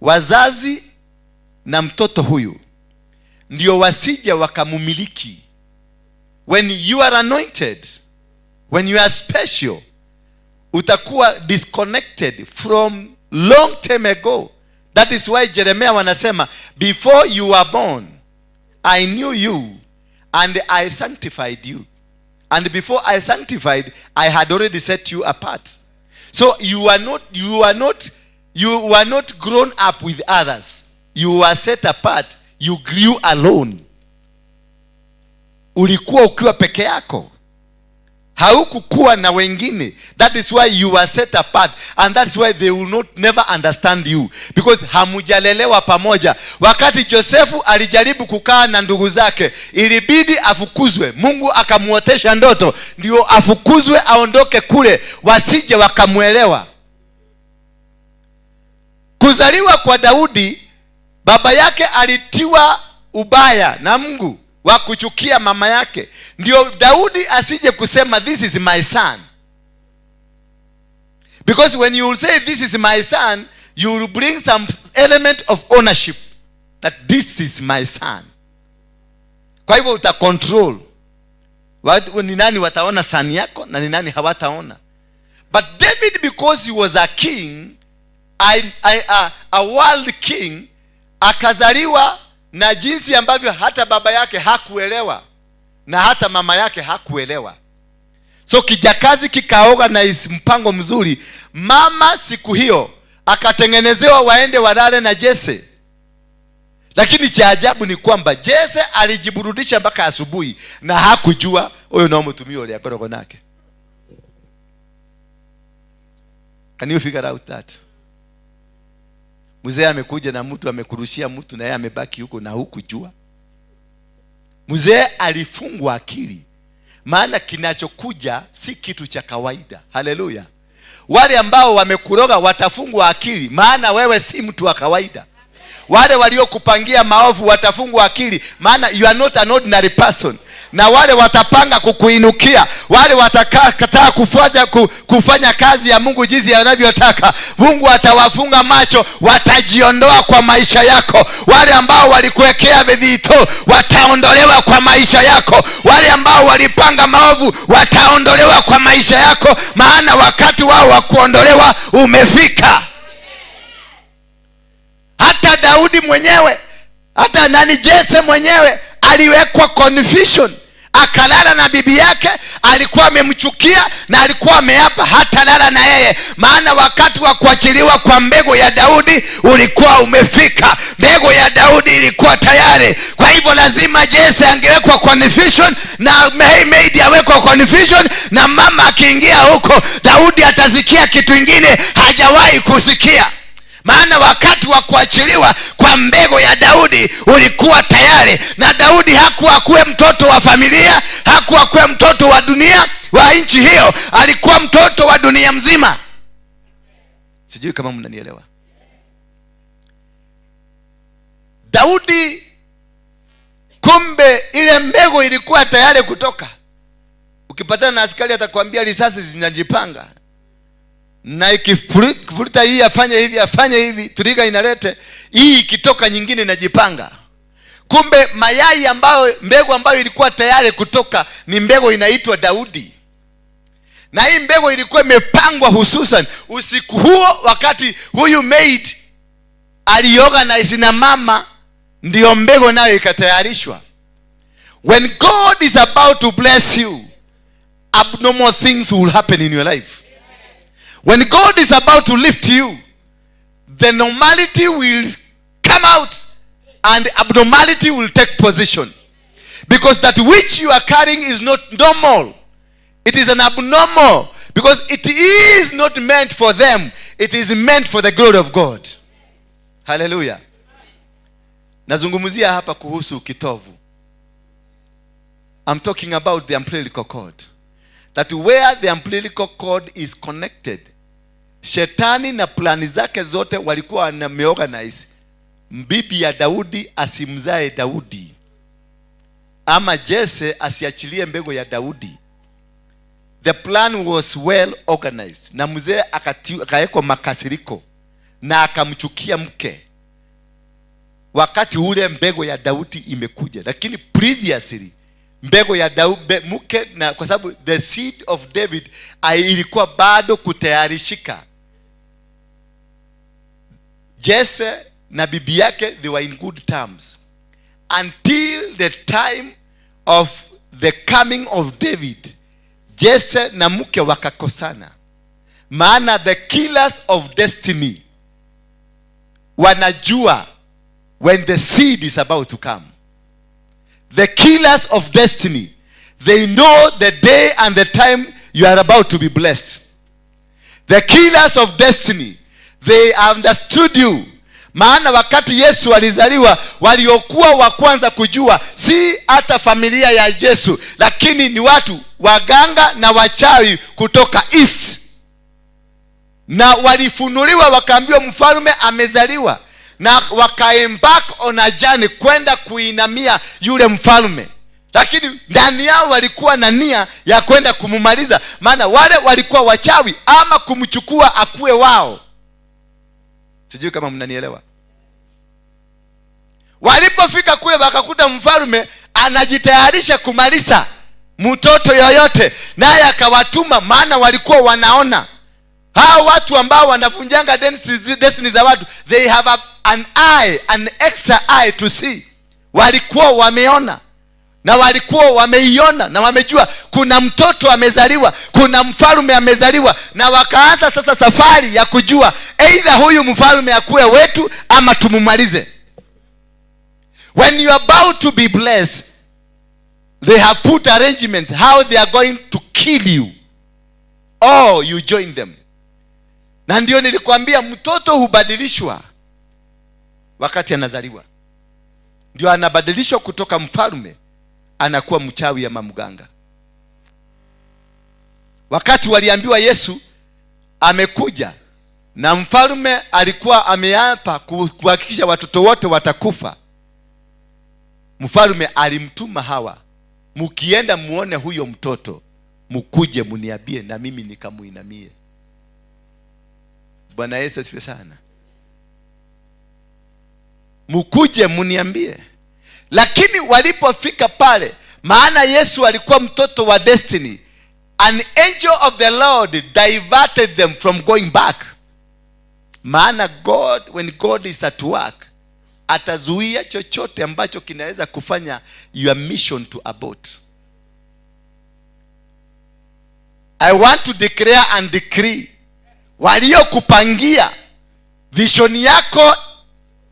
wazazi na mtoto huyu, ndio wasije wakamumiliki. When you are anointed, when you are special, utakuwa disconnected from long time ago. That is why Jeremiah wanasema, before you were born, I knew you and I sanctified you. And before I sanctified, I had already set you apart. So you were not grown up with others. You were set apart. You grew alone. Ulikuwa ukiwa peke yako. Haukukuwa na wengine. That is why you were set apart, and that's why they will not never understand you, because hamujalelewa pamoja. Wakati Josefu alijaribu kukaa na ndugu zake, ilibidi afukuzwe. Mungu akamuotesha ndoto ndio afukuzwe, aondoke kule, wasije wakamuelewa. Kuzaliwa kwa Daudi, baba yake alitiwa ubaya na Mungu wa kuchukia mama yake, ndio Daudi asije kusema this is my son. Because when you will say this is my son, you will bring some element of ownership that this is my son. Kwa hivyo uta control ni nani wataona son yako na ni nani hawataona. But David, because he was a king, a world king, akazaliwa na jinsi ambavyo hata baba yake hakuelewa na hata mama yake hakuelewa. So kijakazi kikaoga na mpango mzuri. Mama siku hiyo akatengenezewa waende walale na Jese. Lakini cha ajabu ni kwamba Jese alijiburudisha mpaka asubuhi na hakujua huyo ndio mtumio ile akorogo nake. Can you figure out that? Mzee amekuja na mtu amekurushia mtu na yeye amebaki huko na hukujua. Mzee alifungwa akili, maana kinachokuja si kitu cha kawaida. Haleluya. Wale ambao wamekuroga watafungwa akili, maana wewe si mtu wa kawaida. Wale waliokupangia maovu watafungwa akili, maana you are not an ordinary person. Na wale watapanga kukuinukia, wale watakataa kufanya kazi ya Mungu jinsi anavyotaka, Mungu atawafunga macho, watajiondoa kwa maisha yako. Wale ambao walikuwekea vidhito wataondolewa kwa maisha yako. Wale ambao walipanga maovu wataondolewa kwa maisha yako, maana wakati wao wa kuondolewa umefika. Hata Daudi mwenyewe, hata nani, Jesse mwenyewe aliwekwa confusion, akalala na bibi yake. Alikuwa amemchukia na alikuwa ameapa hatalala na yeye, maana wakati wa kuachiliwa kwa mbegu ya Daudi ulikuwa umefika. Mbegu ya Daudi ilikuwa tayari. Kwa hivyo lazima Jesse angewekwa confusion na maid awekwa confusion, na mama akiingia huko Daudi atasikia kitu kingine hajawahi kusikia, maana wakati wa kuachiliwa kwa mbegu ya Daudi ulikuwa tayari. Na Daudi hakuwa kuwe mtoto wa familia, hakuwa kuwe mtoto wa dunia wa nchi hiyo, alikuwa mtoto wa dunia mzima. Sijui kama mnanielewa. Daudi, kumbe ile mbegu ilikuwa tayari kutoka. Ukipatana na askari atakwambia risasi zinajipanga, na ikifuruta hii afanye hivi, afanye hivi, trigger inalete hii, ikitoka nyingine inajipanga. Kumbe mayai ambayo, mbegu ambayo ilikuwa tayari kutoka ni mbegu inaitwa Daudi. Na hii mbegu ilikuwa imepangwa hususan usiku huo, wakati huyu maid alioga na isina mama, ndio mbegu nayo ikatayarishwa. When God is about to bless you, abnormal things will happen in your life. When God is about to lift you, the normality will come out and abnormality will take position. Because that which you are carrying is not normal. It is an abnormal, because it is not meant for them. It is meant for the glory of God. Hallelujah. Nazungumzia hapa kuhusu kitovu. I'm talking about the umbilical cord. That where the umbilical cord is connected, shetani na plani zake zote walikuwa wameorganize bibi ya Daudi asimzae Daudi, ama Jesse asiachilie mbegu ya Daudi. The plan was well organized. Na mzee akawekwa makasiriko na akamchukia mke wakati ule mbegu ya Daudi imekuja. Lakini previously mbegu ya Daudi mke, na kwa sababu the seed of David ilikuwa bado kutayarishika, Jesse na bibi yake, they were in good terms until the time of the coming of David. Jesse na mke wakakosana, maana the killers of destiny wanajua when the seed is about to come. The killers of destiny, they know the day and the time you are about to be blessed. The killers of destiny, they understood you. Maana wakati Yesu alizaliwa, waliokuwa wa kwanza kujua si hata familia ya Yesu, lakini ni watu waganga na wachawi kutoka East. Na walifunuliwa wakaambiwa mfalme amezaliwa, na wakaembark on a journey kwenda kuinamia yule mfalme. Lakini ndani yao walikuwa na nia ya kwenda kumumaliza, maana wale walikuwa wachawi, ama kumchukua akuwe wao. Sijui kama mnanielewa. Walipofika kule wakakuta mfalme anajitayarisha kumaliza mtoto yoyote, naye akawatuma, maana walikuwa wanaona hao watu ambao wanavunjanga destiny za watu, they have an eye, an extra eye to see. Walikuwa wameona na walikuwa wameiona na wamejua kuna mtoto amezaliwa, kuna mfalme amezaliwa, na wakaanza sasa safari ya kujua either huyu mfalme akuwe wetu ama tumumalize. When you are about to be blessed, they have put arrangements how they are going to kill you or you join them. Na ndio nilikwambia mtoto hubadilishwa wakati anazaliwa. Ndio anabadilishwa kutoka mfalme anakuwa mchawi ama mganga. Wakati waliambiwa Yesu amekuja na mfalme alikuwa ameapa kuhakikisha watoto wote watakufa, mfalme alimtuma hawa, mkienda muone huyo mtoto, mkuje muniambie na mimi nikamuinamie. Bwana Yesu asifiwe sana. Mkuje muniambie. Lakini walipofika pale, maana Yesu alikuwa mtoto wa destiny, an angel of the Lord diverted them from going back. Maana God, when God is at work, atazuia chochote ambacho kinaweza kufanya your mission to abort. I want to declare and decree, waliokupangia vision yako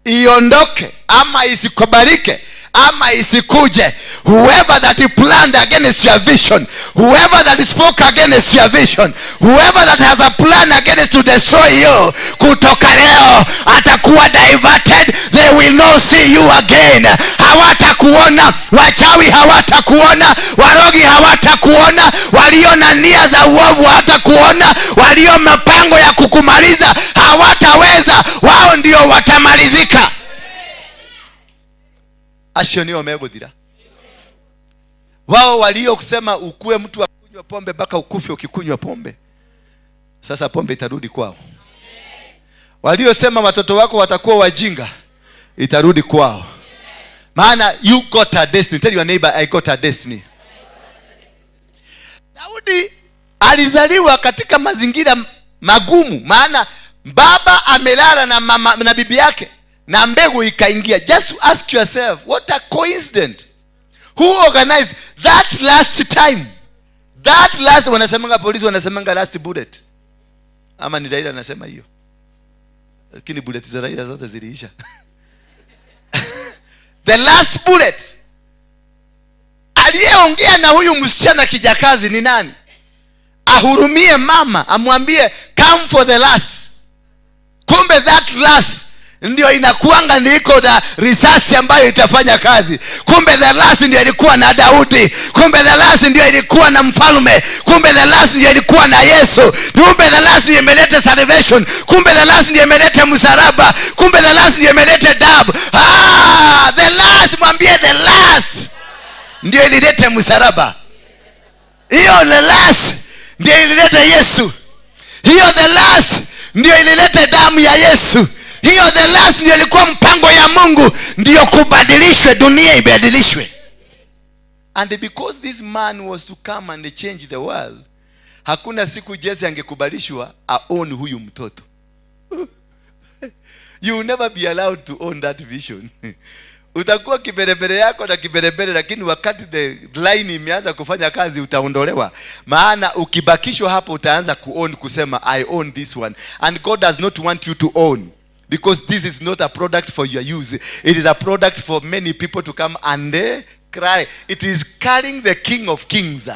iondoke ama isikubalike ama isikuje, whoever that planned against your vision, whoever that spoke against your vision, whoever that has a plan against to destroy you, kutoka leo atakuwa diverted. They will not see you again. Hawatakuona wachawi, hawatakuona warogi, hawatakuona walio na nia za uovu, hawatakuona walio mapango ya kukumaliza, hawataweza. Wao ndio watamalizika. Acio nio meguthira. Wao walio kusema ukue mtu wa kunywa pombe mpaka ukufe ukikunywa pombe, sasa pombe itarudi kwao. Waliosema watoto wako watakuwa wajinga, itarudi kwao. Maana you got a destiny. Tell your neighbor, I got a destiny. Daudi alizaliwa katika mazingira magumu, maana baba amelala na mama na bibi yake na mbegu ikaingia. Just ask yourself, what a coincidence. Who organized that last time? That last, wanasemanga polisi, wanasemanga last bullet. Ama ni Raila anasema hiyo. Lakini bullet za Raila zote ziliisha. The last bullet. Aliyeongea na huyu msichana kijakazi ni nani? Ahurumie mama, amwambie come for the last. Kumbe that last ndio inakuanga ndiko na risasi ambayo itafanya kazi. Kumbe the last ndio ilikuwa na Daudi. Kumbe the last ndio ilikuwa na mfalme. Kumbe the last ndio ilikuwa na Yesu. Kumbe the last ndio imeleta salvation. Kumbe the last ndio imeleta msalaba. Kumbe the last ndio imeleta damu. The last, mwambie the last ndio ilileta msalaba. Hiyo the last ndio ilileta Yesu. Hiyo the last ndio ilileta damu ya Yesu. Hiyo the last ndio ilikuwa mpango ya Mungu, ndio kubadilishwe, dunia ibadilishwe. And because this man was to come and change the world, hakuna siku Jesse angekubalishwa aown huyu mtoto. You will never be allowed to own that vision. Utakuwa kiberebere yako na kiberebere, lakini wakati the line imeanza kufanya kazi utaondolewa. Maana ukibakishwa hapo utaanza kuown, kusema I own this one. And God does not want you to own. Because this is not a product for your use. It is a product for many people to come and cry. It is carrying the King of Kings.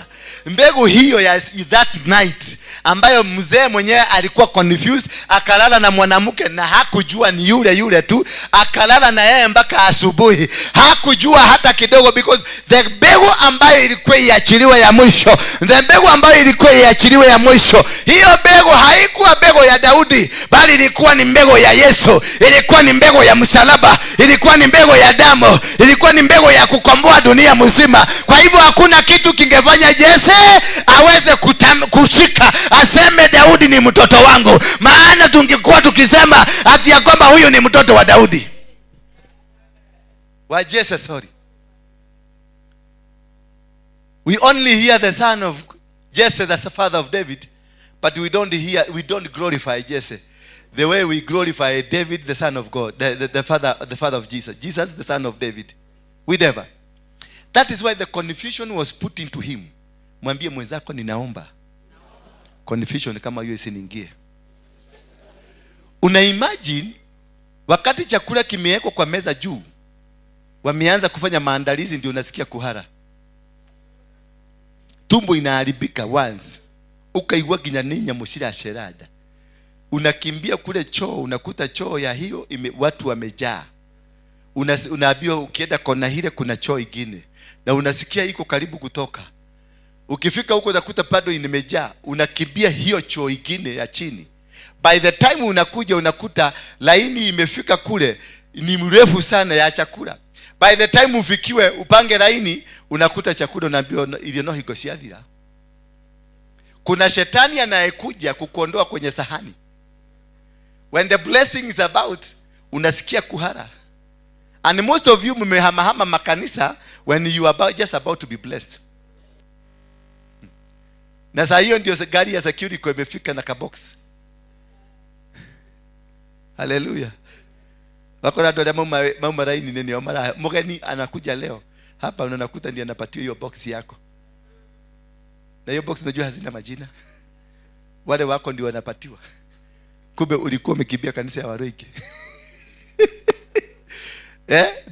Mbegu hiyo ya that night ambayo mzee mwenyewe alikuwa confused, akalala na mwanamke na hakujua ni yule yule tu, akalala na yeye mpaka asubuhi, hakujua hata kidogo, because the mbegu ambayo ilikuwa iachiliwe ya mwisho, the mbegu ambayo ilikuwa iachiliwe ya mwisho, hiyo mbegu haikuwa mbegu ya Daudi, bali ilikuwa ni mbegu ya Yesu, ilikuwa ni mbegu ya msalaba, ilikuwa ni mbegu ya damu, ilikuwa ni mbegu ya kukomboa dunia mzima. Kwa hivyo hakuna kitu kingefanya Jesse aweze kushika aseme Daudi ni mtoto wangu, maana tungekuwa tukisema ati ya kwamba huyu ni mtoto wa Daudi, wa Jesse, sorry. We only hear the son of Jesse, that's the father of David, but we don't glorify Jesse the way we glorify David, the son of God, the father of Jesus, Jesus the son of David. We never. That is why the confusion was put into him. Mwambie mwenzako, ninaomba confusion kama hiyo isiniingie. Una imagine wakati chakula kimewekwa kwa meza juu, wameanza kufanya maandalizi, ndio unasikia kuhara. Tumbo inaharibika once. Ukaigua ginya mushira sherada. Unakimbia kule choo, unakuta choo ya hiyo watu wamejaa. Unaambiwa ukienda kona hile kuna choo ingine, na unasikia iko karibu kutoka. Ukifika huko utakuta bado imejaa, unakimbia hiyo choo ingine ya chini. By the time unakuja unakuta laini imefika kule ni mrefu sana ya chakula. By the time ufikiwe upange laini, unakuta chakula unaambiwa irio no hingo ciathira. Kuna shetani anayekuja kukuondoa kwenye sahani. When the blessing is about, unasikia kuhara. And most of you mmehamahama makanisa when you are just about to be blessed. Na saa hiyo ndio gari ya security imefika na kabox. Haleluya. Wakora andũ arĩa mauma raini nĩ nĩo mara mũgeni anakuja leo hapa, unakuta ndiye anapatiwa hiyo box yako. Na hiyo box unajua hazina majina. Wale wako ndio wanapatiwa. Kumbe ulikuwa umekimbia kanisa ya Waruinge.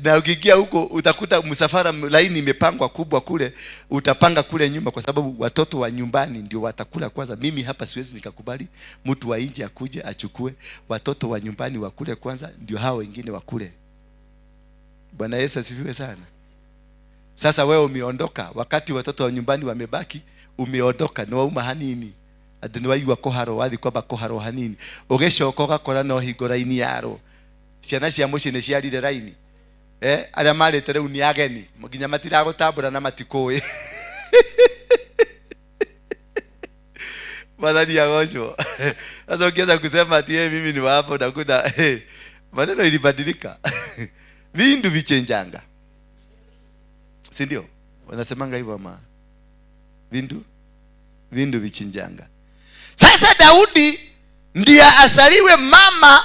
Na ukiingia huko utakuta msafara laini imepangwa kubwa kule, utapanga kule nyuma kwa sababu watoto wa nyumbani ndio watakula kwanza. Mimi hapa siwezi nikakubali mtu wa nje akuje achukue, watoto wa nyumbani wakule kwanza ndio hao wengine wakule. Bwana Yesu asifiwe sana. Sasa wewe umeondoka wakati watoto wa nyumbani wamebaki, umeondoka no wauma hanini. Ati ni waigua koharo wathi kwamba koharo hanini. Ugicoka ugakora no hingo raini yaro. Ciana cia muciĩ nĩ ciarire raini. Arĩa marĩte rĩu nĩ ageni nginya matiragũtambũra na matikũĩ. Mwathani agocwo. Sasa ukianza kusema ati mimi ni wa hapo nakuta maneno ilibadilika. Vindu vichenjanga. Si ndio? Wanasemanga hivyo ama vindu vichenjanga. Sasa Daudi ndiye asaliwe, mama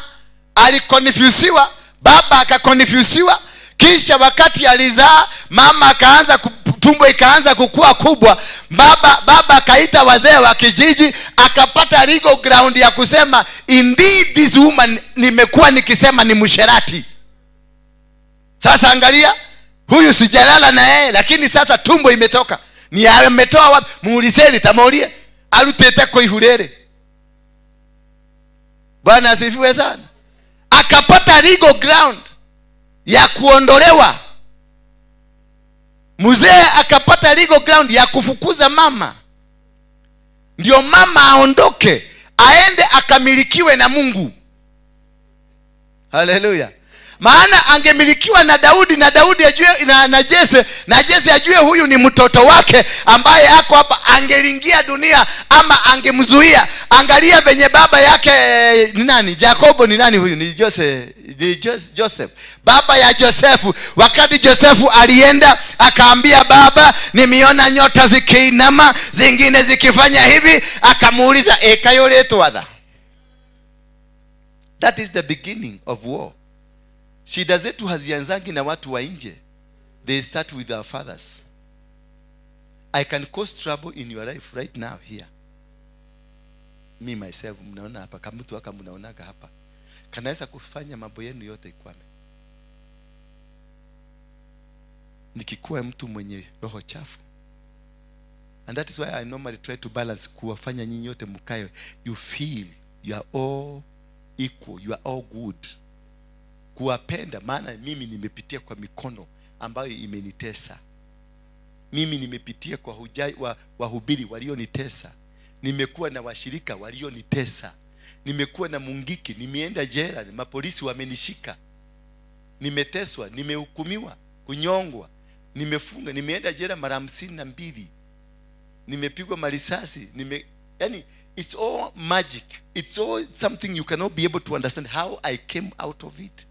alikonfusiwa, baba akakonfusiwa, kisha wakati alizaa mama akaanza tumbo ikaanza kukua kubwa, baba akaita wazee wa kijiji, akapata legal ground ya kusema indeed this woman nimekuwa nikisema ni msherati. Sasa angalia, huyu sijalala na yeye, lakini sasa tumbo imetoka. Ni ametoa wapi? Muulizeni tamorie. Arutete ko ihurere. Bwana asifiwe sana. Akapata legal ground ya kuondolewa. Mzee akapata legal ground ya kufukuza mama. Ndio mama aondoke, aende akamilikiwe na Mungu. Haleluya. Maana angemilikiwa na Daudi, na Daudi ajue na Jesse, na Jesse ajue huyu ni mtoto wake ambaye ako hapa, angeingia dunia ama angemzuia. Angalia venye baba yake ni nani? Jacobo ni nani huyu? Ni Joseph, ni Joseph. Baba ya Josefu. Wakati Josefu alienda akaambia baba, nimeona nyota zikiinama, zingine zikifanya hivi, akamuuliza ekayoletwa. That is the beginning of war. Shida zetu hazianzangi na watu wa nje. They start with our fathers. I can cause trouble in your life right now here. Me myself, mnaona hapa, kama mtu haka mnaonaga hapa. Kanaweza kufanya mambo yenu yote ikwame. Nikikuwa mtu mwenye roho chafu. And that is why I normally try to balance kuwafanya nyinyi yote mkae. You feel you are all equal, you are all good. Kuwapenda, maana mimi nimepitia kwa mikono ambayo imenitesa. Mimi nimepitia kwa wahubiri walionitesa. Nimekuwa na washirika walionitesa. Nimekuwa na mungiki, nimeenda jela, mapolisi wamenishika. Nimeteswa, nimehukumiwa, kunyongwa, nimefunga, nimeenda jela mara 52. Nimepigwa marisasi, yani it's all magic. It's all something you cannot be able to understand how I came out of it.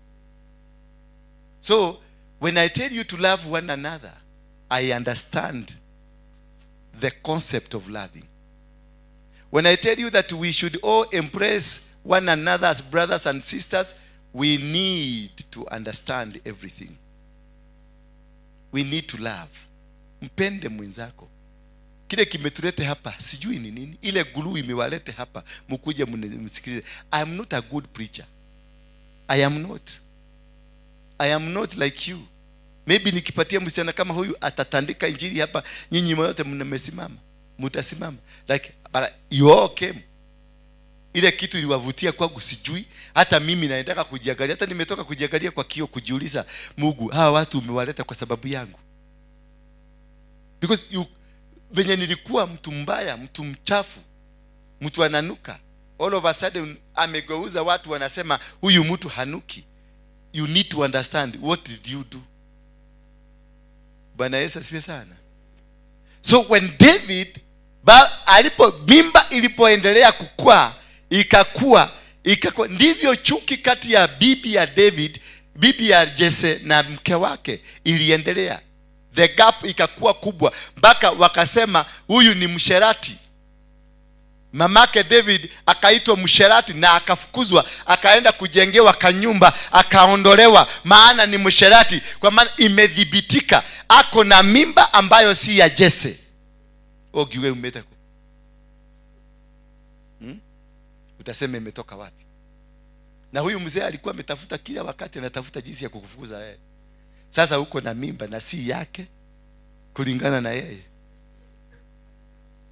So, when I tell you to love one another, I understand the concept of loving. When I tell you that we should all embrace one another as brothers and sisters, we need to understand everything. We need to love. Mpende mwenzako. Kile kimetulete hapa, sijui ni nini. Ile gulu imewalete hapa, mkuje msikilize. I am not a good preacher. I am not. I am not like you. Maybe nikipatia msichana kama huyu atatandika injili hapa, nyinyi wote mmesimama, mtasimama. Like, but you all came. Ile kitu iliwavutia kwangu sijui. Hata mimi naendaka kujiangalia, hata nimetoka kujiangalia kwa kioo kujiuliza, Mungu, hawa watu umewaleta kwa sababu yangu? Because venye nilikuwa mtu mbaya, mtu mchafu, mtu ananuka, all of a sudden amegeuza watu wanasema huyu mtu hanuki. You need to understand, what did you do? Bwana Yesu asifiwe sana. So when David alipo mimba ilipoendelea kukua, ikakua, ndivyo chuki kati ya bibi ya David, bibi ya Jesse na mke wake iliendelea. The gap ikakuwa kubwa mpaka wakasema huyu ni msherati. Mamake David akaitwa msherati na akafukuzwa, akaenda kujengewa kanyumba, akaondolewa maana ni msherati, kwa maana imedhibitika ako na mimba ambayo si ya Jesse. Ogiwe umetako. Utasema imetoka wapi? Na huyu mzee alikuwa ametafuta kila wakati, anatafuta jinsi ya kukufukuza yeye. Sasa uko na mimba na si yake, kulingana na yeye.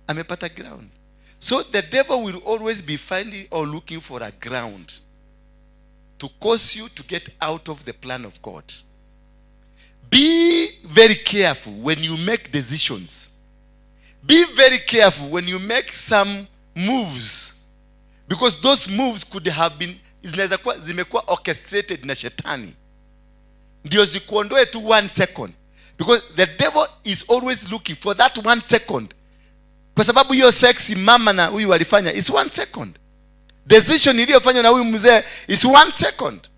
Amepata ground. So the devil will always be finding or looking for a ground to cause you to get out of the plan of God. Be very careful when you make decisions. Be very careful when you make some moves, because those moves could have been, zinaweza kuwa zimekuwa orchestrated na shetani ndio zikuondoe tu 1 second, because the devil is always looking for that 1 second. Kwa sababu hiyo sex mama na huyu walifanya is 1 second. Decision iliyofanywa na huyu mzee is 1 second.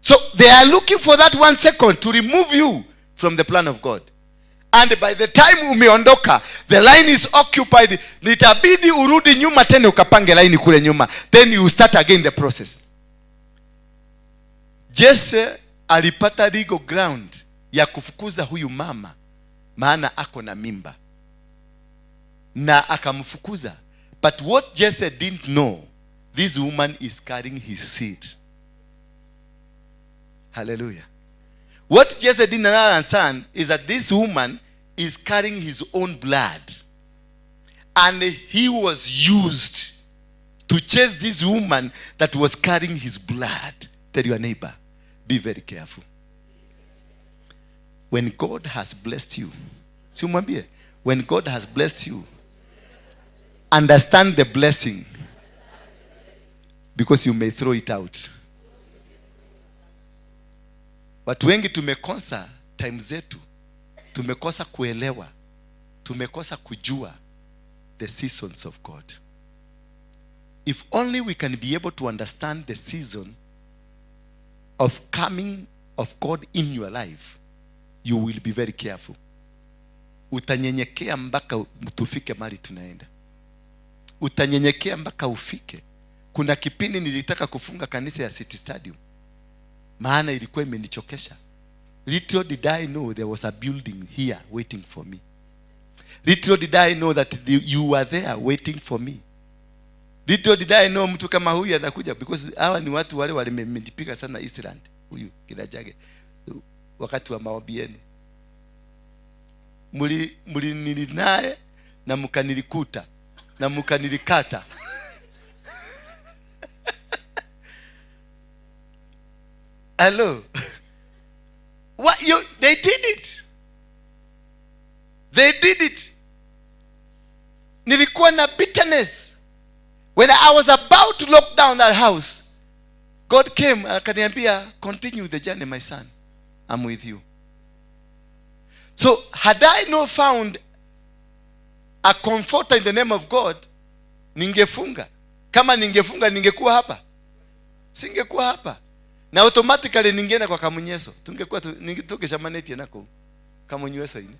So they are looking for that 1 second to remove you from the plan of God. And by the time umeondoka, the line is occupied. Nitabidi urudi nyuma tena ukapange line kule nyuma. Then you start again the process. Jesse alipata legal ground ya kufukuza huyu mama, maana ako na mimba, na akamfukuza. But what Jesse didn't know, this woman is carrying his seed. Hallelujah. What Jesse didn't understand is that this woman is carrying his own blood. And he was used to chase this woman that was carrying his blood. Tell your neighbor, be very careful. When God has blessed you, si umwambie, when God has blessed you, understand the blessing, because you may throw it out. Watu wengi tumekosa time zetu, tumekosa kuelewa, tumekosa kujua the seasons of God. If only we can be able to understand the season of coming of God in your life, you will be very careful. Utanyenyekea mpaka tufike mahali tunaenda. Utanyenyekea mpaka ufike. Kuna kipindi nilitaka kufunga kanisa ya City Stadium, maana ilikuwa imenichokesha. Little did I know there was a building here waiting for me. Little did I know that you were there waiting for me. Little did I know mtu kama huyu atakuja, because hawa ni watu wale walimenipiga sana Eastland, huyu Kidajage, wakati wa maombi yenu. Muli naye na mkanilikuta na mkanilikata. Hello. What you they did it. They did it. Nilikuwa na bitterness. When I was about to lock down that house, God came akaniambia, continue the journey, my son. I'm with you. So had I not found a comforter in the name of God, ningefunga. Kama ningefunga ningekuwa hapa. Singekuwa hapa. Na automatically ningeenda kwa Kamunyeso. Tungekuwa ningetokeshamaneti nako Kamunyeso ine.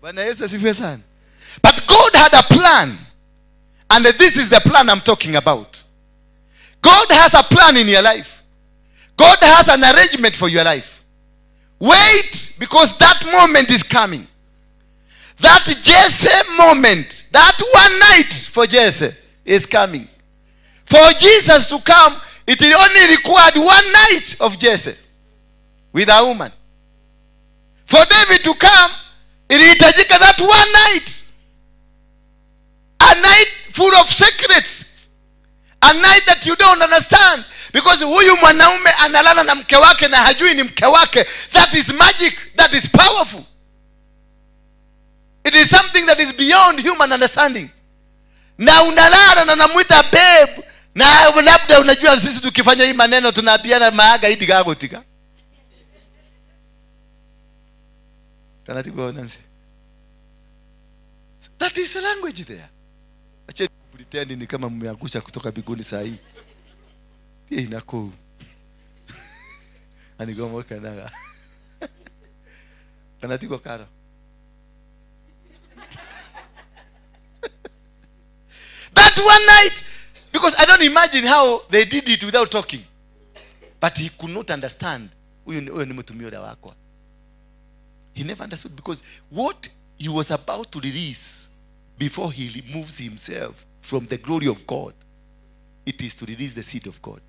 Bwana Yesu asifiwe sana. But God had a plan. And this is the plan I'm talking about. God has a plan in your life. God has an arrangement for your life. Wait, because that moment is coming. That Jesse moment, that one night for Jesse is coming. For Jesus to come, it only required one night of Jesse with a woman. For David to come, ilihitajika that one night. A night full of secrets, A night that you don't understand. Because huyu mwanaume analala na mke wake na hajui ni mke wake. That is magic. That is powerful. It is something that is beyond human understanding. Na unalala na namuita babe. Na labda unajua sisi tukifanya hii maneno tunaambiana maaga hii gagotika. That is a language there. Acha pretend ni kama mmeangusha kutoka mbinguni saa hii. Pia inako. Anigomo kanaga. Kanatiko karo. That one night, because I don't imagine how they did it without talking. But he could not understand. Huyu ni mtumio wako. He never understood, because what he was about to release before he removes himself from the glory of God, it is to release the seed of God.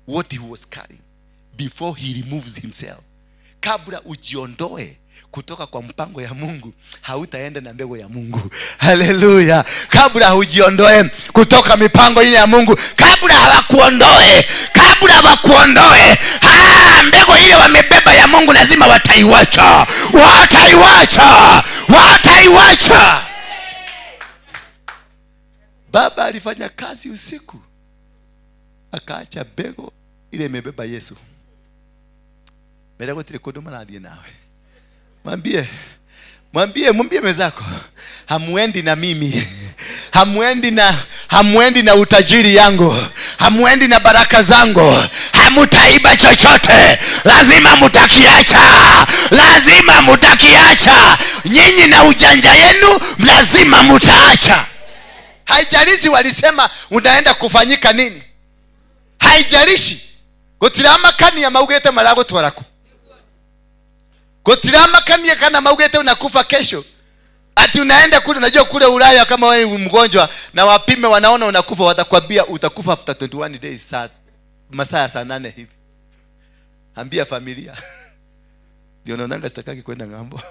What he was carrying before he removes himself. Kabla ujiondoe kutoka kwa mpango ya Mungu, hautaenda na mbegu ya Mungu. Haleluya. Kabla hujiondoe kutoka mipango ile ya Mungu, kabla hawakuondoe, kabla hawakuondoe, mbegu ile wamebeba ya Mungu lazima wataiwacha. Wataiwacha. Wataiwacha. Baba alifanya kazi usiku, akaacha mbegu ile imebeba Yesu. Mbele kwa kodoma na nawe. Mwambie, mwambie, mwambie mwenzako, hamuendi na mimi. Hamuendi na utajiri yangu. Hamuendi na baraka zangu. Hamutaiba chochote. Lazima mutakiacha. Lazima mutakiacha. Nyinyi na ujanja yenu lazima mutaacha. Haijalishi walisema unaenda kufanyika nini. Haijalishi. Gotirama kani ya maugete malago twaraku. Gotirama kani ya kana maugete unakufa kesho. Ati unaenda kule, unajua kule Ulaya kama wewe mgonjwa na wapime wanaona unakufa, watakwambia utakufa after 21 days, saa masaa ya saa 8 hivi. Ambia familia. Ndio naonanga sitakaki kwenda ng'ambo.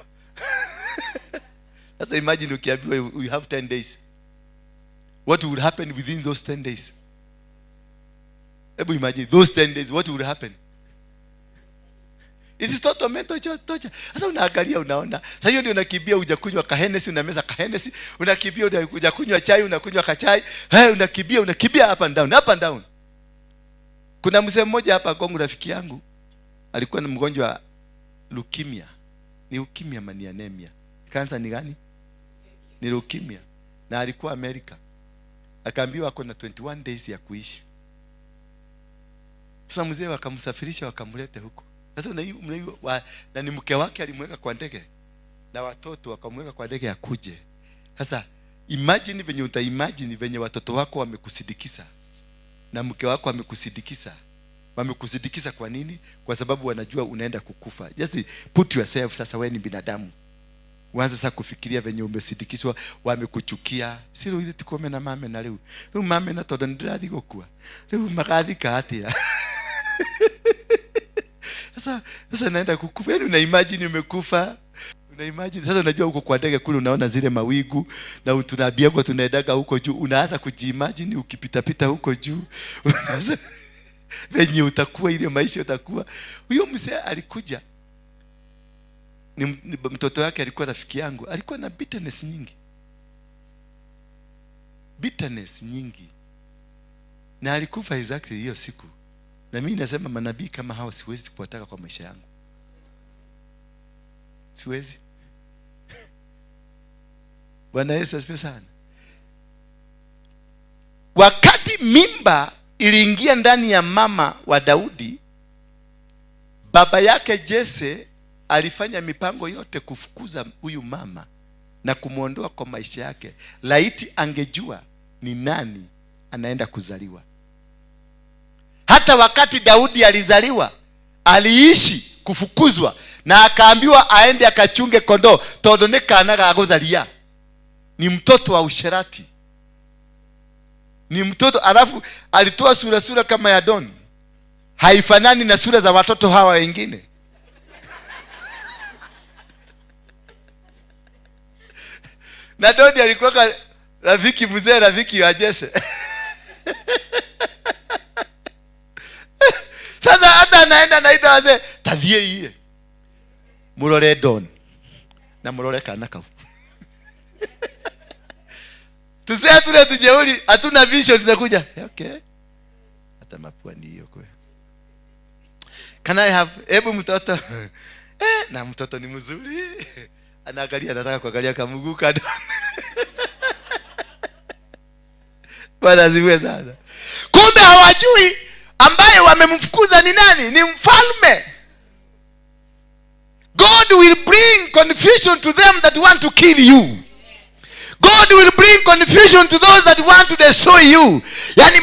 Sasa imagine ukiambiwa you have 10 days. What would happen within those 10 days? Hebu imagine those 10 days, what would happen? It is total mental torture. Sasa unaangalia unaona. Sasa hiyo ndio unakimbia hujakunywa kahenesi, unameza kahenesi, unakimbia hujakunywa chai, unakunywa kachai. Hey, unakimbia, unakimbia up and down, up and down. Kuna mzee mmoja hapa Kongo, rafiki yangu, alikuwa ni mgonjwa leukemia. Ni leukemia mania anemia. Kansa ni gani? Ni leukemia. Na alikuwa Amerika. Akaambiwa ako na 21 days ya kuishi. Sasa mzee wakamsafirisha wakamleta huko. Sasa na ni mke wake alimweka kwa ndege na watoto wakamweka kwa ndege akuje. Sasa imagine venye utaimagine venye watoto wako wamekusidikisa na mke wako amekusidikisa. Wamekusidikisa kwa nini? Kwa sababu wanajua unaenda kukufa. Just put yourself, sasa wewe ni binadamu. Uanze sasa kufikiria venye umesidikiswa, wamekuchukia. Sio ile tukome na mame na leo. Leo mame na todo ndirathi gukua. Leo magathika atia. Sasa naenda kukufa. Yaani una imagine umekufa. Una imagine sasa, unajua huko kwa ndege kule unaona zile mawigu na tunaambia kwa tunaendaga huko juu, unaanza kujiimagine ukipita pita huko juu. Unaanza venye utakuwa ile maisha utakuwa. Huyo mzee alikuja, ni mtoto wake alikuwa rafiki yangu, alikuwa na bitterness nyingi. Bitterness nyingi. Na alikufa exactly hiyo siku. Na mimi nasema manabii kama hao siwezi kuwataka kwa maisha yangu. Siwezi. Bwana Yesu asifiwe sana. Wakati mimba iliingia ndani ya mama wa Daudi, baba yake Jesse alifanya mipango yote kufukuza huyu mama na kumuondoa kwa maisha yake. Laiti angejua ni nani anaenda kuzaliwa. Hata wakati Daudi alizaliwa, aliishi kufukuzwa na akaambiwa aende akachunge kondoo, tondu ni kana ga gutharia. Ni mtoto wa usherati. Ni mtoto, alafu alitoa sura kama ya Don. Haifanani na sura za watoto hawa wengine. Na Doni alikuwa rafiki mzee, rafiki wa Jesse. Anaenda naita wazee, tathie iye murore Don na murore kana kau. Tusee tule tujeuri, hatuna vision, tunakuja. Okay. Hata mapua ni hiyo kwa. Can I have hebu mtoto? Na mtoto ni mzuri. Anaangalia, anataka kuangalia kamguu ka Don. Bwana asifiwe sana. Kumbe hawajui ambaye wamemfukuza ni nani? Ni mfalme. God will bring confusion to them that want to kill you. God will bring confusion to those that want to destroy you. Yani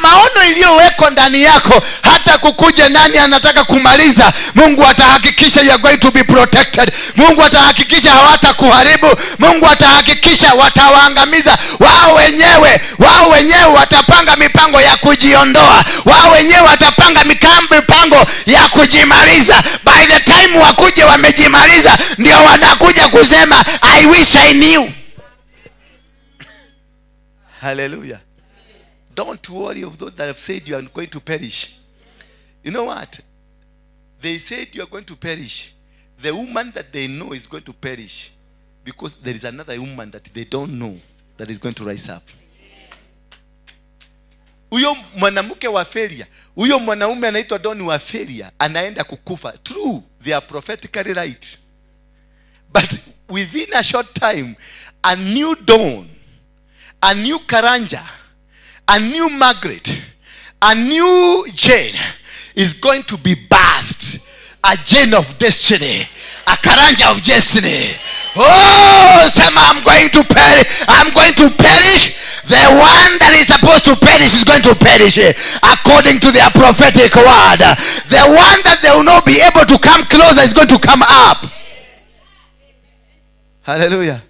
maono iliyowekwa ndani yako, hata kukuja nani anataka kumaliza, Mungu atahakikisha you are going to be protected. Mungu atahakikisha hawatakuharibu. Mungu atahakikisha watawaangamiza wao wenyewe. Wao wenyewe watapanga mipango ya kujiondoa. Wao wenyewe watapanga mipango ya kujimaliza. By the time wakuje wamejimaliza, ndio wanakuja kusema I wish I knew. Hallelujah. Don't worry of those that have said you are going to perish. You know what? They said you are going to perish. The woman that they know is going to perish, because there is another woman that they don't know that is going to rise up. Huyo mwanamke wa failure, huyo mwanaume anaitwa Don wa failure, anaenda kukufa. True, they are prophetically right. But within a short time, a new dawn, a new Karanja, a new Margaret, a new Jane is going to be birthed. A Jane of destiny, a Karanja of destiny. Oh, Sam, I'm going to perish. I'm going to perish. The one that is supposed to perish is going to perish according to their prophetic word. The one that they will not be able to come closer is going to come up. Hallelujah.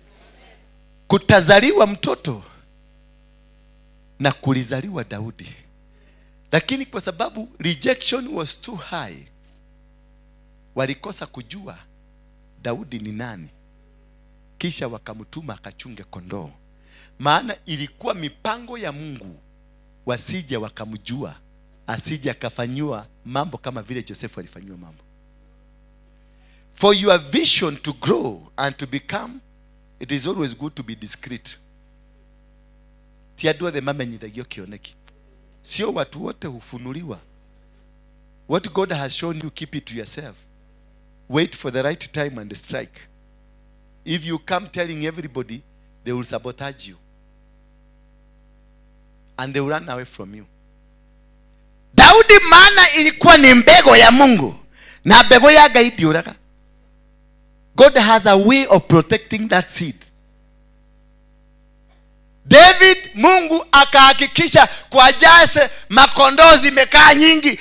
Kutazaliwa mtoto na kulizaliwa Daudi. Lakini kwa sababu rejection was too high, walikosa kujua Daudi ni nani. Kisha wakamtuma akachunge kondoo. Maana ilikuwa mipango ya Mungu wasije wakamjua, asije akafanywa mambo kama vile Josefu alifanywa mambo. For your vision to grow and to become, it is always good to be discreet. Ti andũ othe mamenyithagio kĩoneki. Sio watu wote hufunuliwa. What God has shown you, keep it to yourself. Wait for the right time and strike. If you come telling everybody, they will sabotage you. And they will run away from you. Daudi maana ilikuwa ni mbegu ya Mungu. Na mbegu ya Ngai ndiũraga. God has a way of protecting that seed. David, Mungu akahakikisha kwa Jese makondoo zimekaa nyingi,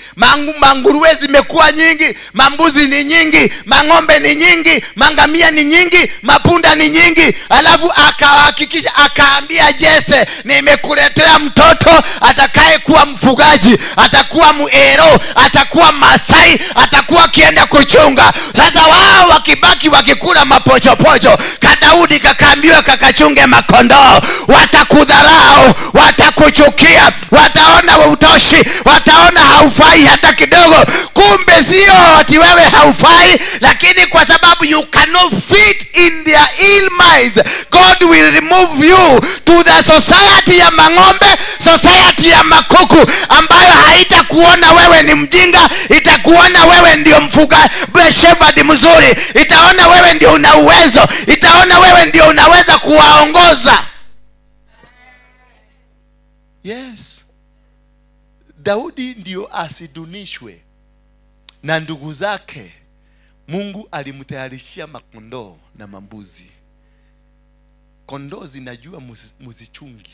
manguruwe zimekuwa nyingi, mambuzi ni nyingi, mang'ombe ni nyingi, mangamia ni nyingi, mapunda ni nyingi. Alafu akahakikisha, akaambia Jese, nimekuletea mtoto atakaye kuwa mfugaji, atakuwa muero, atakuwa Masai, atakuwa akienda kuchunga. Sasa wao wakibaki wakikula mapochopocho, Kadaudi kakaambiwa kakachunge makondoo. Watakudharau, watakuchukia, wataona utoshi, wataona haufai hata kidogo. Kumbe sio ati wewe haufai, lakini kwa sababu you cannot fit in their ill minds, God will remove you to the society ya mang'ombe, society ya makuku, ambayo haitakuona wewe ni mjinga, itakuona wewe ndio mfuga shepherd mzuri, itaona wewe ndio una uwezo, itaona wewe ndio unaweza kuwaongoza. Yes. Daudi ndio asidunishwe na ndugu zake. Mungu alimtayarishia makondoo na mambuzi. Kondoo zinajua muzichungi.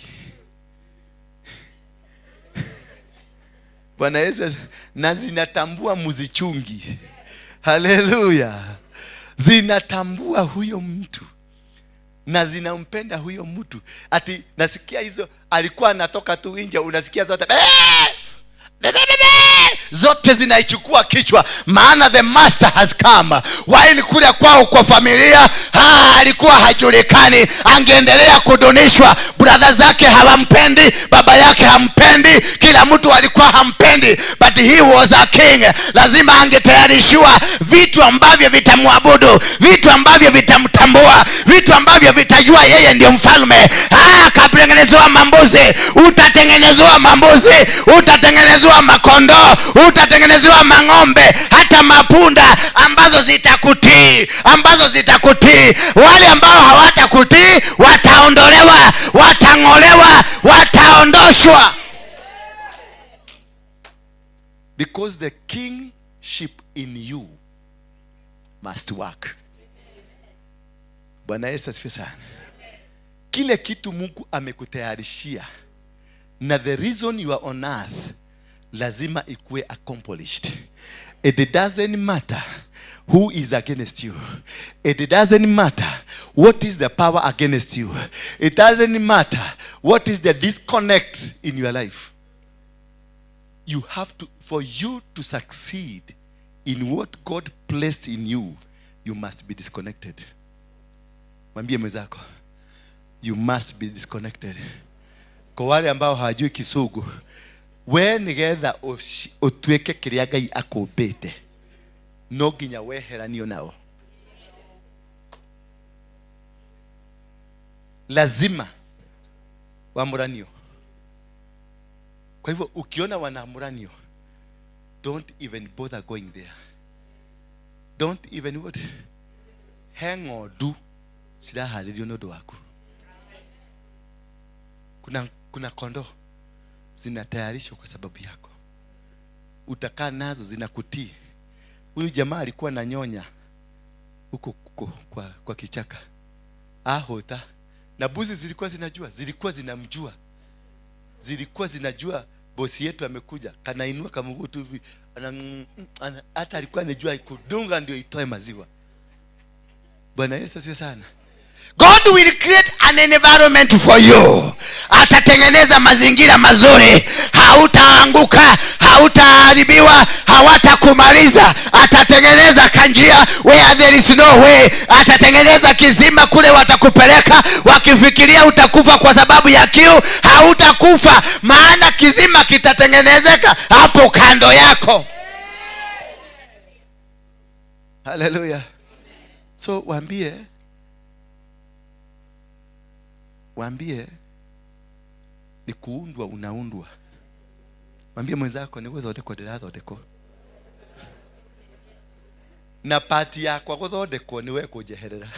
Bwana Yesu, na zinatambua muzichungi. Haleluya. Zinatambua huyo mtu na zinampenda huyo mtu. Ati nasikia hizo, alikuwa anatoka tu nje, unasikia zote be. Bebebebe! Zote zinaichukua kichwa, maana the master has come. While kule kwao kwa familia, alikuwa hajulikani, angeendelea kudunishwa. Brother zake hawampendi, baba yake hampendi, kila mtu alikuwa hampendi, but he was a king. Lazima angetayarishiwa vitu ambavyo vitamwabudu, vitu ambavyo vitamtambua, vitu ambavyo vitajua yeye ndiyo mfalme. Akatengenezewa mambuzi, utatengenezewa mambuzi, utatengenezewa makondoo, utatengenezewa mang'ombe, hata mapunda ambazo zitakutii, ambazo zitakutii. Wale ambao hawatakutii wataondolewa, watang'olewa, wataondoshwa. Because the kingship in you must work. Bwana Yesu asifiwe sana. Kile kitu Mungu amekutayarishia na the reason you are on earth lazima ikuwe accomplished. It doesn't matter who is against you. It doesn't matter what is the power against you. It doesn't matter what is the disconnect in your life. You have to, for you to succeed in what God placed in you, you must be disconnected. Mwambie mwenzako, you must be disconnected. Kwa wale ambao hawajui Kisugu, we nigetha utuike kiria Ngai akumbite, no nginya weheranio nao. Lazima wamuranio. Kwa hivyo ukiona wanamuranio, don't even bother going there. Don't even what? He ng'ondu ciraharĩrio nĩ ũndũ waku. Kuna kondoo zinatayarishwa kwa sababu yako. Utakaa nazo zinakutii. Huyu jamaa alikuwa na nyonya huko kwa kichaka. Ahota. Na buzi zilikuwa zinajua, zilikuwa zinamjua. Zilikuwa zinajua bosi yetu amekuja. Kanainua kama mguu tu hivi. Hata alikuwa anajua kudunga ndio itoe maziwa. Bwana Yesu asifiwe sana. God will create an environment for you. Atatengeneza mazingira mazuri. Hautaanguka, hautaharibiwa, hawatakumaliza. Atatengeneza kanjia where there is no way. Atatengeneza kizima kule watakupeleka, wakifikiria utakufa kwa sababu ya kiu, hautakufa, maana kizima kitatengenezeka hapo kando yako. Hallelujah. So waambie ni kuundwa unaundwa. Mwambie mwenzako ni gũthondekwo ndĩrathondekwo. Na pati yakwa gũthondekwo ni wewe kũnjeherera.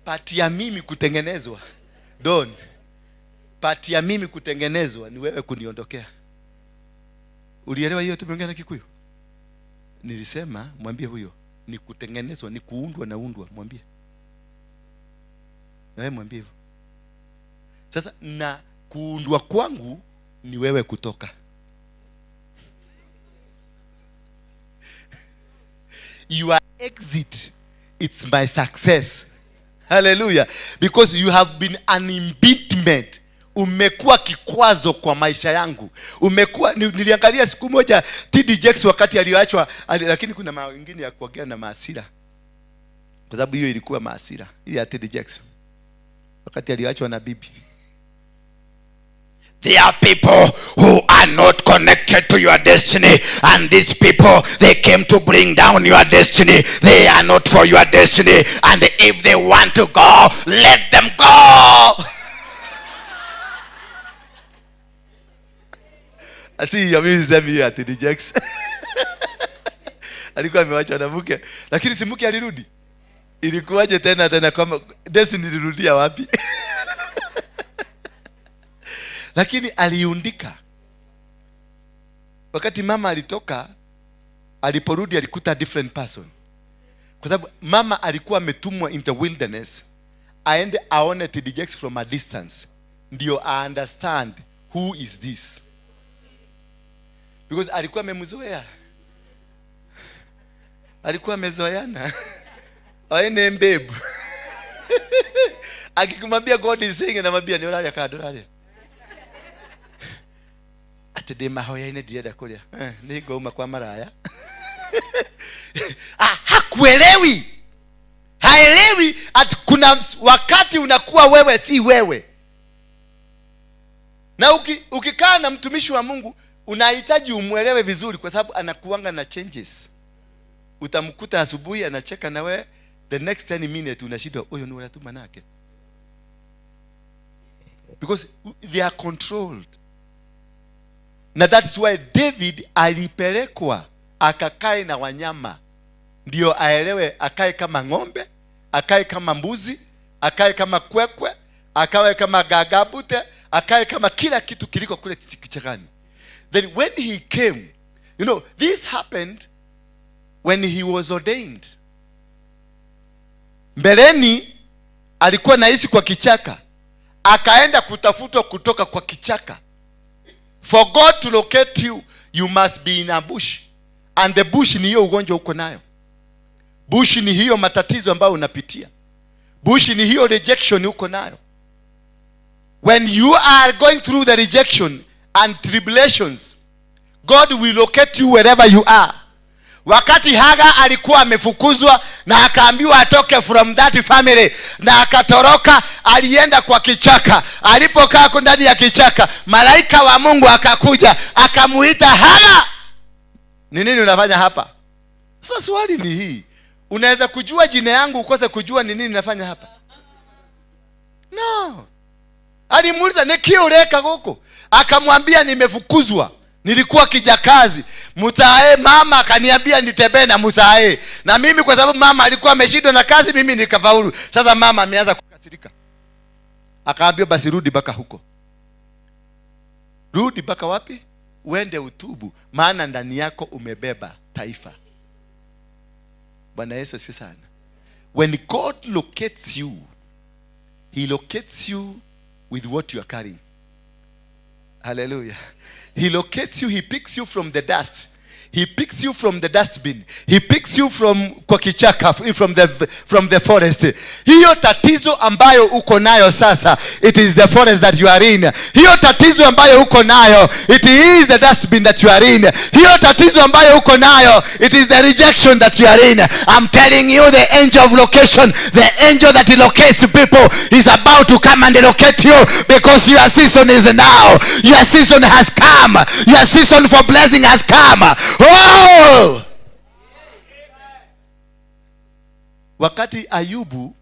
Pati ya mimi kutengenezwa, Don. Pati ya mimi kutengenezwa ni wewe kuniondokea. Ulielewa hiyo tumeongea na Kikuyu? Nilisema mwambie huyo ni kutengenezwa, ni kuundwa na undwa, mwambie. Na wewe mwambie hivyo. Sasa na kuundwa kwangu ni wewe kutoka. Your exit, it's my success. Hallelujah. Because you have been an impediment. Umekuwa kikwazo kwa maisha yangu. Umekuwa, niliangalia siku moja T.D. Jakes wakati aliyoachwa, lakini kuna mengine ya kuongea na maasira. Kwa sababu hiyo ilikuwa maasira. Hii ya T.D. Jakes. Wakati aliyoachwa na bibi. There are people who are not connected to your destiny, and these people, they came to bring down your destiny. They are not for your destiny, and if they want to go, let them go. Asi ya mimi sisemi ya T.D. Jakes. Alikuwa amewacha na mke, lakini si mke alirudi. Ilikuwaje tena kama destiny ilirudia wapi? Lakini aliundika. Wakati mama alitoka, aliporudi alikuta different person. Kwa sababu mama alikuwa ametumwa in the wilderness aende aone T.D. Jakes from a distance, ndio a understand who is this. Because alikuwa amemzoea. Alikuwa amezoeana. Aende mbebu. Akikumwambia God is saying, anamwambia ni uralia ka dolari. Ati ndĩ mahoya-inĩ ndirenda kũrĩa. Eh, nĩ ngauma kwa maraya. Ah, hakuelewi, haelewi ati kuna wakati unakuwa wewe si wewe. Na ukikaa na mtumishi wa Mungu unahitaji umwelewe vizuri, kwa sababu anakuanga na changes. Utamkuta asubuhi anacheka na wewe, the next 10 minutes unashindwa huyo ni unatuma nake, because they are controlled. Na that's why David alipelekwa akakae na wanyama ndio aelewe, akae kama ng'ombe, akae kama mbuzi, akae kama kwekwe, akae kama gagabute, akae kama kila kitu kiliko kule kichakani. Then when he came, this happened when he was ordained. Mbeleni alikuwa naishi kwa kichaka, akaenda kutafutwa kutoka kwa kichaka. For God to locate you, you must be in a bush. And the bush ni hiyo ugonjwa uko nayo. Bush ni hiyo matatizo ambayo unapitia. Bush ni hiyo rejection uko nayo. When you are going through the rejection and tribulations, God will locate you wherever you are. Wakati Hagar alikuwa amefukuzwa na akaambiwa atoke from that family na akatoroka, alienda kwa kichaka. Alipokaa ndani ya kichaka, malaika wa Mungu akakuja akamuita Hagar. Ni nini unafanya hapa? Sasa swali ni hii, unaweza kujua jina yangu ukose kujua ni nini nafanya hapa? No. Alimuuliza nikiureka huko, akamwambia nimefukuzwa, nilikuwa kijakazi mutae, mama akaniambia nitembee na mutae, na mimi kwa sababu mama alikuwa ameshindwa na kazi, mimi nikafaulu. Sasa mama ameanza kukasirika, akaambia basi rudi baka huko. Rudi baka wapi? Uende utubu, maana ndani yako umebeba taifa. Bwana Yesu asifiwe sana. When God locates you, he locates you with what you are carrying. Hallelujah. He locates you, he picks you from the dust. He picks you from the dustbin. He picks you from kwa kichaka, from the forest. Hiyo tatizo ambayo uko nayo sasa, it is the forest that you are in. Hiyo tatizo ambayo uko nayo, it is the dustbin that you are in. Hiyo tatizo ambayo uko nayo, it is the rejection that you are in. I'm telling you, the angel of location, the angel that locates people is about to come and locate you, because your season is now. Your season has come. Your season for blessing has come. Oh! Wakati Ayubu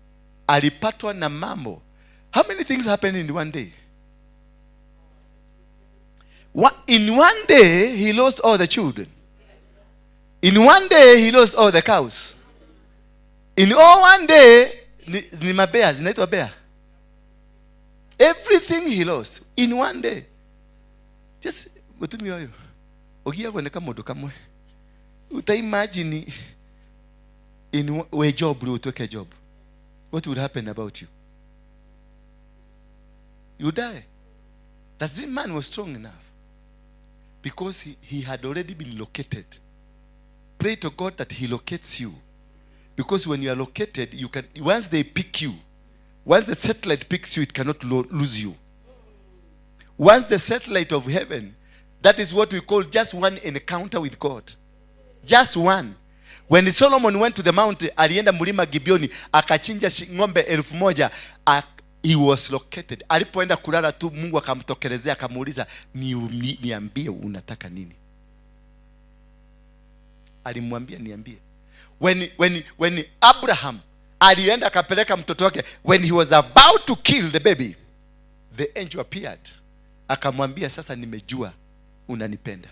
alipatwa na mambo, how many things happened in one day? In one day he lost all the children. In one day he lost all the cows. In all one day ni mabea, zinaitwa bea. Everything he lost in one day. Just mtumio huyo. Ogia kwenda mundu kamwe. Uta imagine in we job utoke job. What would happen about you? You die. That this man was strong enough because he had already been located. Pray to God that he locates you, because when you are located, you can, once they pick you, once the satellite picks you, it cannot lose you. Once the satellite of heaven, that is what we call just one encounter with God. Just one. When Solomon went to the mountain, alienda mlima Gibeoni, akachinja ng'ombe 1000, he was located. Alipoenda kulala tu, Mungu akamtokelezea akamuuliza, niambie unataka nini? Alimwambia niambie. When Abraham alienda akapeleka mtoto wake, when he was about to kill the baby, the angel appeared. Akamwambia sasa nimejua unanipenda.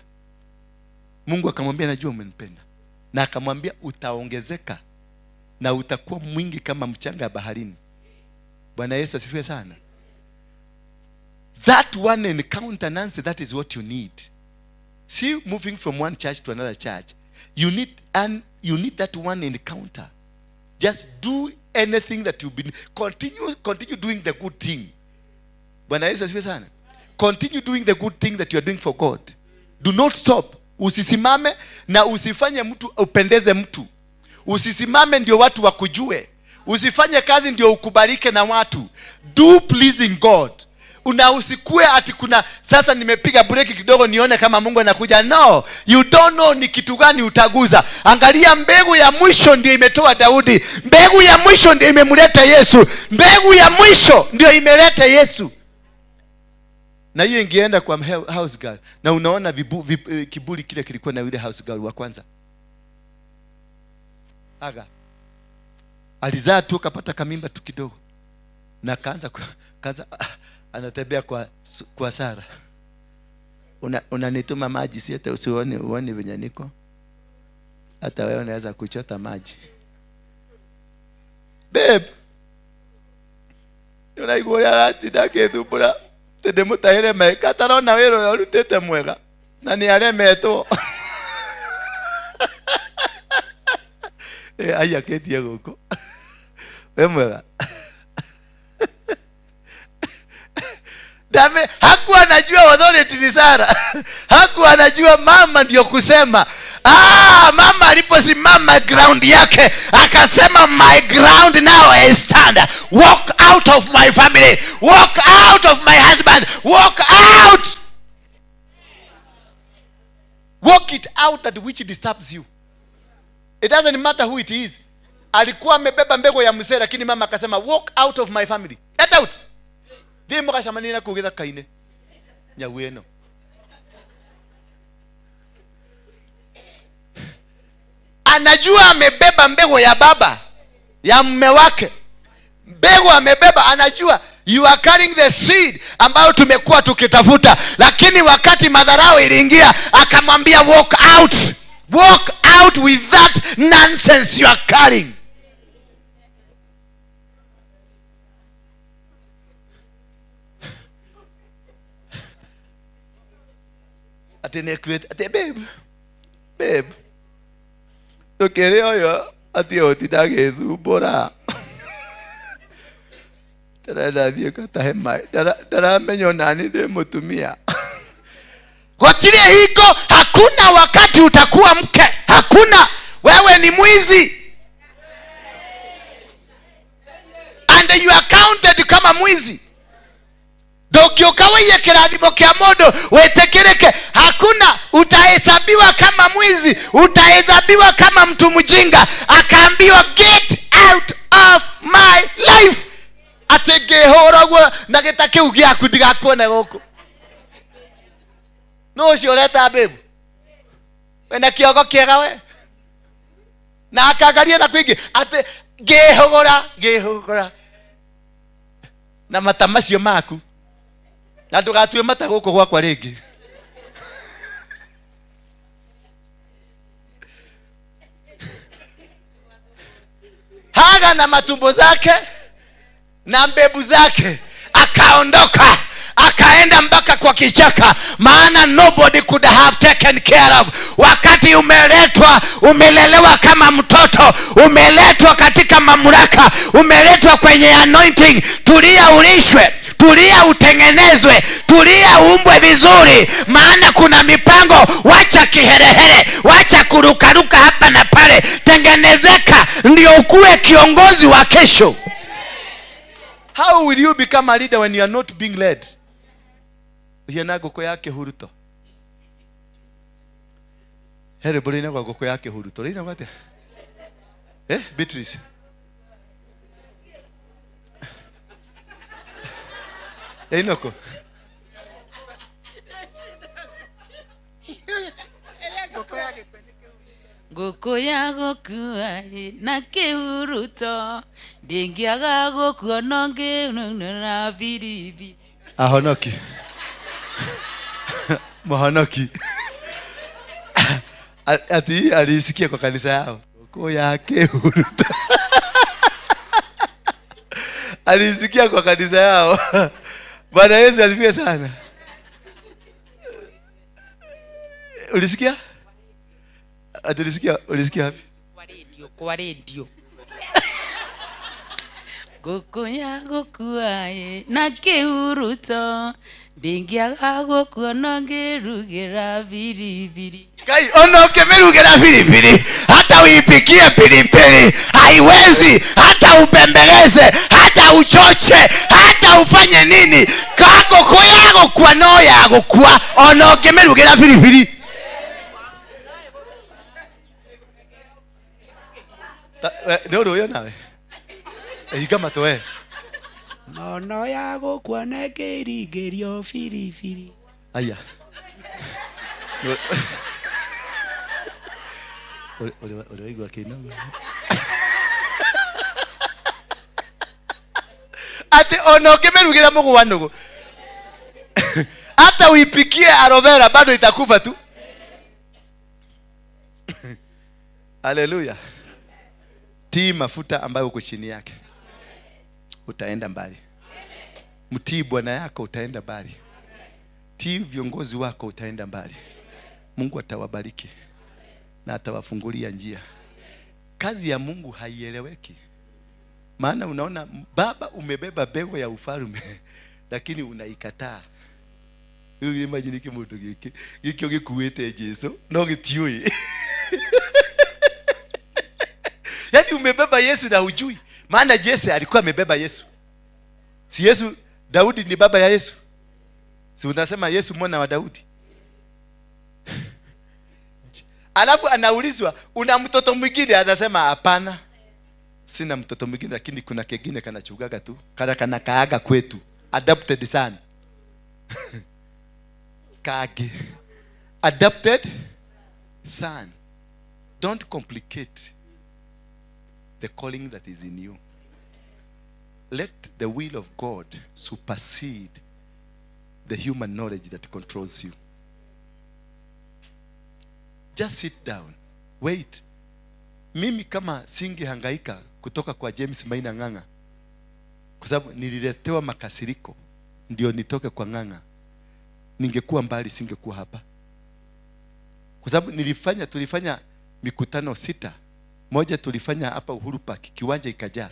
Mungu akamwambia najua umenipenda. Na akamwambia utaongezeka na utakuwa mwingi kama mchanga baharini. Bwana Yesu asifiwe sana. That one encounter, Nancy, that is what you need. See, moving from one church to another church, you need that one encounter. Just do anything that you've been, continue doing the good thing. Bwana Yesu asifiwe sana. Continue doing the good thing that you are doing for God. Do not stop. Usisimame na usifanye mtu upendeze mtu. Usisimame ndio watu wakujue. Usifanye kazi ndio ukubalike na watu. Do pleasing God. Una usikue ati kuna sasa nimepiga breki kidogo nione kama Mungu anakuja. No, you don't know ni kitu gani utaguza. Angalia, mbegu ya mwisho ndio imetoa Daudi. Mbegu ya mwisho ndio imemleta Yesu. Mbegu ya mwisho ndio imeleta Yesu. Na hiyo ingeenda kwa house girl. Na unaona kiburi kile kilikuwa na yule house girl wa kwanza. Aga alizaa tu akapata kamimba tu kidogo. Na kaanza anatembea kwa Sara. Unanituma maji si hata usione uone venye niko. Hata wewe unaweza kuchota maji. Babe. Unaigua aratinda akithumbura. Ndimutahire maĩ katarona wĩra ũrĩa ũrutĩte mwega na nĩ aremetwo. Aiyakĩtie gũkũ. We mwega. Dame, hakuwa anajua authority ni Sara. Hakuwa anajua mama ndio kusema. Mama aliposimama ground yake akasema, my ground now is stand. Walk out of my family. Walk out of my husband. Walk out. Walk it out that which disturbs you. It doesn't matter who it is. Alikuwa amebeba mbegu ya mzee, lakini mama akasema walk out of my family. Get out. Thiĩ mũgacemania na kũu gĩthaka-inĩ nyau ĩno. Anajua amebeba mbegu ya baba, ya mume wake. Mbegu amebeba, anajua you are carrying the seed ambayo tumekuwa tukitafuta. Lakini wakati madharau iliingia, akamwambia walk out. Walk out with that nonsense you are carrying. Ati nekuete, ati babe, babe, ndũkĩrĩ ũyũ ati ũtinda agĩthumbũra. Ndĩrenda thiĩ ngatahe maĩ, ndaramenya onani ndĩ mũtumia. Gũtirĩ hingo, hakuna wakati utakuwa mke, hakuna. Wewe ni mwizi. And you are counted kama mwizi. Ndũngĩũka wĩiye kĩrathimo kĩa mũndũ wĩtĩkĩrĩke. Hakuna, utahesabiwa kama mwizi, utahesabiwa kama mtu mjinga. Akaambiwa get out of my life. Atĩ ngĩhũragwo na gĩta kĩu gĩaku ndigakuone gũkũ. No ũcio ũreta babe, wĩna kĩongo kĩega we. Na akangaria na kwingĩ atĩ ngĩhũgũra na mata macio maku. Na ndũgatue mata gũkũ gwakwa rĩngĩ. Haga na matumbo zake na mbebu zake akaondoka, akaenda mpaka kwa kichaka, maana nobody could have taken care of. Wakati umeletwa, umelelewa kama mtoto, umeletwa katika mamlaka, umeletwa kwenye anointing, tulia ulishwe, tulia utengenezwe, tulia uumbwe vizuri, maana kuna mipango. Wacha kiherehere, wacha kurukaruka hapa na pale, tengenezeka ndio ukue kiongozi wa kesho. How will you become a leader when you are not being led? Hiana ngũkũ ya kĩhuruto. He rwĩmbo rũinagwo ngũkũ ya kĩhuruto. Rũinagwo atĩa? Beatrice. Inoko. Ngũkũ ya gũkua na kĩhuruto ndĩngĩaga gũkuona ngĩnuna biribi. Ahonoki. Mohonoki. Ati alisikia kwa kanisa yao. Ngũkũ ya kĩhuruto. Alisikia kwa kanisa yao. Bwana Yesu asifiwe sana. Ulisikia? Ati ulisikia wapi? Kwa radio. Ngũkũ ya gũkua na kĩhuruto ndĩngĩaga gũkuona ngĩrugĩra biribiri. Kai, ona ukimĩrugĩra biribiri, hata uipikie pilipili haiwezi, hata upembeleze, hata uchoche, hata Hata ufanye nini, kako ya gukua no ya gukua, ona ũngĩmĩrugĩra biribiri. Nĩ ũndũ ũyũ nawe. Hinga matũ we. Nono ya gukua na ĩkĩringĩrio biribiri. Aya. Uri waigua kĩinagu. Ati ona ũngĩmĩrugĩra mũgwa nũgũ, hata uipikie aloe vera bado itakufa tu. Haleluya. Tii mafuta ambayo uko chini yake, utaenda mbali. Mtii bwana yako, utaenda mbali. Tii viongozi wako, utaenda mbali. Mungu atawabariki na atawafungulia njia. Kazi ya Mungu haieleweki. Maana unaona baba umebeba bego ya ufalme lakini unaikataa. Rĩu imagine kĩmũndũ gĩkĩ gĩkĩo gĩkuĩte Jesu no gĩtiũĩ. Yaani umebeba Yesu na hujui. Maana Yesu alikuwa amebeba Yesu. Si Yesu, Daudi ni baba ya Yesu. Si unasema Yesu mwana wa Daudi. Alafu anaulizwa una mtoto mwingine, anasema hapana, sina mtoto mwingine, lakini kuna kengine kanachugaga tu, kana kanakaaga kwetu, adopted son. Kage. Adopted son. Don't complicate the calling that is in you. Let the will of God supersede the human knowledge that controls you. Just sit down. Wait. Mimi kama singehangaika kutoka kwa James Maina Ng'ang'a, kwa sababu nililetewa makasiriko ndio nitoke kwa Ng'ang'a, ningekuwa mbali, singekuwa hapa. Kwa sababu tulifanya mikutano 6. Moja tulifanya hapa Uhuru Park, kiwanja ikajaa.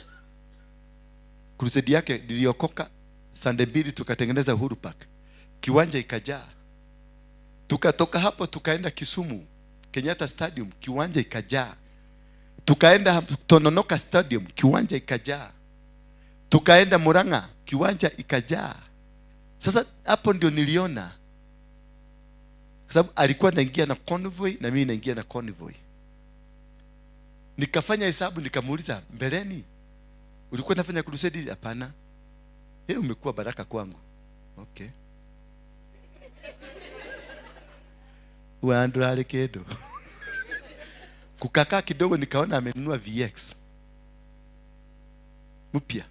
Crusade yake niliokoka Sunday 2 tukatengeneza Uhuru Park, kiwanja ikajaa. Tukatoka hapo tukaenda Kisumu, Kenyatta Stadium, kiwanja ikajaa. Tukaenda Tononoka Stadium, kiwanja ikajaa. Tukaenda Murang'a, kiwanja ikajaa. Sasa hapo ndio niliona, kwa sababu alikuwa anaingia na convoy na mimi naingia na convoy. Nikafanya hesabu, nikamuuliza, mbeleni ulikuwa unafanya crusade? Hapana. Yeye umekuwa baraka kwangu. Okay. Waandurale kedo. Kukakaa kidogo nikaona amenunua VX mpya.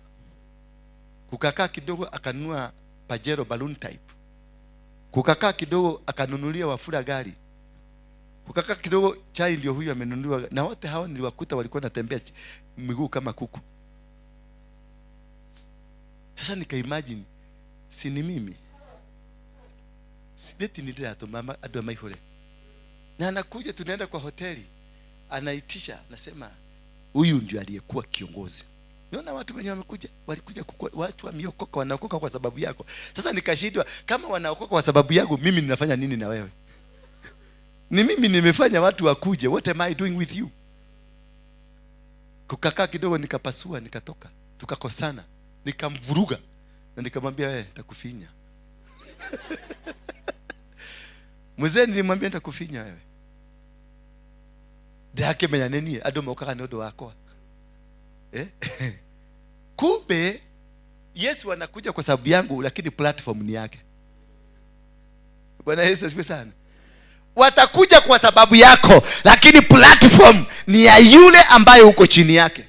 Kukakaa kidogo akanunua Pajero balloon type. Kukakaa kidogo akanunulia Wafula gari. Kukakaa kidogo chai ndio huyu amenunua. Na wote hao niliwakuta walikuwa wanatembea miguu kama kuku. Sasa nika imagine, si ni mimi. Sideti ni ndio mama adwa maihore. Na anakuja tunaenda kwa hoteli, anaitisha, nasema huyu ndio aliyekuwa kiongozi. Naona watu wenye wamekuja, walikuja watu wameokoka, wanaokoka kwa sababu yako. Sasa nikashindwa, kama wanaokoka kwa sababu yangu, mimi ninafanya nini na wewe? Ni mimi nimefanya watu wakuje, what am I doing with you? Kukakaa kidogo nikapasua, nikatoka, tukakosana, nikamvuruga na nikamwambia wewe nitakufinya. Mzee nilimwambia nitakufinya wewe. Ndakimenya nini andu mokaga ni undu wakwa. Kumbe Yesu anakuja kwa sababu yangu, lakini platform ni yake. Bwana Yesu asifiwe sana. Watakuja kwa sababu yako, lakini platform ni ya yule ambaye uko chini yake.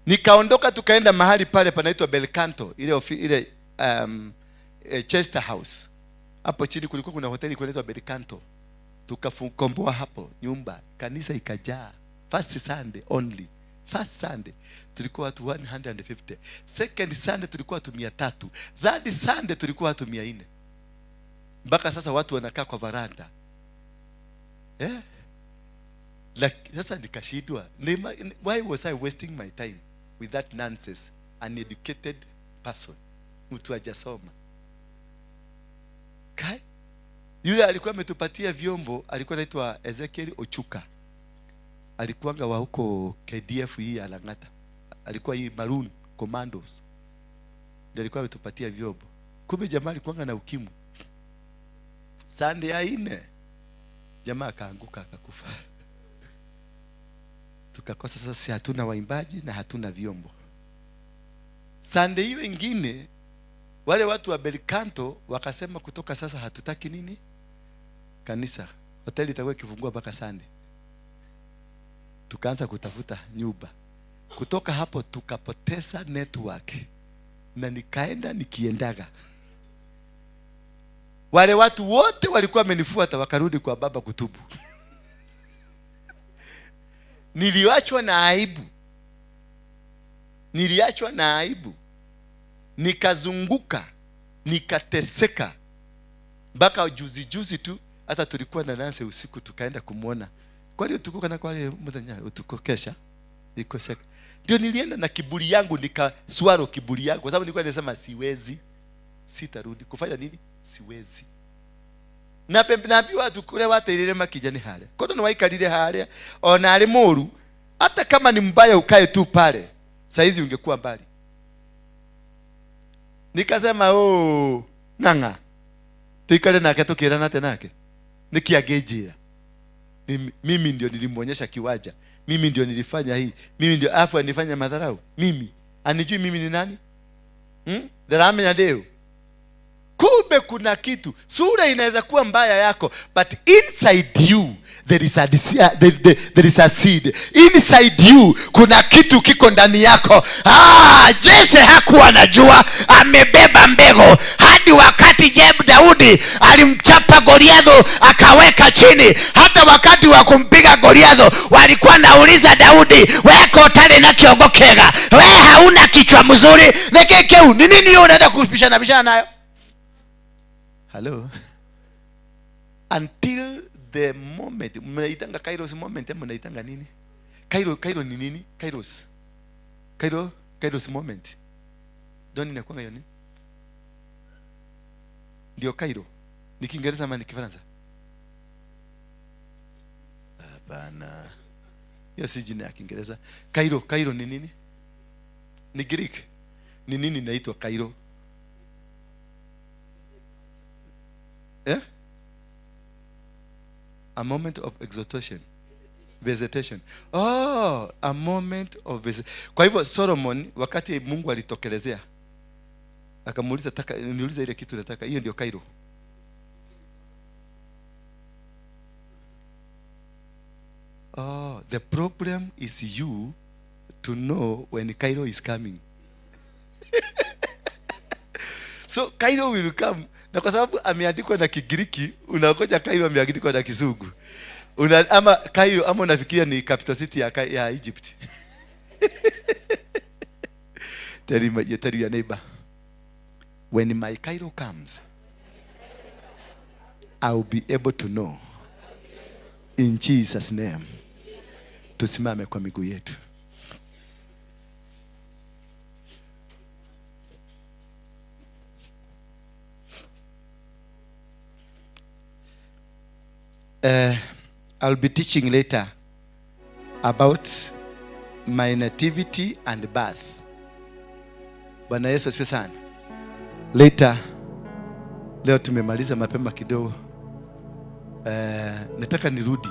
Nikaondoka tukaenda mahali pale panaitwa Belcanto, ile Chester House. Hapo chini kulikuwa kuna hoteli inaitwa Belcanto. Tukakomboa hapo nyumba, kanisa ikajaa. First Sunday only. First Sunday tulikuwa watu 150. Second Sunday tulikuwa watu 300. Third Sunday tulikuwa watu 400. Mpaka sasa watu wanakaa kwa varanda. Like, sasa nikashindwa. Why was I wasting my time with that nonsense? An educated person. Mtu hajasoma. Kai? Yule alikuwa ametupatia vyombo, alikuwa anaitwa Ezekiel Ochuka. Alikuwa wa huko KDF hii ya Lang'ata. Alikuwa hii maroon. Commandos. Ndio alikuwa ametupatia vyombo. Kumbe jamaa alikuwa na ukimwi. Sunday ya 4 jamaa akaanguka akakufa. Tukakosa sasa, si hatuna waimbaji na hatuna vyombo. Sunday hiyo ingine wale watu wa Belcanto wakasema kutoka sasa hatutaki nini? Kanisa. Hoteli itakuwa ikifungua mpaka Sunday. Tukaanza kutafuta nyumba. Kutoka hapo tukapoteza network. Na nikaenda nikiendaga. Wale watu wote walikuwa wamenifuata wakarudi kwa baba kutubu. Niliachwa na aibu. Niliachwa na aibu. Nikazunguka, nikateseka. Mpaka juzi juzi tu hata tulikuwa na Nancy usiku tukaenda kumuona. Kwa hiyo tuko kana kwa ile mudanya utukokesha. Nikoseka. Ndio nilienda na kiburi yangu, nikaswaro kiburi yangu kwa sababu nilikuwa nasema siwezi. Sitarudi. Kufanya nini? Siwezi. Na naambiwa watu kule wateirire makijani hale. Kodo ni waikarire hale ona ali muru, hata kama ni mbaya ukae tu pale. Saizi ungekuwa mbali. Nikasema oh, nganga. Tuikale nake tukirana tena nake. Nikiagejira. Mimi ndio nilimuonyesha kiwaja. Mimi ndio nilifanya hii. Mimi ndio afu anifanya madharau. Mimi anijui mimi ni nani? Dharame ya deo. Kumbe kuna kitu. Sura inaweza kuwa mbaya yako, but inside you there is a there is a seed. Inside you kuna kitu kiko ndani yako. Jesse hakuwa anajua amebeba mbegu hadi wakati Jeb Daudi alimchapa Goliatho akaweka chini. Hata wakati wa kumpiga Goliatho walikuwa nauliza Daudi, weko tale na kiogokega, we hauna kichwa mzuri, nekekeu ni nini hiyo unaenda kupishana bishana nayo? Hello. Until the moment mnaitanga Kairos moment, mnaitanga nini? Kairo ni nini? Kairos. Kairos moment. Doni inakuanga hiyo nini? Ndio Kairo. Ni Kiingereza ama ni Kifaransa? Hapana. Hiyo si jina ya Kiingereza. Kairo ni nini? Ni Greek. Ni nini inaitwa Kairo? Eh? A moment of exaltation. Visitation. Oh, a moment of visitation. Kwa hivyo Solomon wakati Mungu alitokelezea akamuuliza taka niulize ile kitu nataka, hiyo ndio Kairo. Oh, the problem is you to know when Cairo is coming. So Cairo will come. Na kwa sababu ameandikwa na Kigiriki, unangoja Cairo ameandikwa na Kizungu. Ama Cairo ama unafikiria ni capital city ya Egypt. Tell your neighbor, when my Cairo comes, I will be able to know. In Jesus name. Tusimame kwa miguu yetu. I'll be teaching later about my nativity and birth. Bwana Yesu asifiwe sana. Later, leo tumemaliza mapema kidogo. Nataka nirudi.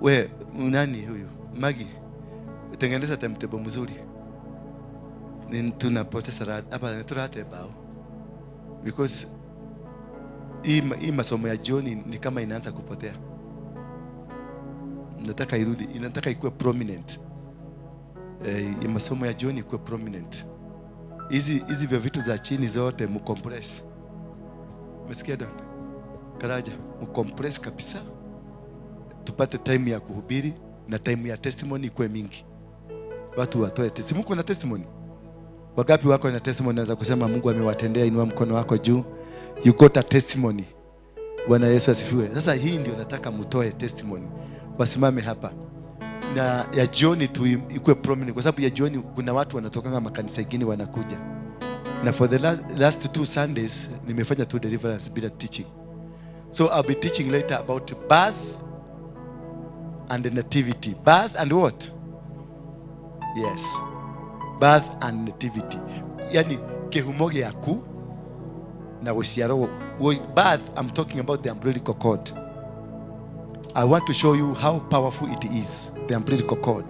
We, nani huyu? Magi. Tengeneza timetable mzuri. Tunapoteza hapa turate bao. Because hii masomo ya jioni ni kama inaanza kupotea. Nataka irudi, inataka ikuwe prominent. Masomo ya jioni ikuwe prominent. Hizi vya vitu za chini zote mcompress. Umesikia don? Karaja, mcompress kabisa. Tupate time ya kuhubiri na time ya testimony ikuwe mingi. Watu watoe testimony. Mko na testimony? Wagapi wako na testimony naweza kusema Mungu amewatendea? Inua mkono wako juu. You got a testimony. Bwana Yesu asifiwe. Sasa hii ndio nataka mtoe testimony. Wasimame hapa. Na ya jioni tu ikuwe prominent kwa sababu ya jioni kuna watu wanatokanga makanisa mengine wanakuja. Na for the last 2 Sundays nimefanya 2 deliverance bila teaching. So I'll be teaching later about birth and the nativity. Birth and what? Yes. Birth and nativity. Yani kihumo gĩaku na gũciarwo. Birth, I'm talking about the umbilical cord. I want to show you how powerful it is, the umbilical cord.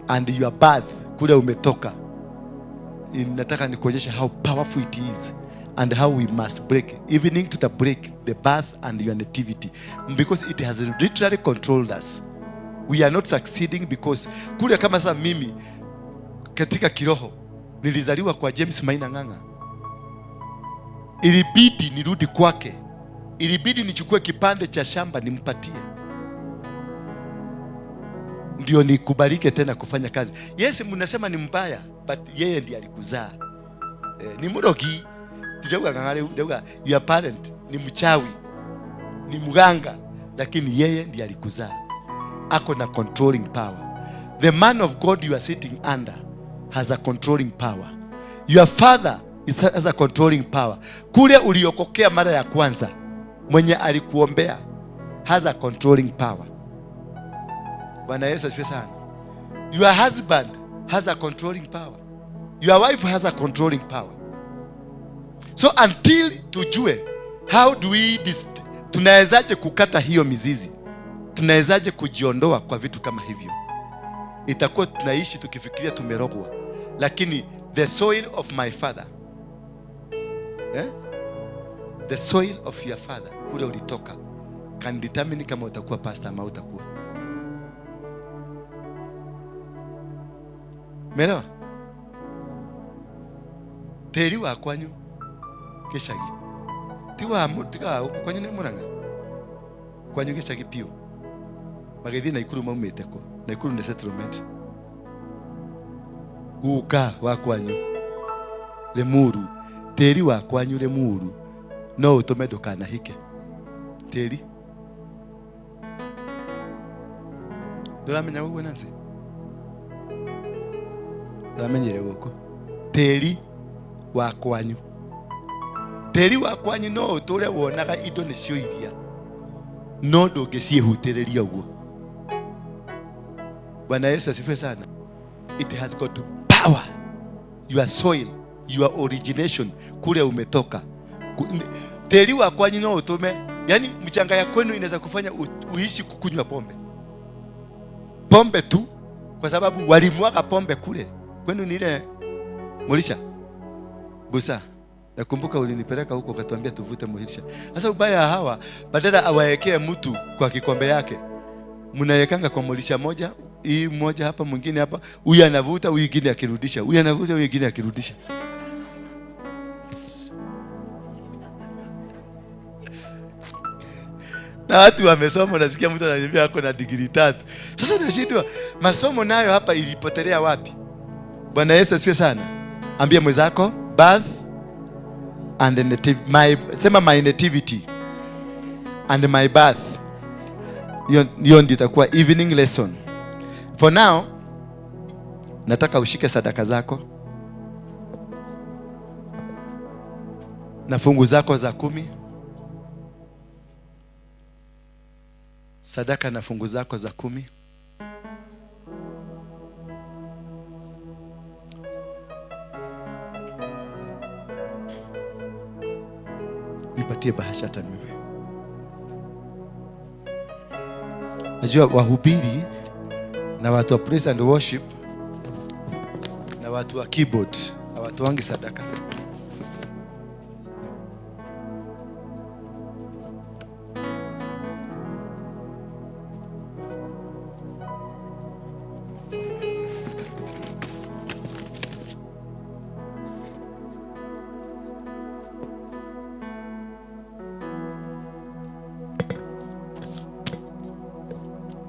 And your birth, kule umetoka. Nataka nikuonyeshe how powerful it is and how we must break. Evening to the break, the birth and your nativity. Because it has literally controlled us. We are not succeeding because kule kama sasa mimi katika kiroho nilizaliwa kwa James Maina Ng'ang'a. Ilibidi nirudi kwake. Ilibidi nichukue kipande cha shamba nimpatie, ndio nikubalike tena kufanya kazi. Yes, mnasema ni mbaya, but yeye ndiye alikuzaa. Ni murogi. Tujaga ng'ang'are, tujaga your parent ni mchawi, ni mganga, lakini yeye ndiye alikuzaa. Ako na controlling power. The man of God you are sitting under has a controlling power. Your father has a controlling power. Kule uliokokea mara ya kwanza, mwenye alikuombea has a controlling power. Bwana Yesu asifiwe sana. Your husband has a controlling power. Your wife has a controlling power. So until tujue how do we tunawezaje kukata hiyo mizizi, tunawezaje kujiondoa kwa vitu kama hivyo, itakuwa tunaishi tukifikiria tumerogwa. Lakini the soil of my father, the soil of your father, kule ulitoka, can determine kama utakuwa pastor ama utakuwa. Melewa? Teri wa kwanyu gĩcagi. Ti wa tiga kwanyu nĩ Murang'a. Kwanyu gĩcagi piũ. Magĩthiĩ Naikuru maumĩte kũ? Naikuru nĩ settlement. Guka wa kwanyu Limuru. Tĩri wa kwanyu Limuru no ũtũme ndũkanahike. Tĩri. Ndũramenya ũguo Nancy? Ndũramenyire gũkũ. Tĩri wa kwanyu. Tĩri wa kwanyu no ũtũre wonaga indo nĩcio iria, no ndũngĩciĩhutĩrĩria ũguo. Bwana Yesu asifiwe sana. It has got power. Your soil, your origination, kule umetoka. Tĩri wa kwanyu no ũtũme, yani mchanga ya kwenu inaweza kufanya uishi kukunywa pombe. Pombe tu, kwa sababu walimwaga pombe kule. Kwenu ni ile Mulisha Busa. Nakumbuka ulinipeleka huko ukatuambia tuvute mulisha. Sasa ubaya hawa, badala awaekee mtu kwa kikombe yake, mnawekanga kwa mulisha moja, hii moja hapa, mwingine hapa, huyu anavuta, huyu mwingine akirudisha, huyu anavuta, huyu mwingine akirudisha. Na watu wamesoma, nasikia mtu ananiambia ako na degree 3. Sasa nashindwa, masomo nayo hapa ilipotelea wapi? Bwana Yesu asifiwe sana. Ambia mwenzako, birth and my, sema my nativity and my birth. Hiyo ndio itakuwa evening lesson. For now, nataka ushike sadaka zako na fungu zako za 10. Sadaka na fungu zako za 10. Nipatie bahasha hata mimi. Najua wahubiri na watu wa praise and worship na watu wa keyboard hawatoangi sadaka.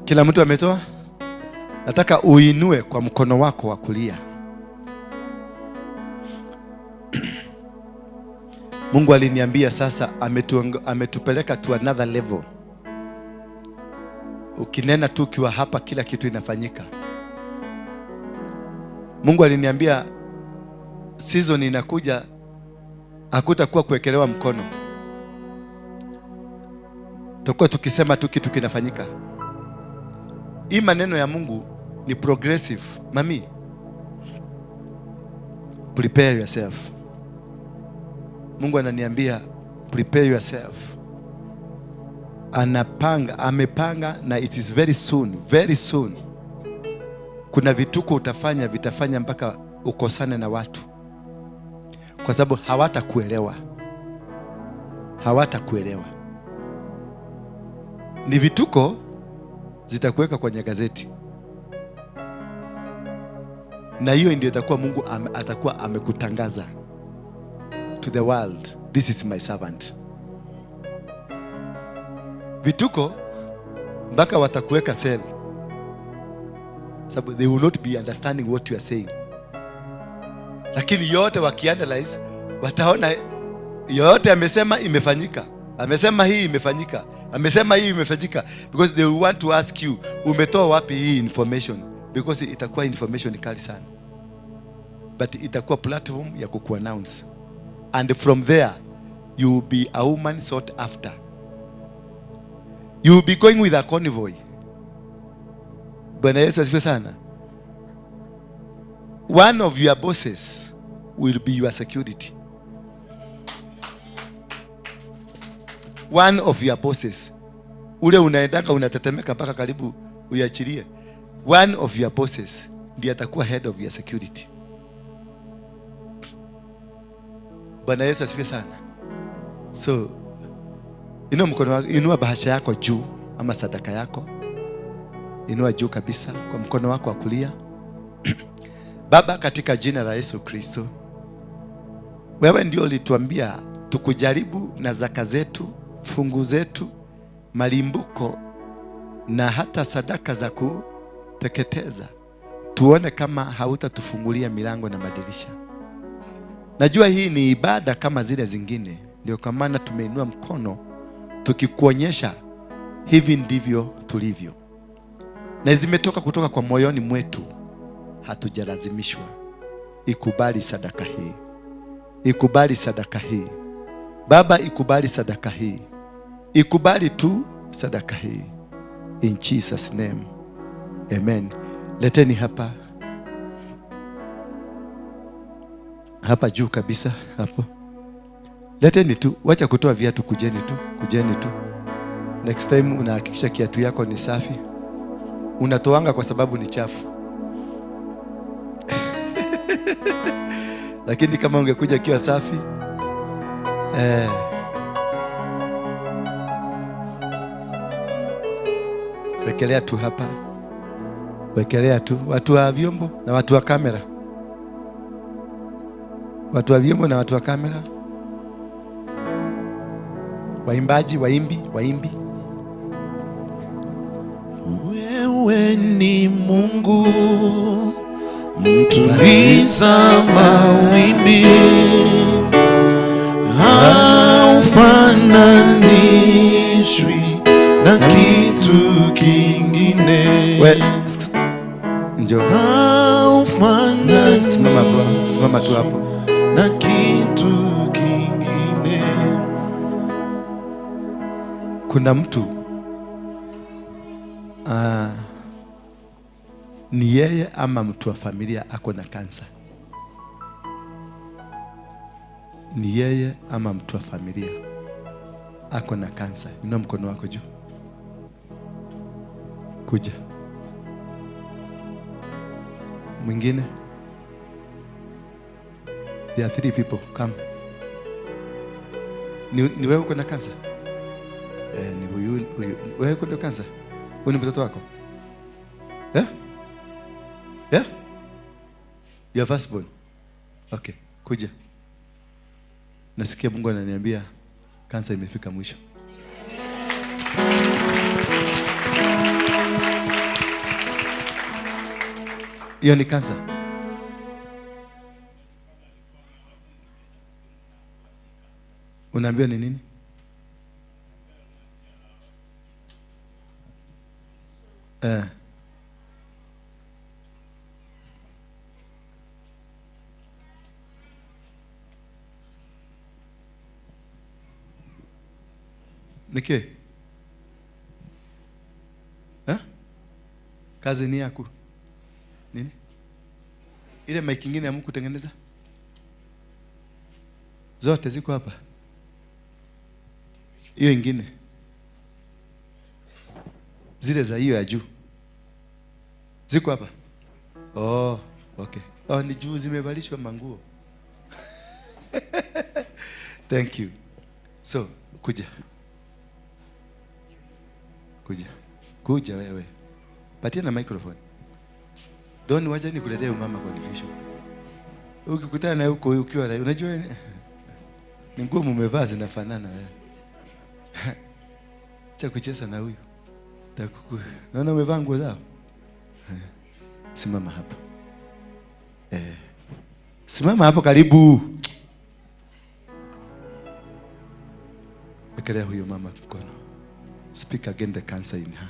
Kila mtu ametoa? Nataka uinue kwa mkono wako wa kulia. Mungu aliniambia sasa ametupeleka to another level. Ukinena tu ukiwa hapa kila kitu inafanyika. Mungu aliniambia season inakuja hakutakuwa kuwekelewa mkono. Tutakuwa tukisema tu kitu kinafanyika. Hii maneno ya Mungu ni progressive. Mami, Prepare yourself. Mungu ananiambia prepare yourself. Anapanga, amepanga, na it is very soon, very soon. Kuna vituko utafanya, vitafanya mpaka ukosane na watu. Kwa sababu hawatakuelewa. Hawatakuelewa. Ni vituko zitakuweka kwenye gazeti. Na hiyo ndio itakuwa Mungu atakuwa amekutangaza to the world. This is my servant. Vituko mpaka watakuweka cell. Sababu they will not be understanding what you are saying. Lakini yote wakianalyze wataona yote amesema imefanyika. Amesema hii imefanyika. Amesema hii imefanyika. Because they will want to ask you, umetoa wapi hii information? Because itakuwa information kali sana. But itakuwa platform ya kukuannounce. And from there, you will be a woman sought after. You will be going with a convoy. Bwana Yesu asifiwe sana. One of your bosses will be your security. One of your bosses. Ule unaendaka unatetemeka mpaka karibu uiachilie. One of your bosses ndiye atakuwa head of your security. Bwana Yesu asifiwe sana. So, inua mkono wako, inua bahasha yako juu ama sadaka yako. Inua juu kabisa kwa mkono wako wa kulia. Baba, katika jina la Yesu Kristo, wewe ndio ulituambia tukujaribu na zaka zetu, fungu zetu, malimbuko na hata sadaka za kuteketeza, tuone kama hautatufungulia milango na madirisha. Najua hii ni ibada kama zile zingine, ndio kwa maana tumeinua mkono tukikuonyesha hivi ndivyo tulivyo. Na zimetoka kutoka kwa moyoni mwetu, hatujalazimishwa. Ikubali sadaka hii. Ikubali sadaka hii. Baba, ikubali sadaka hii. Ikubali tu sadaka hii. In Jesus name. Amen. Leteni hapa. Hapa juu kabisa hapo. Leteni tu, wacha kutoa viatu, kujeni tu, kujeni tu. Next time unahakikisha kiatu yako ni safi. Unatoanga kwa sababu ni chafu. Lakini kama ungekuja kiwa safi, wekelea tu hapa. Wekelea tu watu wa vyombo na watu wa kamera. Watu wa vyombo na watu wa kamera. Waimbaji, waimbi, waimbi. Wewe ni Mungu mtuliza mawimbi, haufananishwi na kitu kingine. Njoo. Simama tu hapo. Na kitu kingine. Kuna mtu ni yeye ama mtu wa familia ako na kansa. Ni yeye ama mtu wa familia ako na kansa. Inua mkono wako juu. Kuja. Mwingine. There are 3 people. Come. Ni wewe uko na kansa? Ni huyu. Wewe uko na kansa? Huyu ni mtoto wako? Yeah? Yeah? You are firstborn. Okay, kuja. Nasikia Mungu ananiambia kansa imefika mwisho. Hiyo ni kansa. Unaambiwa ni nini? Niki? Kazi ni yako. Nini? Ile mic nyingine ya Mungu kutengeneza? Zote ziko hapa. Hiyo ingine. Zile za hiyo ya juu. Ziko hapa. Oh, okay. Oh, ni juu zimevalishwa manguo. Thank you. So, kuja. Kuja. Kuja wewe. Patia na microphone. Don't wacha nikuletee mama confusion. Ukikutana na huko ukiwa unajua ni nguo mmevaa zinafanana wewe. Acha kucheza na huyu. Naona umevaa nguo zao. Simama hapa. Simama hapo karibu. Wekelea huyo mama mkono. Speak again the cancer in her.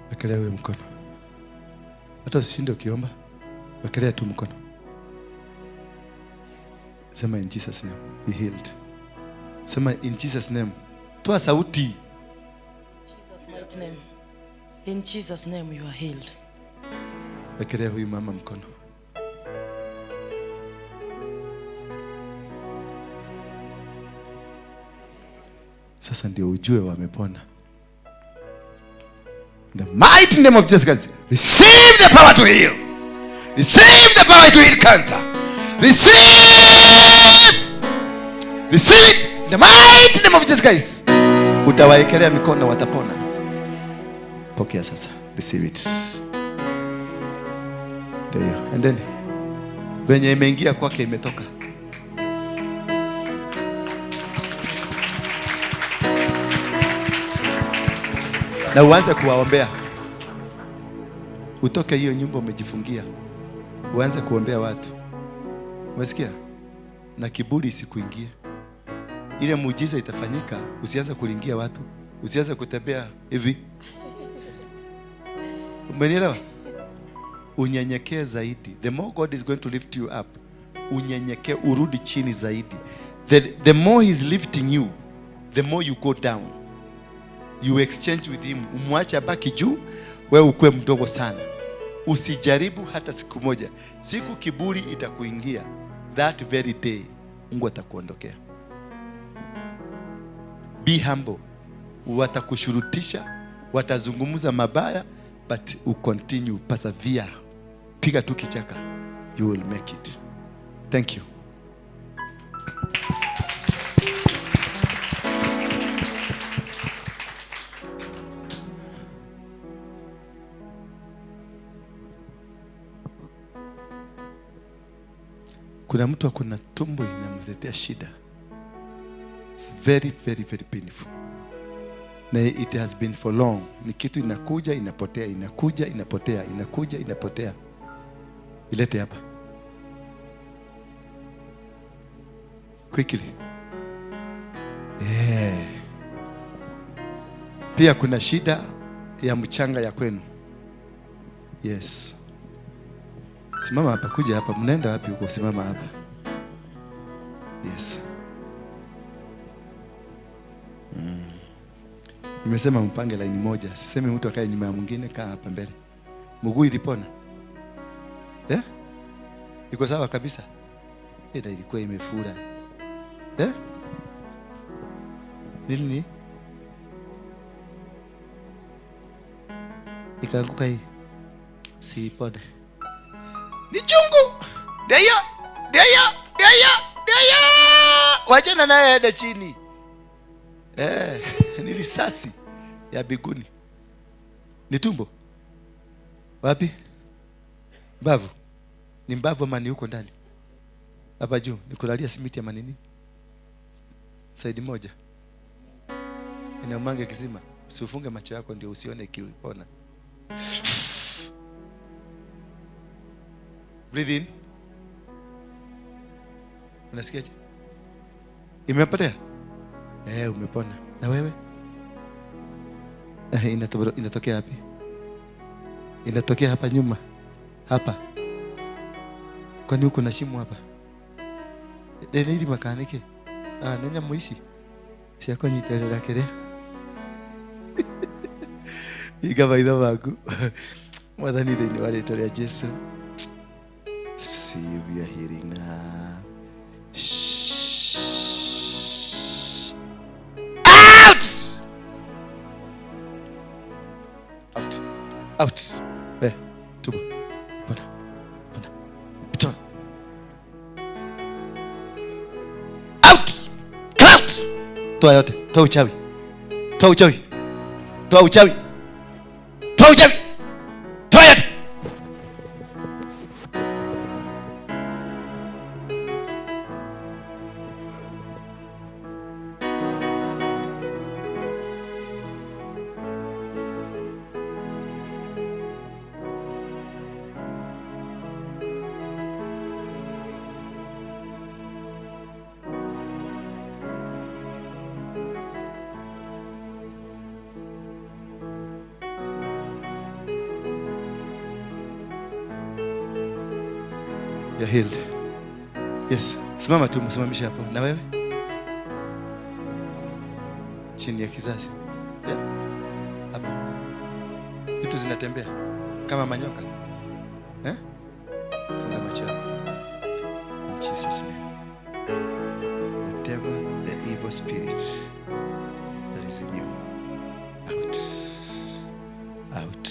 Wekelea huyo mkono. Hata usishinde ukiomba. Wekelea tu mkono. Sema in Jesus name, be healed. Sema in Jesus name. Toa sauti. Jesus mighty name. In Jesus name you are healed. Wekelea huyu mama mkono. Sasa ndio ujue wamepona. In the mighty name of Jesus Christ, receive the power to heal. Receive the power to heal cancer. Receive. Receive it. In the mighty name of Jesus Christ. Utawaekelea mikono watapona. Pokea sasa. Receive it. There you. And then venye imeingia kwake imetoka. Na uanze kuwaombea. Utoke hiyo nyumba umejifungia. Uanze kuombea watu. Umesikia? Na kiburi isikuingie. Ile muujiza itafanyika, usianze kulingia watu, usianze kutembea hivi. Umenielewa? Unyenyekee zaidi. The more God is going to lift you up, unyenyekee, urudi chini zaidi. The more he is lifting you, the more you go down. You exchange with him. Umwache abaki juu, wewe ukue mdogo sana. Usijaribu hata siku moja. Siku kiburi itakuingia, that very day Mungu atakuondokea. Be humble. Watakushurutisha, watazungumza mabaya, but you continue, persevere. Piga tu kichaka. You will make it. Thank you. Kuna mtu akona tumbo inamletea shida. It's very, very, very painful. Na it has been for long. Ni kitu inakuja, inapotea, inakuja, inapotea, inakuja, inapotea. Ilete hapa. Quickly. Yeah. Pia kuna shida ya mchanga ya kwenu. Yes. Simama hapa, kuja hapa. Mnaenda wapi huko? Simama hapa. Yes. Nimesema mpange line moja. Sisemi mtu akae nyuma ya mwingine, kaa hapa mbele. Mguu ilipona? Eh? Iko sawa kabisa? Ila ilikuwa imefura. Eh? Nini? Ikaanguka hii. Siipone. Ni chungu. Ndio. Ndio. Ndio. Ndio. Wachana naye aende chini. Ni risasi ya biguni. Ni tumbo. Wapi? Mbavu. Ni mbavu ama ni huko ndani? Hapa juu ni kulalia simiti ama nini? Side moja. Inaumange kisima. Usifunge macho yako ndio usione kiona. Breathe in. Unasikiaje? Imepotea? Umepona. Na wewe? Inatokea wapi? Inatokea hapa nyuma. Hapa. Kwani huko na shimo hapa? Nili makanike. Nenya muishi. Siako nyiterera kere. Iga maitho maku. Mwathani thĩinĩ wa rĩĩtwa rĩa Jesu. Receive your healing now. Shh. Out! Out. Out. Tuba. Pona. Pona. Pona. Out! Come out! Toa yote. Toa uchawi. Toa uchawi. Toa uchawi. Toa uchawi. Toa yote. You're healed. Yes. Simama tu, msimamishe hapo. Na wewe? Chini ya kizazi. Yeah. Hapo. Vitu zinatembea kama manyoka. Eh? Funga macho yako. In Jesus' name. Whatever the evil spirit that is in you, out. Out.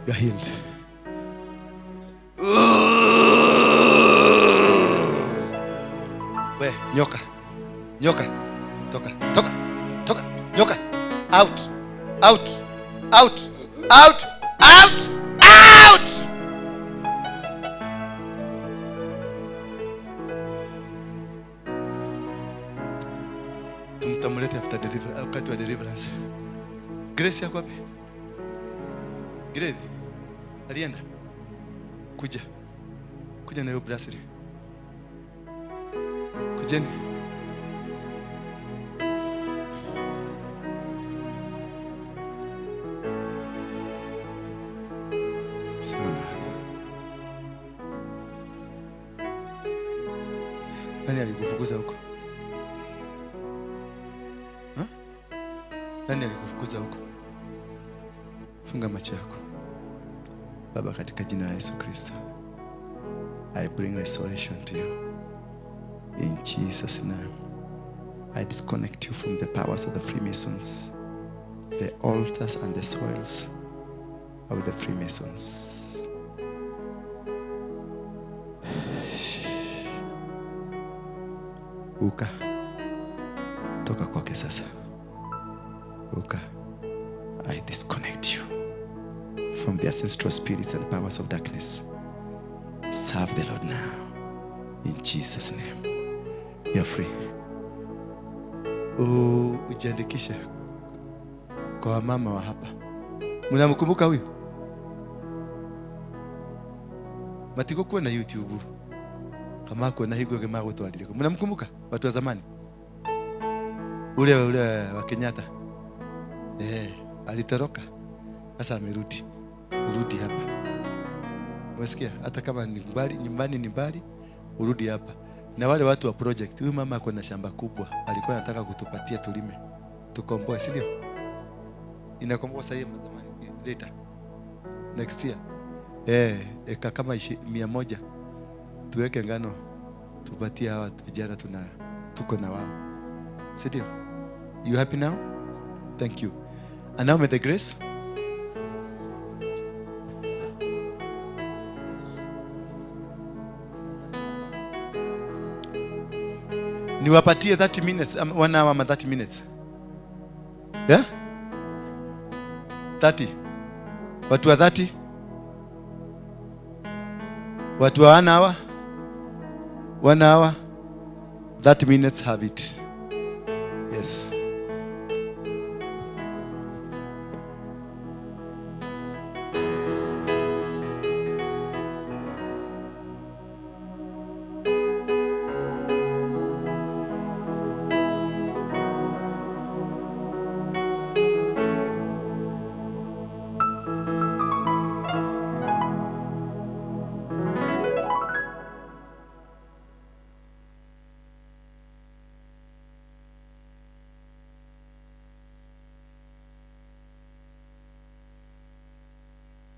You're healed. We, nyoka. Nyoka. Toka. Toka. Toka. Nyoka. Out. Out. Out. Out. Out. Out. Tumtamulete after deliverance, wakati wa deliverance. Grace yako wapi? Grace. Alienda. Kuja. Kuja na hiyo brasserie. Kujeni. Simama. Nani alikufukuza huko? Ha? Nani alikufukuza huko? Funga macho yako. Baba, katika jina la Yesu Kristo, I bring restoration to you. In Jesus' name, I disconnect you from the powers of the Freemasons, the altars and the soils of the Freemasons. Uka, toka kwake sasa. Uka, I disconnect you from the ancestral spirits and powers of darkness. Serve the Lord now. In Jesus' name. You're free. Ujiandikishe kwa mama wa hapa. Mnamkumbuka huyu? Matiko kuwa na YouTube. Kama kuna higo kama gutwarire. Mnamkumbuka watu wa zamani? Ule wa Kenyatta. Alitoroka. Sasa amerudi. Urudi hapa. Umesikia? Hata kama ni mbali, nyumbani ni mbali, urudi hapa. Na wale watu wa project, huyu mama ako na shamba kubwa, alikuwa anataka kutupatia tulime. Tukomboe, si ndio? Inakomboa sasa hivi zamani later. Next year. Eka kama 100. Tuweke ngano tupatie hawa vijana tuko na wao. Si ndio? You happy now? Thank you. And now may the grace. Niwapatie 30 minutes, 1 hour ama 30 minutes. Yeah? 30. Watu wa 30? Watu wa 1 hour? 1 hour? 30 minutes have it. Yes.